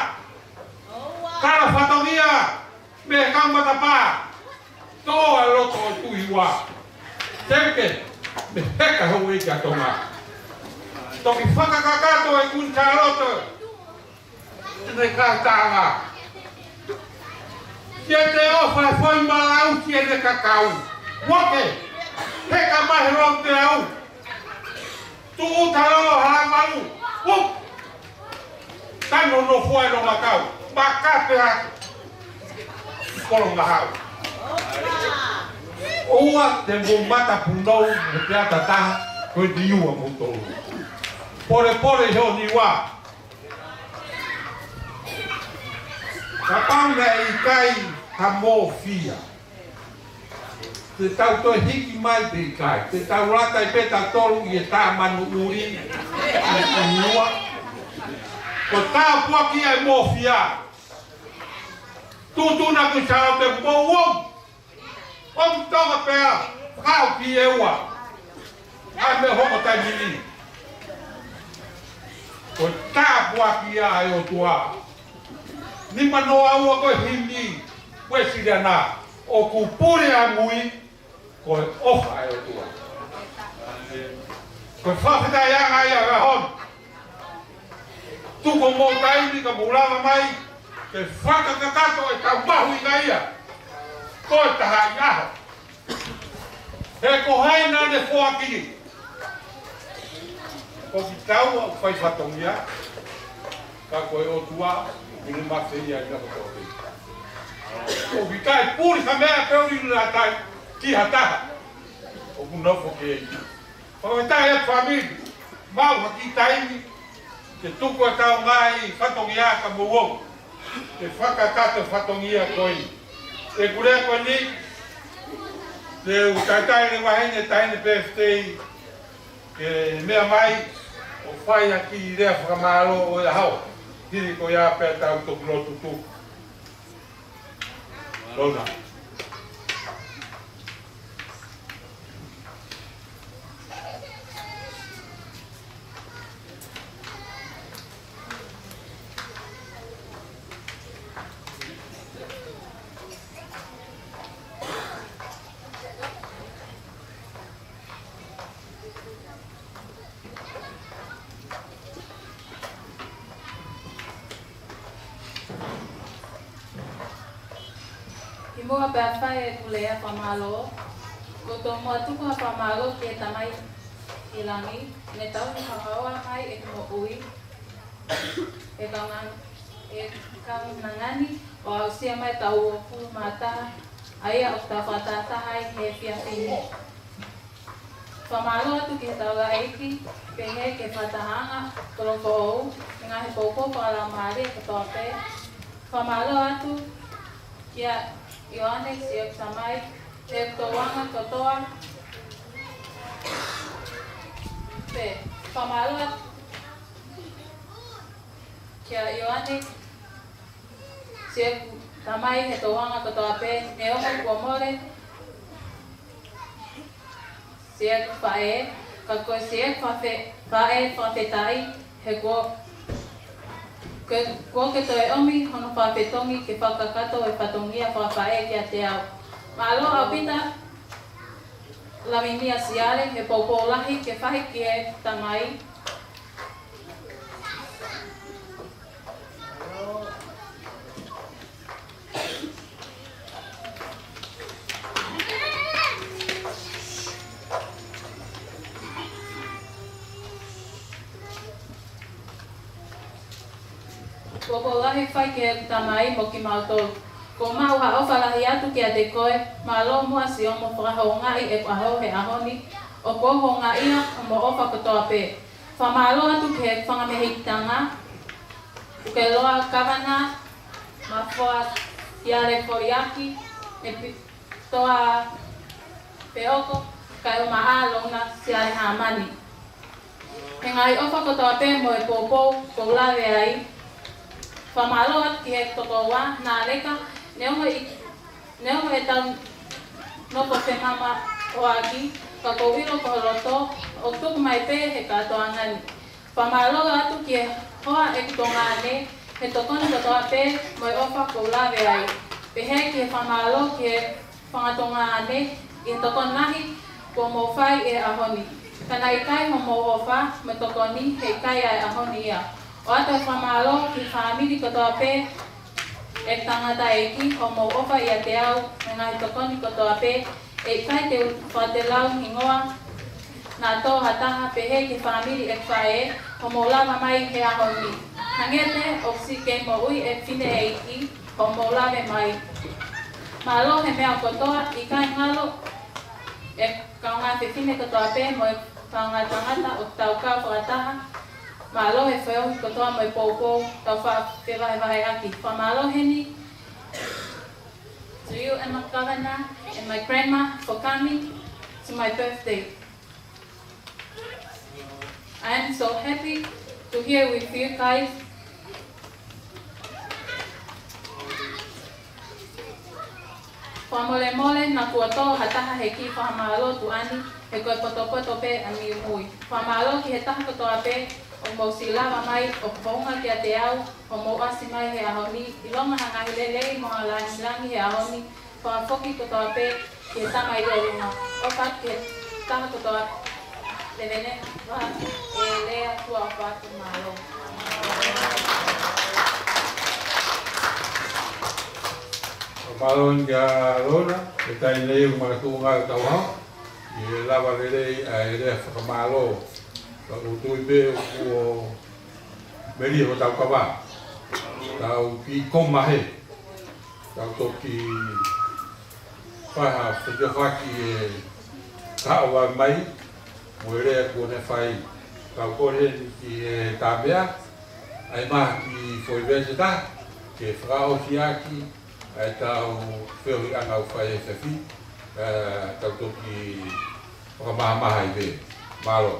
Kala fatongia mei he kau matapā. Tō ʻa loto ʻo Tuʻi Ua. Teke, mei he heka houʻeiki ʻa Tonga. Toki fakakakato ʻe Kuini Sālote ʻene kātanga. Siʻete ʻofa he foʻi malausi ʻene kakau. Uake, heka mai he loto te au. Tuʻu talolo halamalu. Up. Tano no fua no makau. Makape hake. Kolo ngahau. ʻOua te mou mata punou, he peata taha, ko e Niua mou tolu. Pole pole he ʻo Niua. Kapau naʻe ʻikai ha mōfia, te tau toe hiki mai pe ʻikai, te tau lata ai pē tautolu ʻi he tā manu ʻuli, ʻi ua. Ko e tāpuaki ʻa e mōfia. Tuʻutuʻuna Kuini Sālote mou ō. ʻOku Tonga pea, kau ki e ua. ʻA e meʻa hoko taimi ni. Ko e tāpuaki ia ʻa e ʻOtua. Nimanoa ua ko e himi, Uēsiliana, ʻoku pule ʻa mui, ko e ʻofa ʻa e ʻOtua. Ko e fakafetaʻi ange ia ʻa e ʻaho ni. Tuku homou taimi ka mou lava mai, ke fakakakato ʻetau mahuʻinga ia. Ko e taha ʻi ʻaho. He ko hai naʻa ne foaki? Ko kitaua ʻoku fai fatongia, ka ko e ʻOtua, ʻoku ne mafeia ʻi he meʻa kotoa pē. ʻOku ʻikai puli ha meʻa pe ʻuli na tai, ki ha taha. ʻOku nofo ke ʻi. Fakafetaʻi atu fāmili, maʻu ha kiʻi taimi, ke tuku ʻetau ngaahi fatongia ka mou ō. Ke fakakakato fatongia ko eni. ʻE kule ko eni, te u talitali ʻe he vahine taʻahine birthday, ke meʻa mai, ʻo fai ha kiʻi lea fakamālō ʻo e ʻaho. Hili ko ia pea tau toki lotu tuku. Lona. ʻI muʻa pea fai ʻeku lea fakamālō, ʻoku ou tomuʻa tuku ha fakamālō ki he Tamai ʻi langi, ne tauhi haohaoa mai ʻeku moʻui, ʻe kaunga-, ʻe kaunanga ni, ʻo aʻusia mai taʻu uofulu mā taha, ʻa ia ʻoku tau fakatahataha ai he efiafi ni. Fakamālō atu ki he taulaʻeiki, pehē ki he fakatahaʻanga kolofoʻou, ngaahi poupou fakalaumālie kotoa pē. Fakamālō atu kia ʻIoane siʻeku tamai, he tōʻonga kotoa pē. Fakamālō atu kia ʻIoane siʻeku tamai he tōʻonga kotoa pē, neongo kuo mole siʻeku faʻē, ka ko siʻeku faʻē, faʻē fakafetaʻi, he kuo ke, kuo ke toe ʻomi hono fakafetongi ke fakakakato e fatongia fakafaʻē kiate au. Mālō ʻaupito Lavinia Siale, he poupou lahi ke fai ki he tamai. Poupou lahi fai ki he tamai mo kimautolu. Kuo maʻu ha ʻofa lahi atu kiate koe, mālō muʻa siʻomo fakahoungaʻi ʻeku ʻaho he ʻaho ni, ʻoku ou houngaʻia hoʻomo ʻofa kotoa pē. Fakamālō atu ki he fanga mehikitanga, Ukeloa Kavana, Mafoa Siale Koliaki, ʻEpitoa Peoko, kae ʻumaʻā Lona Siale Hāmani. He ngaahi ʻofa kotoa pē mo e poupou kuo u lave ai. Fakamālō atu ki he tokoua, Naleka, neongo ʻi Neongo ʻetau nofo femamaʻoaki, ka ʻoku ou ʻilo ko ho loto ʻoku tuku mai pē he kātoanga ni. Fakamālō atu ki he hoa ʻeku tuongaʻane, he tokoni kotoa pē mo e ʻofa kuo u lave ai. Pehē ki he fakamālō ki he Fanga tuongaʻane, ʻi he tokoni lahi kuo mou fai he ʻaho ni. Ka naʻe ʻikai hoʻomou ʻofa mo e tokoni, he ʻikai ʻa e ʻaho ni ia. ʻOatu e fakamālō ki he fāmili kotoa pē ʻeku tangataʻeiki, hoʻomou ʻofa ʻiate au mo e ngaahi tokoni kotoa pē. ʻE ʻikai te u fakatelau hingoa naʻa tō ha taha, pehē ki he fāmili ʻeku faʻē, hoʻomou lava mai he ʻaho ni. Hangē pē ʻoku siʻi kei moʻui ʻeku fineʻeiki, hoʻomou lave mai. Mālō he meʻa kotoa, ʻikai ngalo e kaungā fefine kotoa pē mo e kaungā tangata ʻoku tau kau fakataha. Mālō he feohi kotoa mo e poupou, tau faʻa fevahevaheʻaki. Fakamālō heni to you and my governor and my grandma for coming to my birthday. I am so happy to here with you guys. Fakamolemole naʻa kuo tō ha taha he kiʻi fakamālō tuʻa ni, he ko e potopoto pē ʻa e muimui. Fakamālō ki he taha kotoa pē ʻoku mou siʻi lava mai ʻo hounga kiate au, hoʻomou ʻasi mai he ʻaho ni, ʻilonga ha ngaahi lelei mo ha lāngilangi he ʻaho ni, fakafoki kotoa pē ki he Tamai ʻi ʻolunga. ʻOfa ki he taha kotoa, levene, wa, e lea ʻoku ou ʻofa atu, mālō. Mālō kia Lona, he taimi ni ʻoku makatuʻunga ʻetau hao, ʻi he lava lelei ʻa e lea fakamālō. Ka ʻoku ou tui pē ʻoku melie hotau kava. Tau kiʻi koma hē. Tau toki fai ha fetuʻutaki e kahaʻu mai, mo e lea kuo ne fai. Tau kole heni ki he Tāmea, ʻai mai ha kiʻi foʻi veesi ʻe taha, ke fakaʻosi ʻaki ʻa ʻetau feohiʻanga ʻoku fai he efiafi, ē, tau toki fakamahamahai pē. Mālō.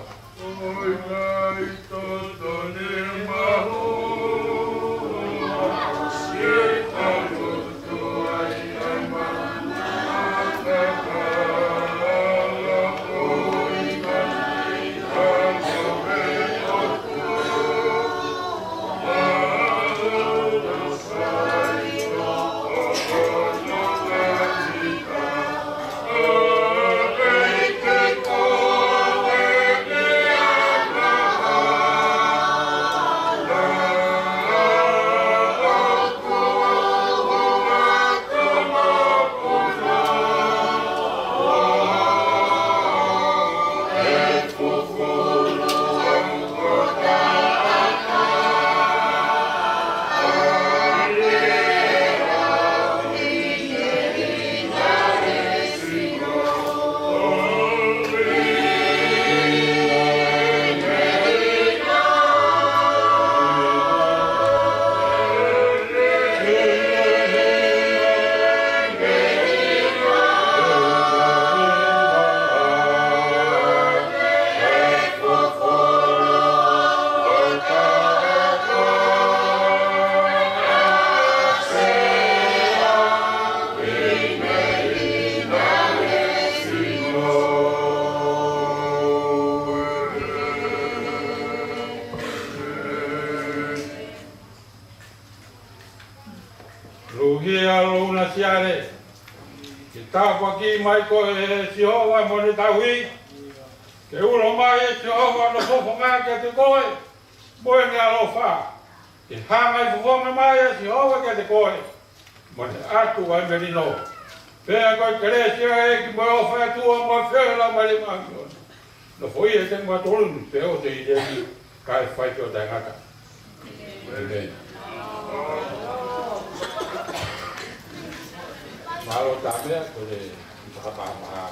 Luhia luna siale, ke tāpuaki mai koe ʻe Sihova mo ʻene tauhi, ke ulo mai ʻe Sihova hono fofonga kiate koe, mo ʻene ʻaloʻofa, ke hangai fofonga mai ʻa Sihova kiate koe, mo ne ʻatu ʻa e melino. Pea ko e kelesi ʻa e ʻEiki mo e ʻofa ʻa e ʻOtua mo e feohi ʻa e Laumālie Māʻoniʻoni, nofoʻia ʻiate kimoutolu ni, pea ʻoua te ʻi he ni, kae fai pē ʻo taʻengata. ʻĒmeni. Mālō Tāmea, ko e fakamaha.